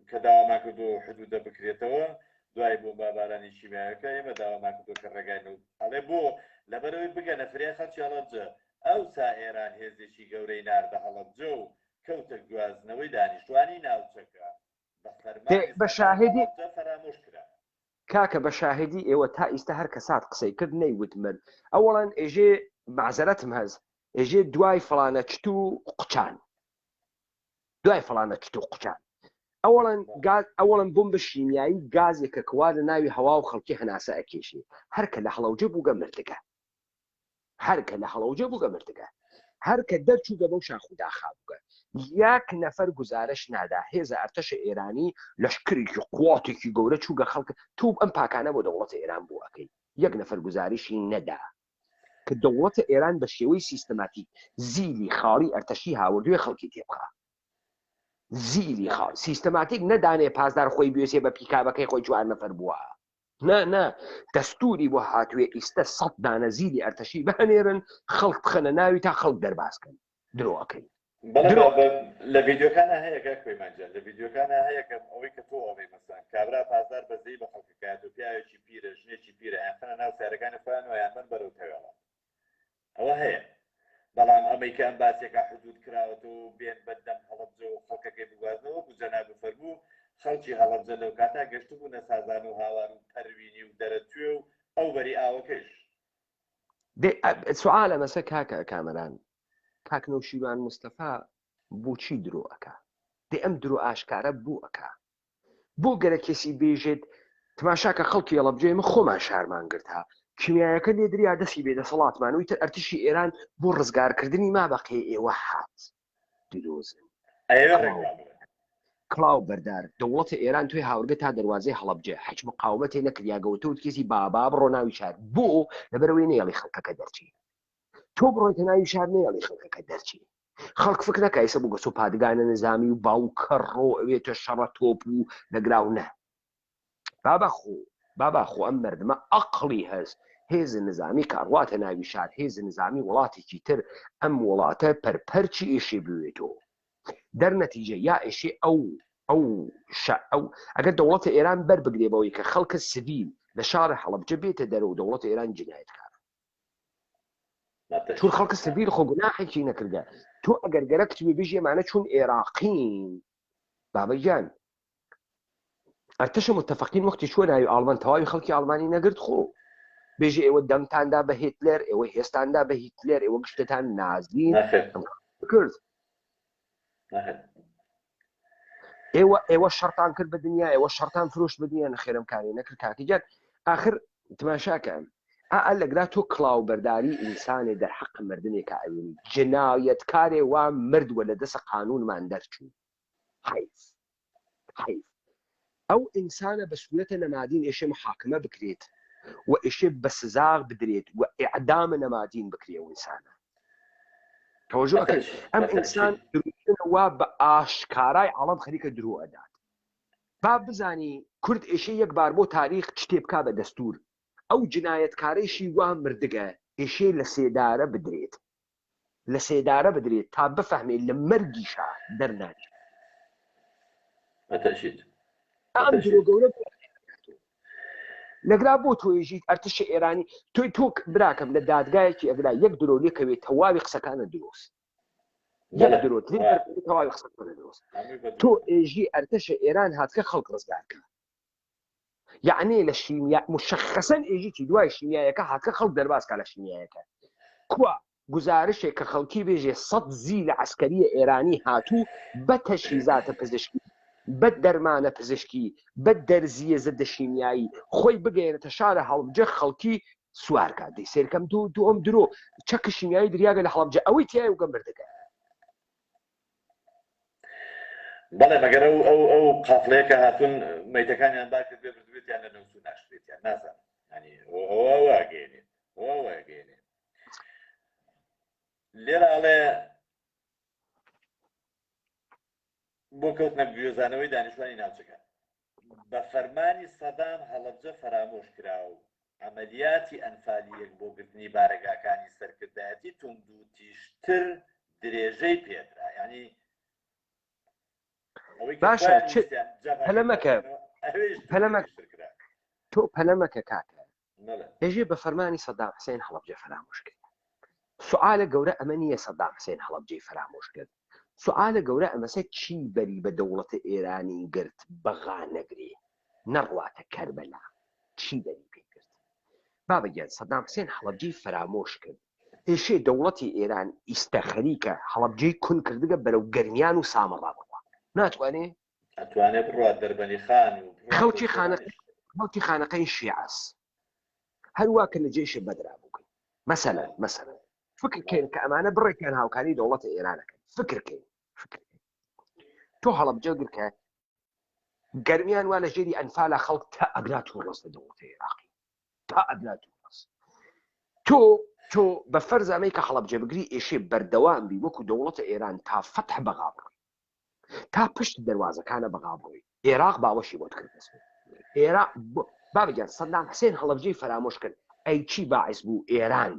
کە داوامان کردو حدودە بکرێتەوە دوای بۆمبابارانی شیمیایەکە ئێمە داوامان کردو کە ڕێگای نەوت ئەڵێ بۆ لەبەرەوەی بگەنە فریای خەڵکی هەڵەبجە ئەوسا ئێران هێزێکی گەورەی ناردە هەڵەبجە و کەوتە گوازنەوەی دانیشتوانی ناوچەکە بە فەرمانی بە شاهدی هەڵەبجە فەرامۆش کرا. کاکە بە شاهدی ئێوە تا ئیستە هەر کەسات قسەی کرد نەی وت من ئەوەڵەن ئێژێ مەعزەرەتم هەس ئێژێ دوای فڵانە چت و قوچان دوای فڵانە چت و قوچان ئەوەڵەن گاز ئەوەڵەن بۆمب شیمیایی گازێکە کوا لە ناوی هەوا و خەڵکی هەناسە ئەکێشێ هەر کە لە هەڵەوجە بووگە مردگە هەر کە لە هەڵەوجە بووگە مردگە هەر کە دەرچووگە بەو شاخ و داخا بووگە یەک نەفەر گوزارش نادا هێزە ئەرتەشە ئێرانی لەشکرێکی قواتێکی گەورە چووگە خەڵک توب ئەم پاکانە بۆ دەوڵەتە ئێران بوو ئەکەی یەک نەفەر گوزارشی نەدا کە دەوڵەتە ئێران بە شێوەی سیستەماتیک زیلی خاڵی ئەرتەشی هاوردوێ خەڵکی تێبخا زیلی خاڵ سیستەماتیک نەدانێ پاسدار خۆی بێسێ بە پیکابەکەی خۆی چوار نەفەر بووە نا نا دەستوری بۆ هاتوێ ئیستە سەد دانە زیلی ئەرتەشی بهنێرن خەڵک بخەنە ناوی تا خەڵک دەرباز کەن درۆ ئەکەی بەڵێ درۆ بە لە ڤیدیۆکانا هەیە کاک پەیمان جان لە ڤیدیۆکانا هەیە کە ئەوەی کە تۆ ئەڵێی مەسەلەن کابرا پاسدار بەزەیی بە خەڵکەکایەت و پیاوێکی پیرە ژنێکی پیرە ئەیانخەنە ناو سەیارەکانی خۆیان و ئەیانبەن بەرەو تەوێڵە ئەوە هەیە بەڵام ئەمەی کە ئەم باسێکە حدود کراوەتەوە و بێن بە دەم هەڵەبجە و خەڵکەکەی بگوازنەوە وەکو جەنابت فەرموو خەڵکی هەڵەبجە لەو کاتە گەشتبوونە سازان و هاوار و پەروینی و دەرەتوێ و ئەو بەری ئاوەکەیش. دەی سوعالە مەسە کاکە کامەران کاک نەوشیروان مستەفا بۆچی درۆ ئەکا دەی ئەم درۆ ئاشکارە بۆ ئەکا بۆ گەرە کەسی بێژێت تماشاکە خەڵکی هەڵەبجە ئێمە خۆمان شارمان گرت ها کیمیایەکە لێدریا دەستی بێ دەسەڵاتمان و ئیتر ئەرتشی ئێران بۆ ڕزگارکردنی ما بەقێ ئێوە هات درۆزن ئەیەوێ ڕێک وا بڵێ. کڵاو بەردار دەوڵەتە ئێران توێ هاورگە تا دەروازەی هەڵەبجە حەج مقاومەتێ نەکریاگەوە تۆ کەسی بابا بڕۆ ناوی شار بۆ لەبەرەوەی نەیەڵی خەڵکەکە دەرچی تۆ بڕۆیتە ناوی شار نەیەڵی خەڵکەکە دەرچی خەڵک فکر نەکا ئیسە بوو گەسۆ پادگانە نزامی و باوکە ڕۆ ئەوێتە شەڕە تۆپ و لەگراو نە بابا خۆ بابا خۆ ئەم مردمە ئەقڵی هەست هێز نزامی کە ئەڕواتە ناوی شار هێز نزامی وڵاتێکی تر ئەم وڵاتە پەرپەرچی ئێشێ بوێتەوە دەرنەتیجە یا ئێشێ ئەو ئەو ئەو ئەگەر دەوڵەتە ئێران بەر بگرێ بەوەی کە خەڵکە سڤیل لە شارە هەڵەبجە بێتە دەرەوە دەوڵەت ئێران جنایەتکارە چون خەڵکە سڤیل خۆ گوناحێکی نەکردە تۆ ئەگەر گەرەکت بێ بژی ئەمانە چون ئێراقین بابە گیان ئەرتەشە متفقین وەختی چوە ناوی ئاڵمان تەواوی خەڵکی ئاڵمانی نەگرت خۆ بێژە ئێوە دەمتاندا بە هیتلەر ئێوە هێستاندا بە هیتلەر ئێوە گشتتان نازین کرد ئێوە ئێوە شەڕتان کرد بە دنیا ئێوە شەڕتان فرۆشت بە دنیا نەخێرم کاری نەکرد کاکی گیان ئاخر تماشاکەم ئا لەگرا تۆ کڵاو بەرداری ئینسانێ دەرحەق مردنێکە ئەوینی جنایەتکارێ وا مرد وە لە دەسە قانونمان دەرچوو حەیف حەیف ئەو ئینسانە بە سورەتە نەمادین ئێشێ محاکمە بکرێت و ئێشێ بە سزاغ بدرێت و ئیعدامە نەمادین بکرێ ئەو ئینسانە تەوەجۆ ئەکەن ئەم ئینسان وا بە ئاشکارای عاڵەم خەریکە درۆ ئەدات با بزانی کورد ئێشێ یەک بار بۆ تاریخ شتێ بکا بە دەستور ئەو جنایەتکارەیشی وا مردگە ئێشێ لە سێدارە بدرێت لە سێدارە بدرێت تا بفەهمێ لە مەرگیشا دەرناچێت. بەتەئکید. ئەم درۆ گەورە بۆ لەگرا بۆ تۆیژیت ئەرتش ئێرانی تۆی تۆ براکەم لە دادگایەکی ئەگرا یەک درۆ لێکەوێت تەواوی قسەکانە درۆست یەک درۆت لێ تەواوی قسەکانە درۆست تۆ ئێژی ئەرتەشە ئێران هاتکە خەڵک ڕزگارکە یەعنی لە شیمیا مشخصەن ئێژی چی دوای شیمیایەکە هاتکە خەڵک دەرباز کا لە شیمیایەکە کوا گوزارشێک کە خەڵکی بێژێ سەد زی لە عەسکەریە ئێرانی هاتوو بە تەجهیزاتە پزیشکی بە دەرمانە پزیشکی بە دەرزیە زدە شیمیایی خۆی بگەیەنێتە شارە هەڵبجە خەڵکی سوار کا دەی سێرکەم دوو دووەم درۆ چەک شیمیایی دریاگە لە هەڵەبجە ئەوەی تایە و گەمبردەکە بەڵێ مەگەر ئەو ئەو ئەو قافڵەیە کە هاتوون مەیتەکانیان بار کردبێ بردبێتیان لە نەوسوو ناشتبێتیان نازانم یانی ئەوە ئەوە ئەگەیەنێت ئەوە ئەوە ئەگەیەنێت لێرە ئەڵێ. بۆ کەوتنە گوێزانەوەی دانیشتوانی ناوچەکە. بە فەرمانی سەدام هەڵەبجە فەرامۆش کرا و عەمەلیاتی ئەنفالی یەک بۆ گرتنی بارەگاکانی سەرکردایەتی توندوتیژتر درێژەی پێدرا. یانی ئەوەی کە باشە خۆیان چ ویستیان جەبهەکە پەلە مەکە بکەنەوە ئەوێش پەلە مەکە توندوتیژتر کرا. تۆ پەلە مەکە کاکە بەڵێ. ئێژێ بە فەرمانی سەدام حسێن هەڵەبجە فەرامۆش کرد. سوعالە گەورە ئەمە نییە سەدام حسێن هەڵەبجەی فەرامۆش کرد. سوعالە گەورە ئەمەسە چی بەری بە دەوڵەتە ئێرانی گرت بەغا نەگرێ نەڕواتە کەربەلا چی بەری پێ گرت. بابە گیان سەدام حسێن هەڵەبجەی فەرامۆش کرد. ئێشێ دەوڵەتی ئێران ئیستە خەریکە هەڵەبجەی کون کردگە بەرەو گەرمیان و سامەڕا بڕوا. ناتوانێ؟ ئەتوانێ بڕوات دەربەنیخان و بڕوات خەڵکی خانەقین سۆرانیش. خەڵکی خانەقین شیعەس هەروا کە لە جێشێ بەدرا بووکن مەسەلەن مەسەلەن فکر کەین کە ئەمانە بڕێکیان هاوکاری دەوڵەتە ئێرانەکەن فکر کەین فکر کەین تۆ هەڵەبجە گرکە گەرمیان وا لە ژێری ئەنفالە خەڵک تا ئەگرا تووڕەس لە دەوڵەتی عێراقی تا ئەگرا تووڕەس تۆ تۆ بە فەرز ئەمەی کە هەڵەبجە بگری ئێشێ بەردەوام بی وەکو دەوڵەتە ئێران تا فەتح بەغا بڕی تا پشت دەروازەکانە بەغا بڕۆی ئێراق باوەشی بۆت کرد ئێراق بابە گیان سەدام حسێن هەڵەبجەی فەرامۆش کرد ئەی چی باعث بوو ئێران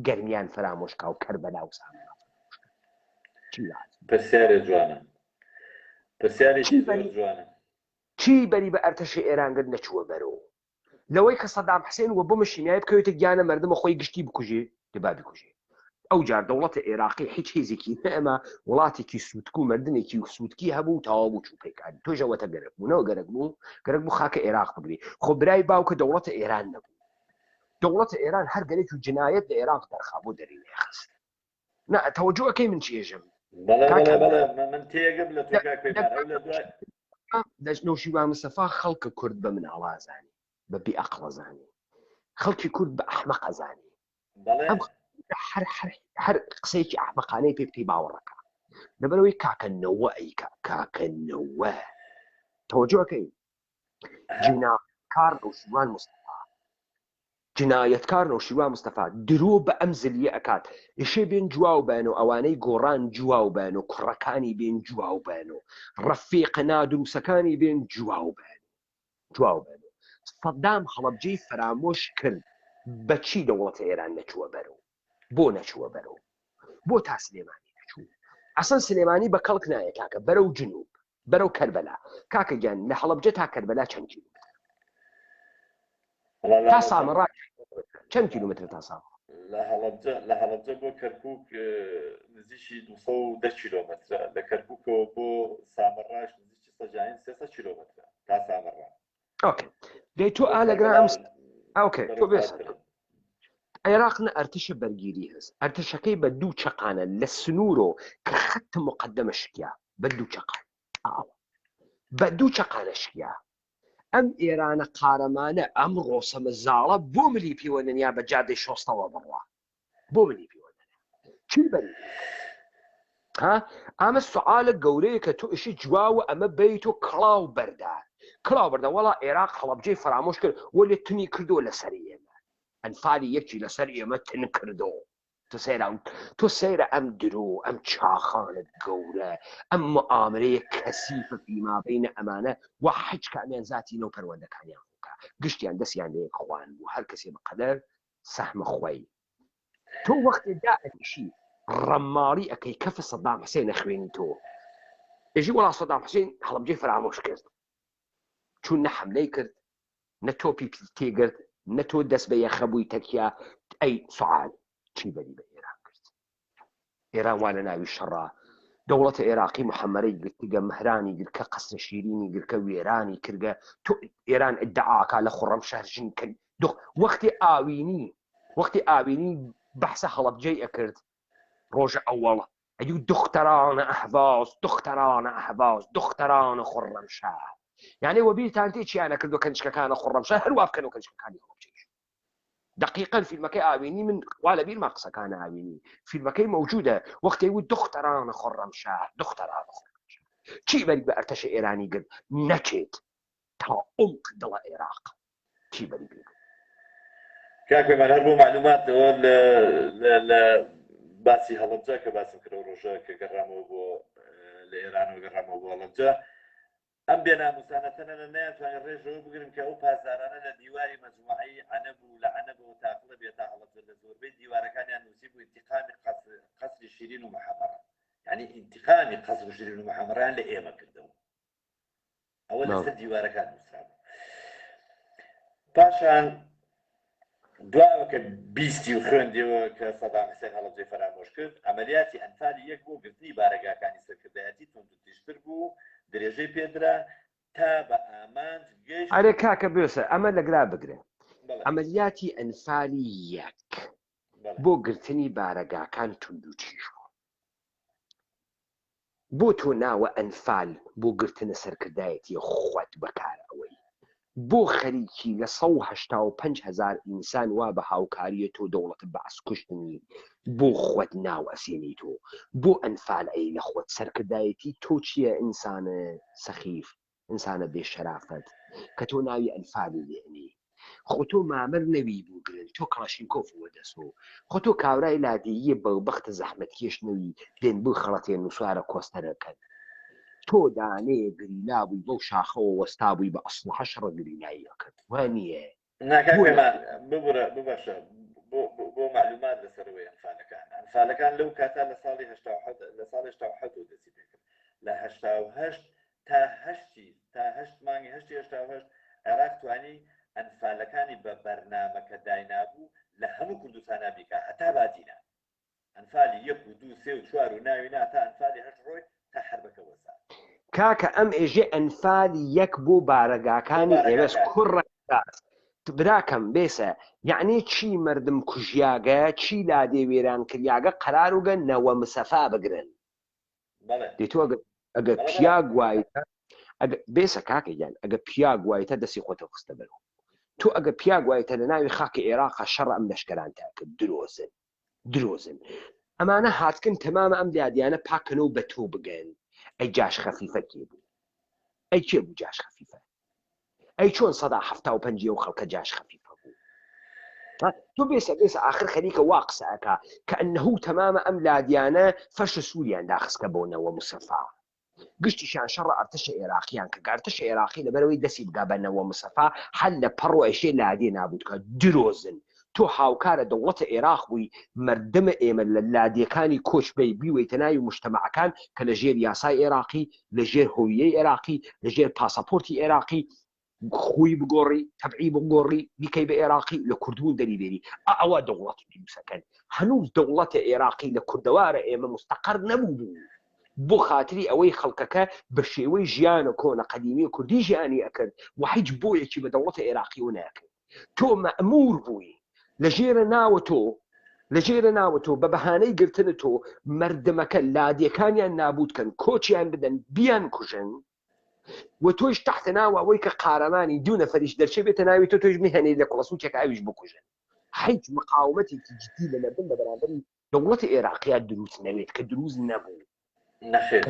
گەرمیان فەرامۆش کا و کەربەلا و سامەڕا فەرامۆش کرد چی باعث بوو؟ پرسیارێ جوانە پرسیارێکی چی زۆر بەری جوانە. چی بەری بە ئەرتەشی ئێران گرت نەچووە بەرەو لەوەی کە سەدام حسێن وە بۆمە شیمیایی بکەوێتە گیانە مەردمە خۆی گشتی بکوژێ دەبا بکوژێ ئەو جار دەوڵەتە ئێراقی هیچ هێزێکی نەئەما وڵاتێکی سووتک و مردنێکی و سووتکی هەبوو تەواو بوو چوو پێکانی تۆژەوەتە گەرەک بوو نەوە گەرەک بوو گەرەک بوو خاکە ئێراق بگری خۆ برای باوکە دەوڵەتە ئێران نەبوو دەوڵەتە ئێران هەر گەرێک و جنایەت لە ئێراق دەرخا بۆ دەری نەخست نا تەوەجۆ ئەکەی من چێژم بەڵێ بەڵێ بەڵێ من تێگەم لە تۆ کاک پەیمان ئەو لە دوای دەش نەوشیروان مستەفا خەڵکە کورد بە مناڵازانی بە بی ئەقڵەزانی خەڵکی کورد بە ئەحمەقەزانی بەڵێ ئەم هەر هەر هەر قسەیەکی ئەحمەقانەی پێ بکەی باوەڕەکە لەبەرەوەی کاکە نەوە ئەیکا کاکە نەوە تەوەجۆکەی جیناکار نەوشیروان مستەفا جنایەتکار نەوشیروان مستەفا درۆ بە ئەم زلیە ئەکات ئیشێ بێن جواو بەن و ئەوانەی گۆڕان جواو بەن و کوڕەکانی بێن جواو بەن و ڕەفیقە نادروسەکانی بێن جواو بەن جواو بەن و سەدام هەڵەبجەی فەرامۆش کرد بەچی دەوڵەتە ئێران نەچووە بەرەو بۆ نەچووە بەرەو بۆ تا سلێمانی نەچوو ئەسەن سلێمانی بە کەڵک نایە کاکە بەرەو جنوب بەرەو کەربەلا کاکە گیان لە هەڵەبجە تا کەربەلا چەند کیلومتر تا سامەڕا چەند کیلومتر تا سامەڕا لە هەڵەبجە لە هەڵەبجە بۆ کەرکک نزیکی 210 کیلۆمەترە لە کەرککەوە بۆ سامەڕاش نزیکی سەجاین 300 کیلۆمەترە تا سامەڕا ئۆکەی دەی تۆ ئا لەگرا ئەم ئۆکەی تۆ بێ عێراق نە ئەرتشە بەرگیری هەست ئەرتشەکەی بە دوو چەقانە لە سنوورۆ کە خەت مقدمە شکیا بە دوو چەقان ئاوە بە دوو چەقانە شکیا ئەم ئێرانە قارەمانە ئەم ڕۆسەمە زاڵە بۆ ملی پێوە نەنیا بە جادەی شۆستەوە بڕوا بۆ ملی پێوە نەنیا چی بەری ها ئەمە سوعالە گەورەیە کە تۆ ئشی جواوە ئەمە بیت و کڵاو بەردا کڵاو بەردە وەڵا عێراق هەڵەبجەی فەرامۆش کرد وەلێ تنی کردو لەسەر ئێمە ئەنفالی یەکی لەسەر ئێمە تن کردو تۆ سەیرە تۆ سەیرە ئەم درۆ ئەم چاخانە گەورە ئەم معاملەیە کەسیفە فیما بینە ئەمانە و حەج کامیان زاتی نەو پەروەندەکانیان خۆکە گشتیان دەستیان لە یەک خوان بوو هەر کەسێ بەقەدەر سەهمە خوەی تۆ وەختێ دائەنیشی ڕەماڵی ئەکەی کەف سەدام حسێن ئەخوێنی تۆ ئێژی وەڵا سەدام حسێن هەڵەبجەی فەرامۆش کرد چون نە حەملەی کرد نە تۆپی تێگرت نە تۆ دەست بە یەخە بووی تەکیا ئەی سوعال چی بەری بە ئێران کرد ئێران وا لە ناوی شەڕا دەوڵەتە عێراقی محەممەرەی گرتگە مەهرانی گرکە قەسرە شیرینی گرکە وێرانی کردگە تۆ ئێران ئیدعاکا لە خوڕەم شەهر ژن کە دخ وەختی ئاوینی وەختی ئاوینی بەحسە هەڵەبجەی ئەکرد ڕۆژە ئەوەڵ ئەیو دختران ئەهواز دختران ئەهواز دختران خوڕەم شەهر یعنی وەبیرتان تێ چیانە کردو کەنچکەکانە خوڕەم شەهر هەروا بکەن و کەنچکەکانی هەڵەبجەیش دقیقا فیلمەکەی ئاوینی من وا لە بیرما قسەکان ئاوینی فیلمەکەی مەوجودە وەختێ وت دختران خڕم شار دختران خڕم شار چی بەری بە ئەرتەشە ئێرانی گرت نەچێت تا عمق دڵە عێراق چی بەری پێ گرت کاک پەیمان هەر بۆ معلوماتەوە لە لە لە باسی هەڵەبجە کە باسم کرد ئەو ڕۆژە کە گەڕامەوە بۆ. لە ئێرانەوە گەڕامەوە بۆ هەڵەبجە ئەم بێناموسانە تەنەنە نەیانتوانی ڕێژەوە بگرن کە ئەو پاسدارانە لە دیواری مەجموعەی عەنەب و لە عەنەبەوە تاقڵە بێ تا هەڵەبجە لە زۆربەی دیوارەکانیان نووسیبوو ئینتیقامی قەسری شیرین و محەمەڕە یعنی ئینتیقامی قەسر شیرین و محەمەڕیان لە ئێمە کردەوە ئەوە لەسەر دیوارەکان نووسرابوو پاشان دواوە کە بیستی و خوێندیەوە کە سەدام حسێن هەڵەبجەی فەرامۆش کرد، عەمەلیاتی ئەنفالی یەک بۆ گرتنی بارەگاکانی سەرکردایەتی توندوتیژتر بوو، درێژەی پێدرا تا بە ئامانج گەیشت. ئەرێ کاکە بێسە ئەمە لەگرا بگرە عەمەلیاتی ئەنفالی یەک بۆ گرتنی بارەگاکان توندوتیژ بوو. بۆ تۆ ناوە ئەنفال بۆ گرتنە سەرکردایەتی خوت بەکار ئەوەی بۆ خەریکی لە 185 هەزار ئینسان وا بە هاوکاریە تۆ دەوڵەت بەعس کوشتنی بۆ خوت ناو ئەسێنی تۆ بۆ ئەنفال ئەی لە خوت سەرکردایەتی تۆ چیە ئینسانە سەخیف ئینسانە بێ شەرافەت کە تۆ ناوی ئەنفالی لێ ئەنێی خۆ تۆ مامر نەوی بوو گرن تۆ کڵاشینکۆف وە دەسۆ خۆ تۆ کاورای لادێییە بەوبەختە زەحمەتکێش نەوی بێن بخەڵەتێن و سوارە کۆستەرە کەن تۆ دانەیە گریلا بووی بەو شاخەوە وەستا بووی بە ئەسڵەحە شەڕە گریلایی ئەکرد وا نییە نا کاک پەیمان ببورە ببەخشە بۆ بۆ مەعلومات لەسەرەوەی ئەنفالەکان ئەنفالەکان لەو کاتە لە ساڵی 87 لە ساڵی 87 دەستی پێکرد لە 88 تا هەشتی تا هەشت مانگی هەشتی 88 عێراق توانی ئەنفالەکانی بە بەرنامە کە داینابوو لە هەموو کوردستانا بیکا هەتا بادینان ئەنفالی یەک و دوو سێ و چوار و ناوی نا تا ئەنفالی هەشت ڕۆی تا حەربەکە وەسا. کاکە ئەم ئێژێ ئەنفال یەک بۆ بارەگاکانی ئێوەس کوڕە براکەم بێسە یەعنی چی مەردم کوژیاگە چی لادێ وێران کریاگە قەراروگە نەوە مسەفا بگرن دەی تۆ ئەگەر ئەگەر پیاگ وایتە ئەگە بێسە کاکە گیان ئەگە پیاگ وایتە دەستی خۆتە خستە بەرەوە تۆ ئەگە پیاگ وایتە لە ناوی خاکی عێراقا شەڕ ئەم لەشکران تا کرد درۆزن درۆزن ئەمانە هاتکن تەمامە ئەم لادیانە پاکەنەوە بە تۆ بگەن ئەی جاش خەفیفە کێ بوو ئەی کێ بوو جاش خەفیفە ئەی چۆن سەدا 75 ئەو خەڵکە جاش خەفیفە بوو تۆ بێسە بێسە ئاخر خەریکە وا قسە ئەکا کە ئەنه تەمامە ئەم لادیانە فەرش سووریان داخستکە بۆ نەوە مسەفا گشتیشیان شەڕە ئەرتەشە ئێراقیان کە ئەرتەشە ئێراقی لەبەرەوەی دەسی بگا بە نەوە مسەفا حەل لە پەڕ و ئەیشێ لادێ نابوت کە درۆزن تۆ هاوکارە دەوڵەتە ئێراق بووی مەردمە ئێمە لە لادێکانی کۆچ بەی بیوەیتە ناوی مجتەمەعەکان کە لە ژێر یاسای ئێراقی لە ژێر هۆویەی ئێراقی لە ژێر پاسەپۆرتی ئێراقی خوی بگۆڕی تەبعی بگۆڕی بیکەی بە ئێراقی لە کوردبوون دەری بێنی ئا ئەوە دەوڵەت دروستەکەن هەنووز دەوڵەتە ئێراقی لە کوردەوارە ئێمە مستەقەر نەبوو بوو بۆ خاتری ئەوەی خەڵکەکە بە شێوەی ژیانە کۆنە قەدیمی کوردی ژیانی ئەکرد و هیچ بۆیەکی بە دەوڵەتە ئێراقیەوە ناکرد تۆ مەئمور بووی لە ژێرە ناوە تۆ لە ژێرە ناوە تۆ بە بەهانەی گرتنە تۆ مردمەکە لادێکانیان نابوت کەن کۆچیان بدەن بیان کوژن و تۆیش تەحتە ناو ئەوەی کە قارەمانی دوو نەفەریش دەرچێ بێتە ناوی تۆ تۆیش میهێنی لە کوڵەسووکێک ئەویش بکوژن هیچ مقاومەتێکی جدی لە مەردم لە بەرامبەری دەوڵەتی عێراقیا دروست نەوێت کە دروست نەبوو نەخێر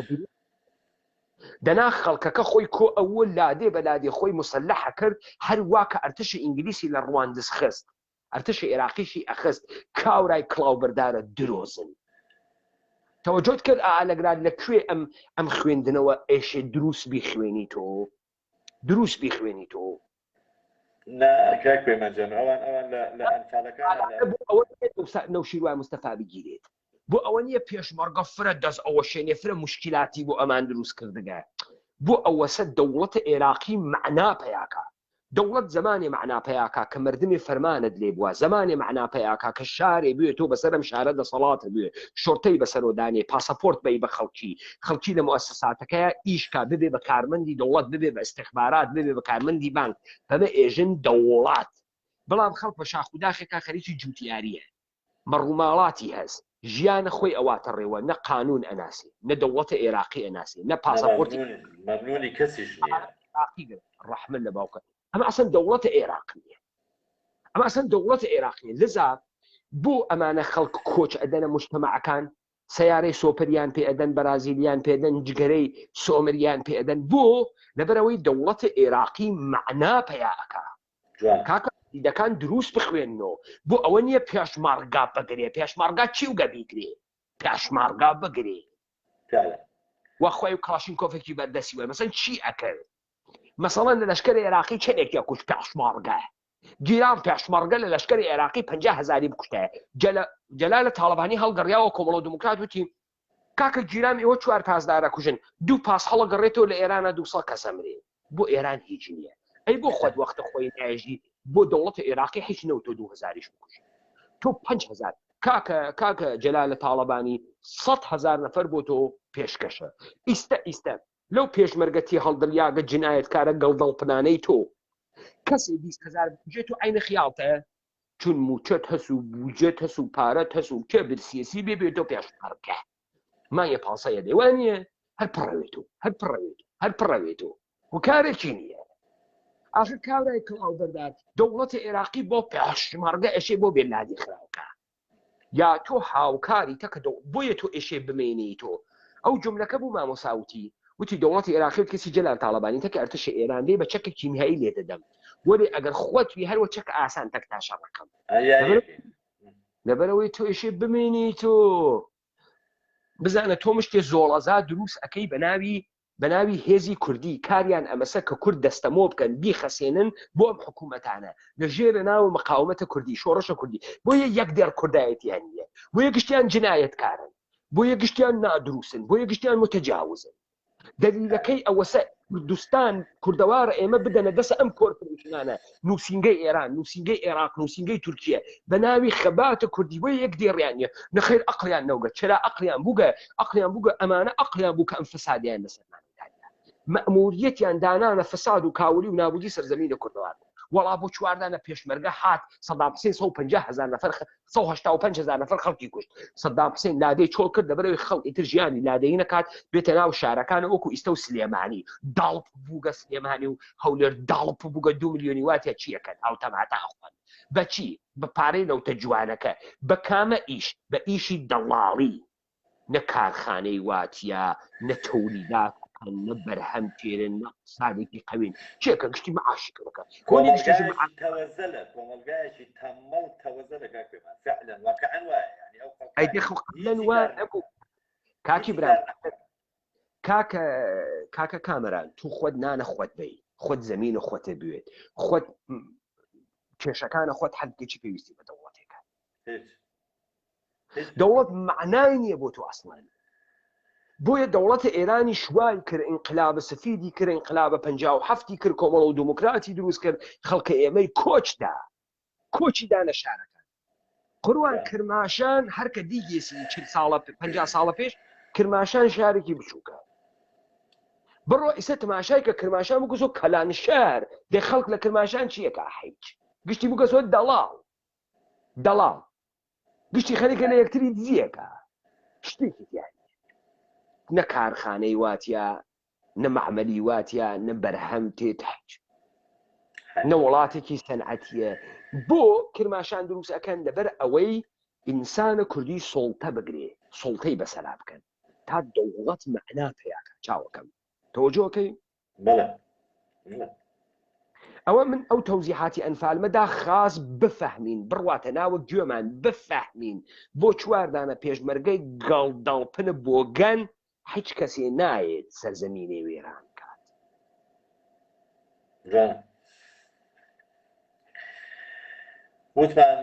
دەنا خەڵکەکە خۆی کۆ ئەوە لادێ بە لادێ خۆی مسلحە کرد هەر وا کە ئەرتشی ئینگلیسی لە ڕواندز خست ئەرتشی عێراقیشی ئەخست کاورای کڵاوبەردارە درۆزن تەوەجۆت کرد ئا لەگران لە کوێ ئەم ئەم خوێندنەوە ئێشێ دروست بیخوێنی تۆ دروست بیخوێنی تۆ نا کاک پەیمان جان ئەوان ئەوان لە لە ئەنفالەکان بۆ ئەوە نەوشیروان مستەفا بگیرێت بۆ ئەوە نییە پێشمەرگە فرە دەست ئەوەشێنێ فرە مشکلاتی بۆ ئەمان دروست کردگە بۆ ئەوەسە دەوڵەتە عێراقی معنا پیاکە دەوڵەت زەمانێ مەعنا پەیا کا کە مەردمێ فەرمانت لێ بوە، زەمانێ مەعنا پەیا کا کە شارێ بوێ تۆ بەسەر ئەم شارە دەسەڵاتت بوێ، شۆرتەی بەسەرۆ دانێ، پاسەپۆرت بەی بە خەڵکی، خەڵکی لە موئەسەساتەکەیا ئیش کا، ببێ بە کارمەندی دەوڵەت، ببێ بە ئیستخبارات، ببێ بە کارمەندی بانک، بەمە ئێژن دەوڵەت. بەڵام خەڵک بە شاخ و داخێکا خەریکی جووتیارییە. مەڕوماڵاتی هەس، ژیانە خۆی ئەواتە ڕێوە، نە قانوون ئەناسێ، نە دەوڵەتە ئێراقی ئەناسێ، نە پاسەپۆرتی. مەمنوونی کەسیش نییە. ئێراقی گرت، ڕەحمە لە باوکت. ئەمە ئەسڵەن دەوڵەتە ئێراق نییە. ئەمە ئەسڵەن دەوڵەتە ئێراق نییە. لزا بۆ ئەمانە خەڵک کۆچ ئەدەنە موجتەمەعەکان، سەیارەی سۆپریان پێ ئەدەن، بەرازیلیان پێ ئەدەن، جگەرەی سۆمریان پێ ئەدەن. بۆ؟ لەبەرئەوەی دەوڵەتە ئێراقی مەعنا پەیا ئەکا. جوان. کاکە دیدەکان دروست بخوێننۆ بۆ ئەوە نییە پێشمەڕگا بگرێ پێشمەڕگا چیوگە بیگرێ پێشمەڕگا بگرێ. فعلا. وا خۆی و کڵاشینکۆفێکی بەردەسی وای مەسەن چی ئەکرد مەسەڵەن لە لەشکری عێراقی چەندێکی ئەکوشت پێشمەڕگە گیران پێشمەڕگە لە لەشکری عێراقی 50 هزاری بکوشتایە جەلالە تاڵەبانی هەڵگەڕیاوە کۆمەڵە دیموکرات وتی کاکە گیرام ئێوە چوار پاسدارە کوژن دوو پاس هەڵەگەڕێتەوە لە ئێرانە 200 کەس ئەمرێ بۆ ئێران هیچ نییە ئەی بۆ خۆت وەختە خۆی نایژی بۆ دەوڵەتی عێراقی هیچ نەوتۆ 2000یش بکوژی تۆ 5000 کاکە کاکە جەلالە تاڵەبانی 100 هزار نەفەر بۆ تۆ پێشکەشە ئیستە ئیستە لەو پێشمەرگە تێهەڵدریاگە جنایەتکارە گەڵدەڵپنانەی تۆ کەسێ 20 هزار بکوژێت و عینە خیاڵتە چون موچەت هەس و بوجەت هەس و پارەت هەس و کێ برسیەسی بێ بێتۆ پێشمەرگە مانگێ پانسەیە دێ وانە هەر پڕەوێت و هەر پڕەوێت هەر پڕەوێت و هۆکارێکی نییە ئاخر کاورای کڵاو بەردار دەوڵەتی عێراقی بۆ پێشمەرگە ئەشێ بۆ بێلادی خراوکە یا تۆ هاوکاری تەکە دەو بۆیە تۆ ئێشێ بمێنی تۆ ئەو جملەکە بوو مامۆسا وتی وتی دەوڵەتی عێراقی و کەسی جەلال تاڵەبانی تەکە ئەرتەشی ئێران دێ بە چەکە کیمیایی لێ دەدەم وەلێ ئەگەر خۆت وی هەروە چەک ئاسان تەک تا شەڕەکەم لەبەرەوەی تۆ ئێشێ بمێنی تۆ بزانە تۆ مشتێ زۆڵەزا دروست ئەەکەی بە ناوی بە ناوی هێزی کوردی کاریان ئەمەسە کە کورد دەستەمۆ بکەن بیخەسێنن بۆ ئەم حکوومەتانە لە ژێرە ناو مقاومەتە کوردی شۆڕشە کوردی بۆیە یەک دێڕ کوردایەتیان نییە بۆیە گشتیان جنایەتکارن بۆیە گشتیان نادروسن بۆیە گشتیان متەجاوزن دەلیلەکەی ئەوەسە کوردستان کوردەوارە ئێمە بدەنە دەسە ئەم کۆرپۆرەیشنانە نووسینگەی ئێران نووسینگەی عێراق نووسینگەی تورکیە بە ناوی خەباتە کوردی بۆ یەک دێڕیان نیە نەخێر ئەقلیان نەوگە چرا ئەقلیان بووگە ئەقلیان بووگە ئەمانە ئەقلیان بوو کە ئەم فەسادیان لەسەرمان مەئموریەتیان دانانە فەساد و کاولی و نابودی سەرزەمینە کوردەوار وەڵا بۆ چواردانە پێشمەرگە هات سەدام حسین 150 هزار نەفەر 185 هزار نەفەر خەڵکی کوشت سەدام حسین لادەی چۆڵ کرد لەبەرەوەی خەڵک ئیتر ژیانی لادەی نەکات بێتە ناو شارەکان وەکو ئیستە و سلێمانی داڵپ بووگە سلێمانی و هەولێر داڵپ بووگە دو ملیۆنی واتە چیەکەن ئەو تەماتە ئەخۆن بەچی بە پارەی نەوتە جوانەکە بە کامە ئیش بە ئیشی دەڵاڵی نە کارخانەی واتە نە تەولیدات ئەکەن نە بەرهەم تێرن نە اقتصادێکی قەوین چێکە گشتی معاشی کەەکە کۆمەڵگایەکی تەوەزەلە کۆمەڵگایەکی تەمەڵ تەوەزەلە کاک پێمان فعلا واقعا وایە یعنی ئەو خەڵکە ئەی دێ خۆ قبلەن هیچی وا کار نەبوو ناکات کاکی هیچی برام کار ناکات کاکە کاکە کامەران تو خۆت نانە خۆت بی خۆت زەمینە خۆتە بوێت خۆت کێشەکانە خۆت حەل بکەی چی پێویستی بە دەوڵەتێکە هیچ دەوڵەت معنای نییە بۆ تۆ ئەسڵەن بۆیە دەوڵەتە ئێرانی شوای کرد ئینقلاب سفیدی کرد ئینقلابە 57 کرد کۆمەڵ و دموکراتی دروست کرد خەڵکە ئێمەی کۆچدا کۆچی دانە شارەکان قوروان کرماشان هەرکە دیگێسی چل ساڵە 50 ساڵە پێش کرماشان شارێکی بچووکە بڕۆ ئیسە تماشای کە کرماشان بگوزۆ کەلان شار دێ خەڵک لە کرماشان چیەکە حیچ گشتی بگەزۆ دەڵاڵ دەڵاڵ گشتی خەریکە لە یەکتری دزیەکە شتێکی تیا نییە نە کارخانەی واتە نە معمەلی واتە نە بەرهەم تێت هیچ نە وڵاتێکی سەنعەتیە بۆ کرماشان دروست ئەکەن لەبەر ئەوەی ئینسانە کوردی سوڵتە بگرێ سوڵتەی بەسەرا بکەن تا دەوڵەت مەعنا پەیاکە چاوەکەم تەوەجۆکەی بەڵێ بەڵێ. ئەوە من ئەو تەوزیحاتی ئەنفالمەدا خاس بفەهمین بڕواتە ناوە گوێمان بفەهمین بۆ چواردانە پێشمەرگەی گەڵدەڵپنە بۆگەن هیچ کەسێ نایەت سەرزەمینێ وێران کات. جوانە. وتمان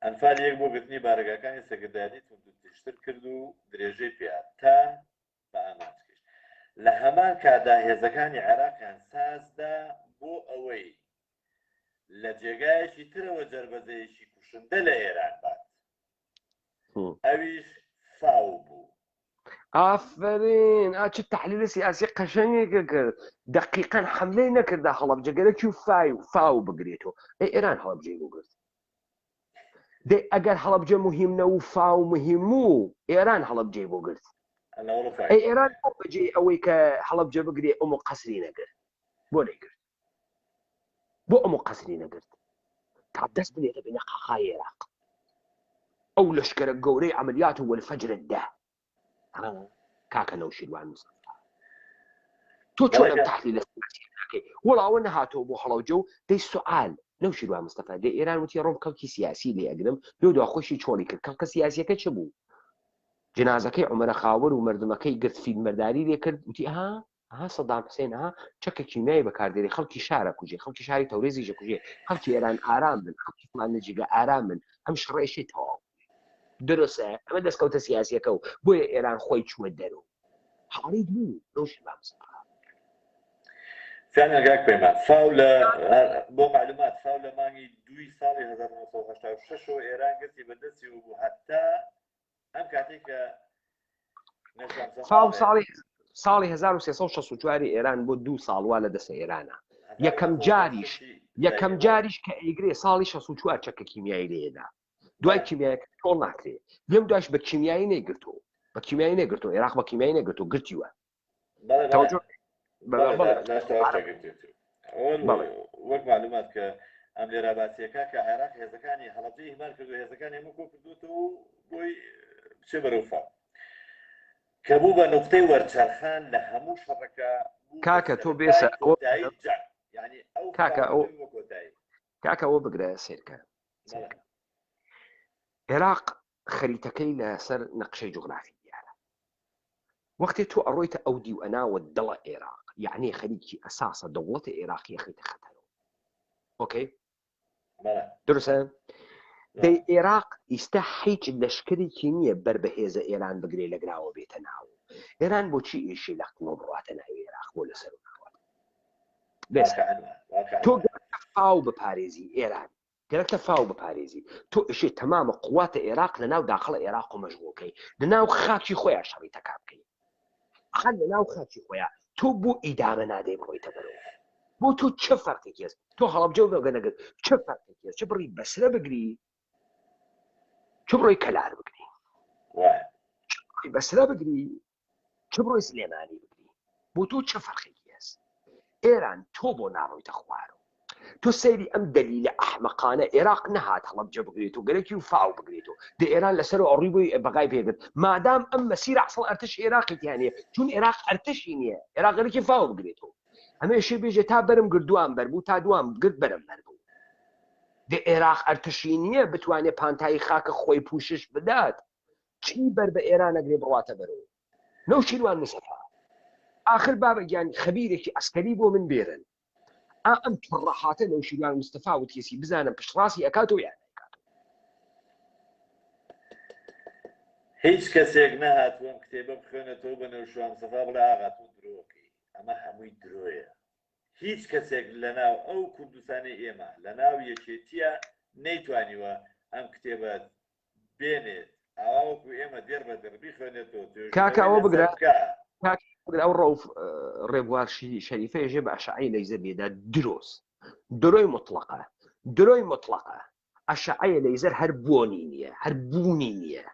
ئەنفال یەک بۆ گرتنی بارەگاکانی سەرکردایەتی توندوتیژتر کرد و درێژەی پێ تا بە ئامانج گەیشت. لە هەمان کاتدا هێزەکانی عێراقیان سازدا بۆ ئەوەی لە جێگایەکی ترەوە جەربەزەیەکی کوشندە لە ئێران بات. ئەویش فاو بوو. ئافرین ئا چ تحلیل سیاسی قەشەنگێکە کرد دقیقا حملەی نەکردە هەڵەبجە گەرەکی و فای و فاو بگرێتەوە ئەی ئێران هەڵەبجەی بۆ گرت دەی ئەگەر هەڵەبجە مهم نەوو فاو مهم و ئێران هەڵەبجەی بۆ گرت ئەی ئێران بۆ بەجێی ئەوەی کە هەڵەبجە بگرێ ئەم و قەسری نەگرت بۆ نەیگرت بۆ ئەم و قەسری نەگرت تا دەست بنێتە بینە قاقای عێراق ئەو لەشکرە گەورەی عملیات و والفجر ده کاکە نەوشیروان مستەفا تۆ چۆن ئەم تحلیلە سیاسیە ناکەی وەڵاوە نەهاتەوە بۆ هەڵەوجە و دەی سوال نەوشیروان مستەفا دێ ئێران وتی ڕۆم کەڵکی سیاسی لێ ئەگرم لۆ دوا خۆشی چۆڵی کرد کەڵکە سیاسیەکە چ بوو؟ جنازەکەی عومەرە خاوەر و مەردمەکەی گرت فیلمبەرداری لێ کرد وتی ئەها ئەها سەدام حسێن ئەها چەکە کیمیایی بەکاردێنێ خەڵکی شارە کوژێ خەڵکی شاری تەورێزیش ئەکوژێ خەڵکی ئێران ئارام بن خەڵکی فڵان نەجیگە ئارام بن ئەم شەڕەیشی تەواو دروستە ئەمە دەستکەوتە سیاسیەکە و بۆیە ئێران خۆی چووە دەرەوە حاڵیت بوو نەوشیروان مستەفا. فعلا کاک پەیمان فاو لە بۆ معلومات فاو لە مانگی دووی ساڵی 1986 ەوە ئێران گرتی بە دەستی و بوو هەتا ئەم کاتێک کە فاو ساڵی ساڵی 1364 ئێران بۆ دوو ساڵ وا لە دەسە ئێرانە یەکەم جاریش یەکەم جاریش کە ئەیگرێ ساڵی 64 چەکە کیمیایی لێدا دوای کیمیایەکە تۆڵ ناکرێ لێم داش بە کیمیایی نەیگرتو بە کیمیایی نەگرتو عێراق بە کیمیایی نەگرتو گرتیوە وەک معلومات کە ئەم لێرا باسیەکە کە عێراق هێزەکانی هەڵەبجە ئیهمال کردو هێزەکانی هەموو کۆ کردوێتەوە و بۆی بچێ بەرەو فاو کە بوو بە نقطەی وەرچەرخان لە هەموو شەڕەکە کاکە تۆ بێسە یعنی ئەو کاکە ئەو کاکە ئەوە بگرە سێرکە عێراق خەریتەکەی لەسەر نەقشەی جوغرافی دیارە. وەختێ تۆ ئەڕۆیتە ئەو دیو ئەناوە دڵە ئێراق یەعنی خەریکی ئەساسە دەوڵەتە ئێراقی ئەخەیتە خەتەرەوە. ئۆکەی؟ دروستە؟ دەی ئێراق ئیستا هیچ لەشکرێکی نییە بەر بە هێزە ئێران بگرێ لە گراوە بێتە ناو. ئێران بۆچی ئیشی لە قووە بڕاتە ناوی ئێراق بۆ لەسەر و ناوە. تۆ فاو بپارێزی ئێران گەرەکتە فاو بپارێزی تۆ ئەشێ تەمامە قواتە ئێراق لە ناو داخڵە ئێراق و مەشغوڵ کەی لە ناو خاکی خۆیان شەڕی تەکا بکەی هەر لە ناو خاکی خۆیان تۆ بۆ ئیدامە نادەی بڕۆیتە بەرەوە بۆ تۆ چ فەرقێکی هەست تۆ هەڵەبجە و نەگە نەگرت چ فەرقێکی هەست چ بڕی بەسرە بگری چ بڕۆی کەلار بگری چ بڕۆی بەسرە بگری چ بڕۆی سلێمانی بگری بۆ تۆ چ فەرقێکی هەست ئێران تۆ بۆ ناڕۆیتە خوارەوە تۆ سەیری ئەم دەلیلە ئەحمەقانە ئێراق نەهات هەڵەبجە بگرێت و گەرەکی و فاو بگرێت و دە ئێران لەسەر و ئەڕوی بۆی بەغای پێگرت مادام ئەم مەسیر ئەسڵ ئەرتش ئێراقی تیانە چون ئێراق ئەرتشی نییە ئێراق گەرەکی فاو بگرێتەوە ئەمێشێ بێژێ تا بەرم گردوان بەر بوو تا دوام گرت بەرم بەر بوو دە ئێراق ئەرتشی نییە بتوانێت پانتایی خاکە خۆی پوشش بدات چی بەر بە ئێران ئەگرێ بڕواتە بەرەوە نەوشیروان مستەفا ئاخر بابە گیان خەبیرێکی عەسکەری بۆ من بێرن ئا ئەم تڕەحاتە نەوشیروان مستەفا وتیەسی بزانم پشتڕاستی ئەکاتەوە یان نایکاتەوە. هیچ کەسێک نەهاتووە ئەم کتێبە بخوێنێتەوە بە نەوشیروان مستەفا بڵێ ئاغا تۆ درۆکەی ئەمە هەمووی درۆیە هیچ کەسێک لەناو ئەو کوردستانەی ئێمە لەناو یەکێتیە نەیتوانیوە ئەم کتێبە بێنێت ئاوا وەکو ئێمە دێڕ بە دێڕ بیخوێنێتەوە کاکە توێژینەوەی ئەوە لەسەر بگرە بکا. کاکە بگرە ئەو ڕەوف ڕێبوار شەریفە ێژێ بە ئەشعەی لەیزەر لێدا درۆز درۆی مطلقە درۆی مطلقە ئەشعەیە لەیزەر هەر بۆنی نییە هەر بوونی نییە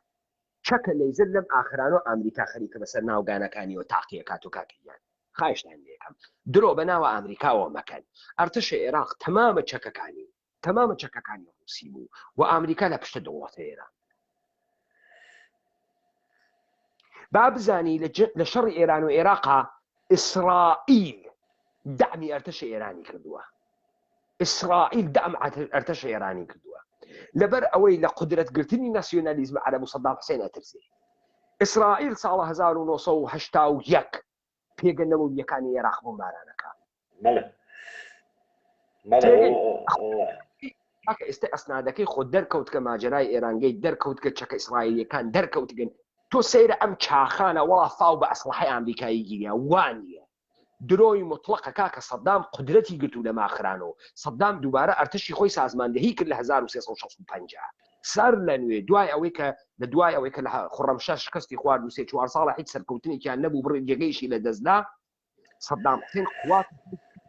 چەکە لەیزەر لەم ئاخرانۆ ئامریکا خەریکە بەسەر ناوگانەکانیەوە تاقیەکات و کاکەیان خایشتان لێکەم درۆ بە ناوە ئامریکاوە مەکەن ئەرتشە عێراق تەمامە چەکەکانی تەمامە چەکەکانی ڕوسی بوو و ئامریکا لە پشتە دەوڵەتە ئێران با بزانی لە شەڕی ئێران و عێراقا ئیسرائیل دەعمی ئەرتەش ئێرانی کردووە ئیسرائیل دەعم ئەرتەش ئێرانی کردووە لەبەر ئەوەی لە قدرەتگرتنی ناسیۆنالیزم عەرەب و سەدام حسێن ئەترسێ ئیسرائیل ساڵە 1981 پێگە نەوەویەکانی عێراق بۆمبارانەکە کاکە ئێستا ئەسنادەکەی خۆ دەرکەوت کە ماجەرای ئێرانگەی دەرکەوت کە چەکە ئیسرائیلیەکان دەرکەوتگن تۆ سەیرە ئەم چاخانە وەڵا فاو بە ئەسڵحەی ئامریکایی گیریا وانە درۆی مطلقە کاکە سەدام قدرەتی گرتو لە ماخرانۆ سەدام دووبارە ئەرتەشی خۆی سازماندەهی کرد لە 1365 سەر لە نوێ دوای ئەوەی کە لە دوای ئەوەی کە لە خوڕەمشار شکستی خوارد و سێ چوار ساڵە هیچ سەرکەوتنێکیان نەبوو بڕی جێگەیشی لە دەستدا سەدام حسێن قوات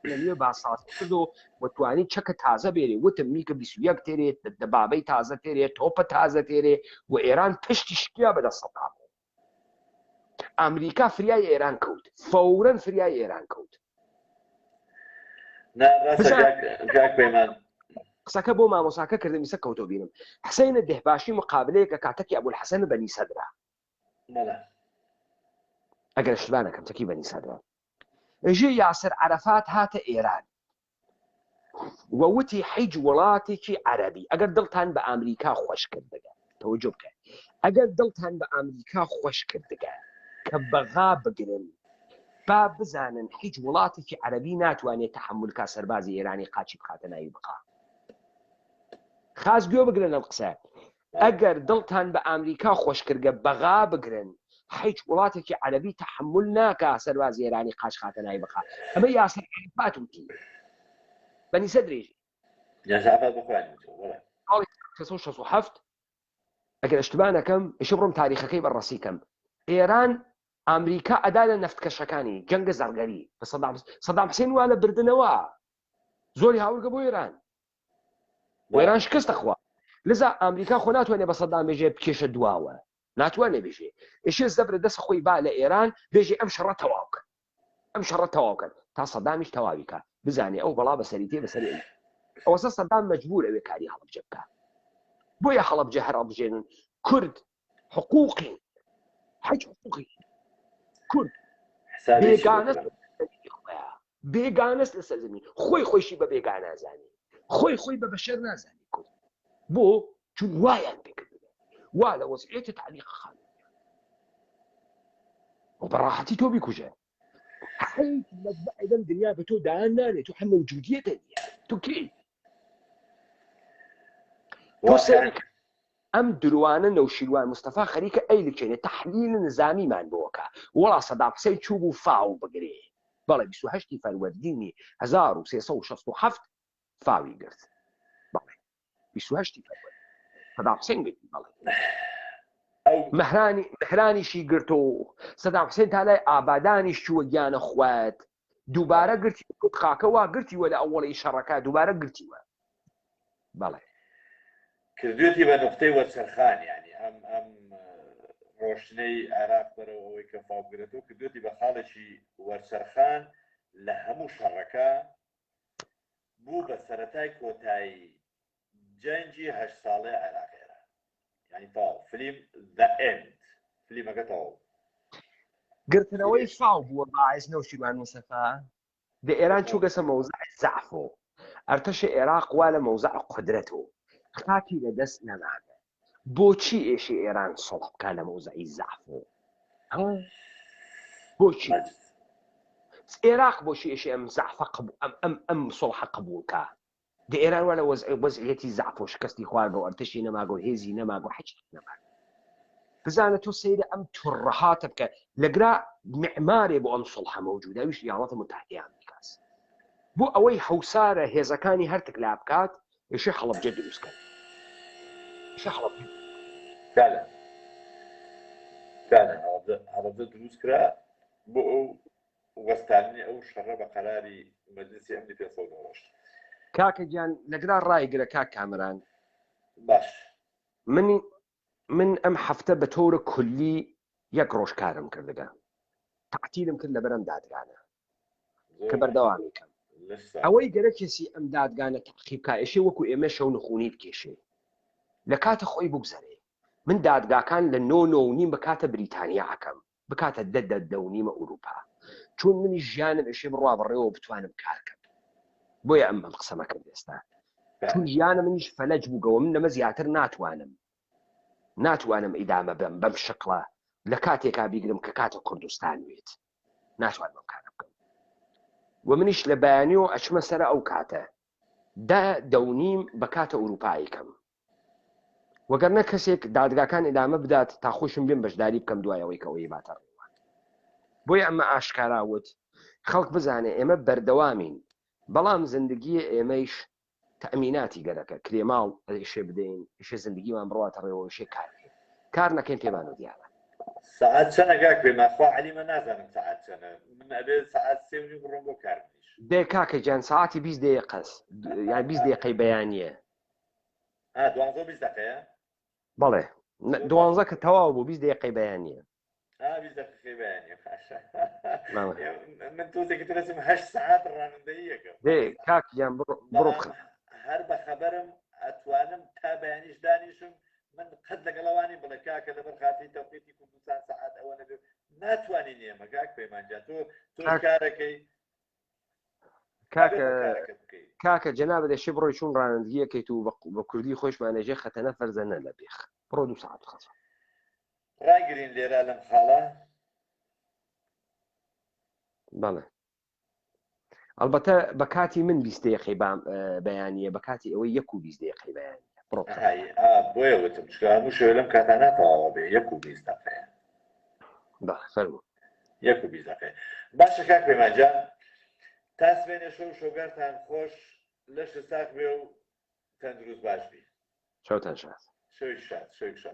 لە نوێ باساز کردو و توانی چەکە تازە بێرێ وتم میکە 21 تێرێت دەبابەی تازە تێرێ تۆپە تازە تێرێ و ئێران پشتی شکیا بەدەست سەدام ئەمریکا فریای ئێران کەوت فەورەن فریای ئێران کەوت قسەکە بۆ مامۆساکە کردم ئیسە کەوتۆ بینم حسینە دهباشی مقابلەیەکە کاتەکی ئەبول حەسەن بەنی سەدرا ئەگەر شتبانەکەم تەکی بەنی سەدرا ژێ یاسر عەرەفات هاتە ئێران و وتی حیج وڵاتێکی عەرەبی ئەگەر دڵتان بە ئامریکا خۆش کرد بگە. تەوەجۆ بکە ئەگەر دڵتان بە ئامریکا خۆش کردگە کە بەغا بگرن با بزانن هیچ وڵاتێکی عەرەبی ناتوانێت تەحەمول کا سەربازی ئێرانی قاچی بخاتە ناوی بقا خاس گوێ بگرن لەم قسە ئەگەر دڵتان بە ئامریکا خۆش کردگە بەغا بگرن هیچ وڵاتێکی عەرەبی تەحەمول ناکا سەربازی ئێرانی قاچ خاتە ناوی بقا ئەمە یاسر عەرەفات وتی بەنی سەدرێژی یاسر عەرەفات بە خۆیان وتووە بەڵێ. ساڵی 1967 ئەگەر اشتباه نەکەم ئیشە بڕۆم تاریخەکەی بەڕەسی کەم ئێران ئامریکا ئەدا لە نەفتکەشەکانی جەنگە زەڕگەری بە سەدام سەدام حسێن وا لە بردنەوە زۆری هاورگە بۆ ئێران بۆ ئێران شکستە خوا لەزا ئامریکا خۆ ناتوانێت بە سەدام بێژێ بکێشە دواوە ناتوانێ بێژێ ئیشێ زەبرە دەست خۆی با لە ئێران بێژێ ئەم شەڕە تەواو کەن ئەم شەڕە تەواو کەن تا سەدامیش تەواوی کا بزانێ ئەو بەڵا بەسەری تێ بەسەری ئەوی ئەوەسە سەدام مەجبور ئەوێ کاری هەڵەبجە بکا بۆیە هەڵەبجە هەر ئەڵبژێنن کورد حقوقی حەج حقوقی کورد بێگانە بێگانەس لەسەر زمین خۆی خۆیشی بە بێگانازانی خۆی خۆی بە بەشەر نازانی کورد بۆ چون وایان پێکرد وا لە وەزعیەتی تعلیق خان و بەڕاحەتی تۆ بیکوژێ حیت مەتبەعی لەم دنیا بە تۆ دایان نانێ تۆ هەر مەوجودیەتە نییە تۆ کێی تۆ سەیری ئەم دروانە نەوشیروان مستەفا خەریکە ئەی لکێنێ تەحلیل نزامیمان بۆکە وەڵا سەدام حسین چوو بوو فاو بگرێ بەڵێ 28 فەروەردینی 1367 فاوی گرت بەڵێ 28 فەروەردین سەدام حسین گرتی بەڵێ مەهرانی مەهرانیشی گرت و سەدام حسین تا لای ئابادانیش چووە گیانە خوات دووبارە گرتی خاکە وا گرتی وە لە ئەوەڵی شەڕەکە دووبارە گرتیوە بەڵێ. کردوێتی بە نوقتەی وەرچەرخان یانی ئەم ئەم ڕۆشتنەی عێراق بەرەو ئەوەی کە فاو بگرێتەوە کردوێتی بە خاڵێکی وەرچەرخان لە هەموو شەڕەکە بوو بە سەرەتای کۆتایی جەنگی هەشت ساڵەی عێراق ئێران یانی تەواو فلیم The End فلیمەکە تەواو گرتنەوەی فاو بووە باعث نەوشیروان مستەفا دە ئێران چووگەسە مەوزع زەعف و ئەرتەش ئێراق وا لە مەوزع قودرەت و خاکی لە دەست نەماگە بۆچی ئێشی ئێران سوڵح بکا لە مەوزعی زەعف و ها بۆچی ئێراق بۆچی ئێشی ئەم زەعفە قبول ئەم ئەم ئەم سوڵحە قبول کا دە ئێران وا لە وەزعیەتی زەعف و شکستی خواردگە و ئەرتەشی نەماگە و هێزی نەماگە و حەچی نەماگە. بزانە تۆ سەیرە ئەم تورەهاتە بکە لەگرا معمارێ بۆ ئەم سوڵحە مەوجودە ئەویش ئیاڵەتە متحدەی ئەمریکاس بۆ ئەوەی هەوسارە هێزەکانی هەرتک لا بکات ئێشێ حەڵەبجە دروست کەن ئێشێ حەڵەبجە فعلا فعلا حەڵەبجە دروست کرا بۆ ئەو وەستاندنی ئەو شەڕە بە قەراری مەجلیسی ئەمنی 598. کاکە گیان لەگرا ڕایگرە کاک کامەران. باش. من من ئەم هەفتە بە تۆرە کولی یەک ڕۆژ کارم کردگە تەعتیلم کرد لەبەر ئەم دادگانە کە بەردەوامی کەم ئەوەی گەرەکێسی ئەم دادگانە تەعقیب کا ئێشێ وەکو ئێمە شەو نخونی بکێشێ لە کاتە خۆی بگوزەرێ من دادگاکان لە نۆ نۆ و نیم بکاتە بریتانیا ئەکەم بکاتە دە دە دە و نیمە ئوروپا چون منی ژیانم ئێشێ بڕوا بەڕێوە بتوانم کار کەم بۆیە ئەم ئەم قسەمە کرد ئێستا چون ژیانە منیش فەلەج بووگەوە من لەمە زیاتر ناتوانم ناتوانم ئیدامە بەم بەم شکڵە لە کاتێکا بیگرم کە کاتە کوردستان وێت ناتوانم ئەم کارە بکەم و منیش لە بەیانیەوە ئەچمە سەرە ئەو کاتە دە دەونیم بە کاتە ئوروپایی کەم وەگەرنە کەسێک دادگاکان ئیدامە بدات تا خۆشم بێم بەشداری بکەم دوای ئەوەی کە ئەوەی باتە ڕێوە بۆیە ئەمە ئاشکارا وت خەڵک بزانێ ئێمە بەردەوامین بەڵام زندگیە ئێمەیش تەئمیناتی گەرەکە کرێ ماڵ ئیشێ بدەین ئیشێ زندگیمان بڕواتە ڕێوە ئیشێ کار بکەین کار نەکەین پێمان و دیارە. سەعات چەنە کاک پەیمان خوا عەلیمە نازانم سەعات چەنە من ئەبێ سەعات سێ و نیو بڕۆم بۆ کار منیش. دێ کاکە گیان سەعاتی 20 دەیقەس یان 20 دەیقەی بەیانیە. ئا دوانزە و 20 دەقەیە؟ بەڵێ دوانزە کە تەواو بوو 20 دەیقەی بەیانیە. ئا 20 دەقیقەی بەیانیە باشە من تۆزێکی تر ئەچم هەشت سەعات ڕانندەییەکەم. دێ کاک گیان بڕۆ بڕۆ بخە. هەر بە خەبەرم ئەتوانم تا بەیانیش دانیشم من قەت لەگەڵ ئەوانی بڵێ کاکە لەبەر خاتری تەوقیتی کوردستان سەعات ئەوە نەبێ ناتوانین ئێمە کاک پەیمان جان تۆ تۆ کارەکەی. کاکە کاکە جەنابت دەشێ بڕۆی چون ڕانندگیەکەیت و بە کوردی خۆشمانێژێ خەتەنە فەرزە نە لە بێخ بڕۆ دوو ساعت بخەفە. ڕایگرین لێرە لەم خاڵە. بەڵێ ئەڵبەتە بە کاتی من 20 دقیقەی بەیانیە بە کاتی ئەوەی یەک و 20 دقیقەی بەیانیە بڕۆ بۆیە وتم چکە هەموو شێوە لەم کاتانە تەواوە بێ یەک و 20 دقیقەیە بەڵێ فەرموو یەک و 20 دقیقەیە باشە کاک پەیمان جان تا سبەینێ شەو شەوگارتان خۆش لەشت ساغ بێ و تەندروست باش بی شەوتان شاد شەوێکی شاد شەوێکی شاد.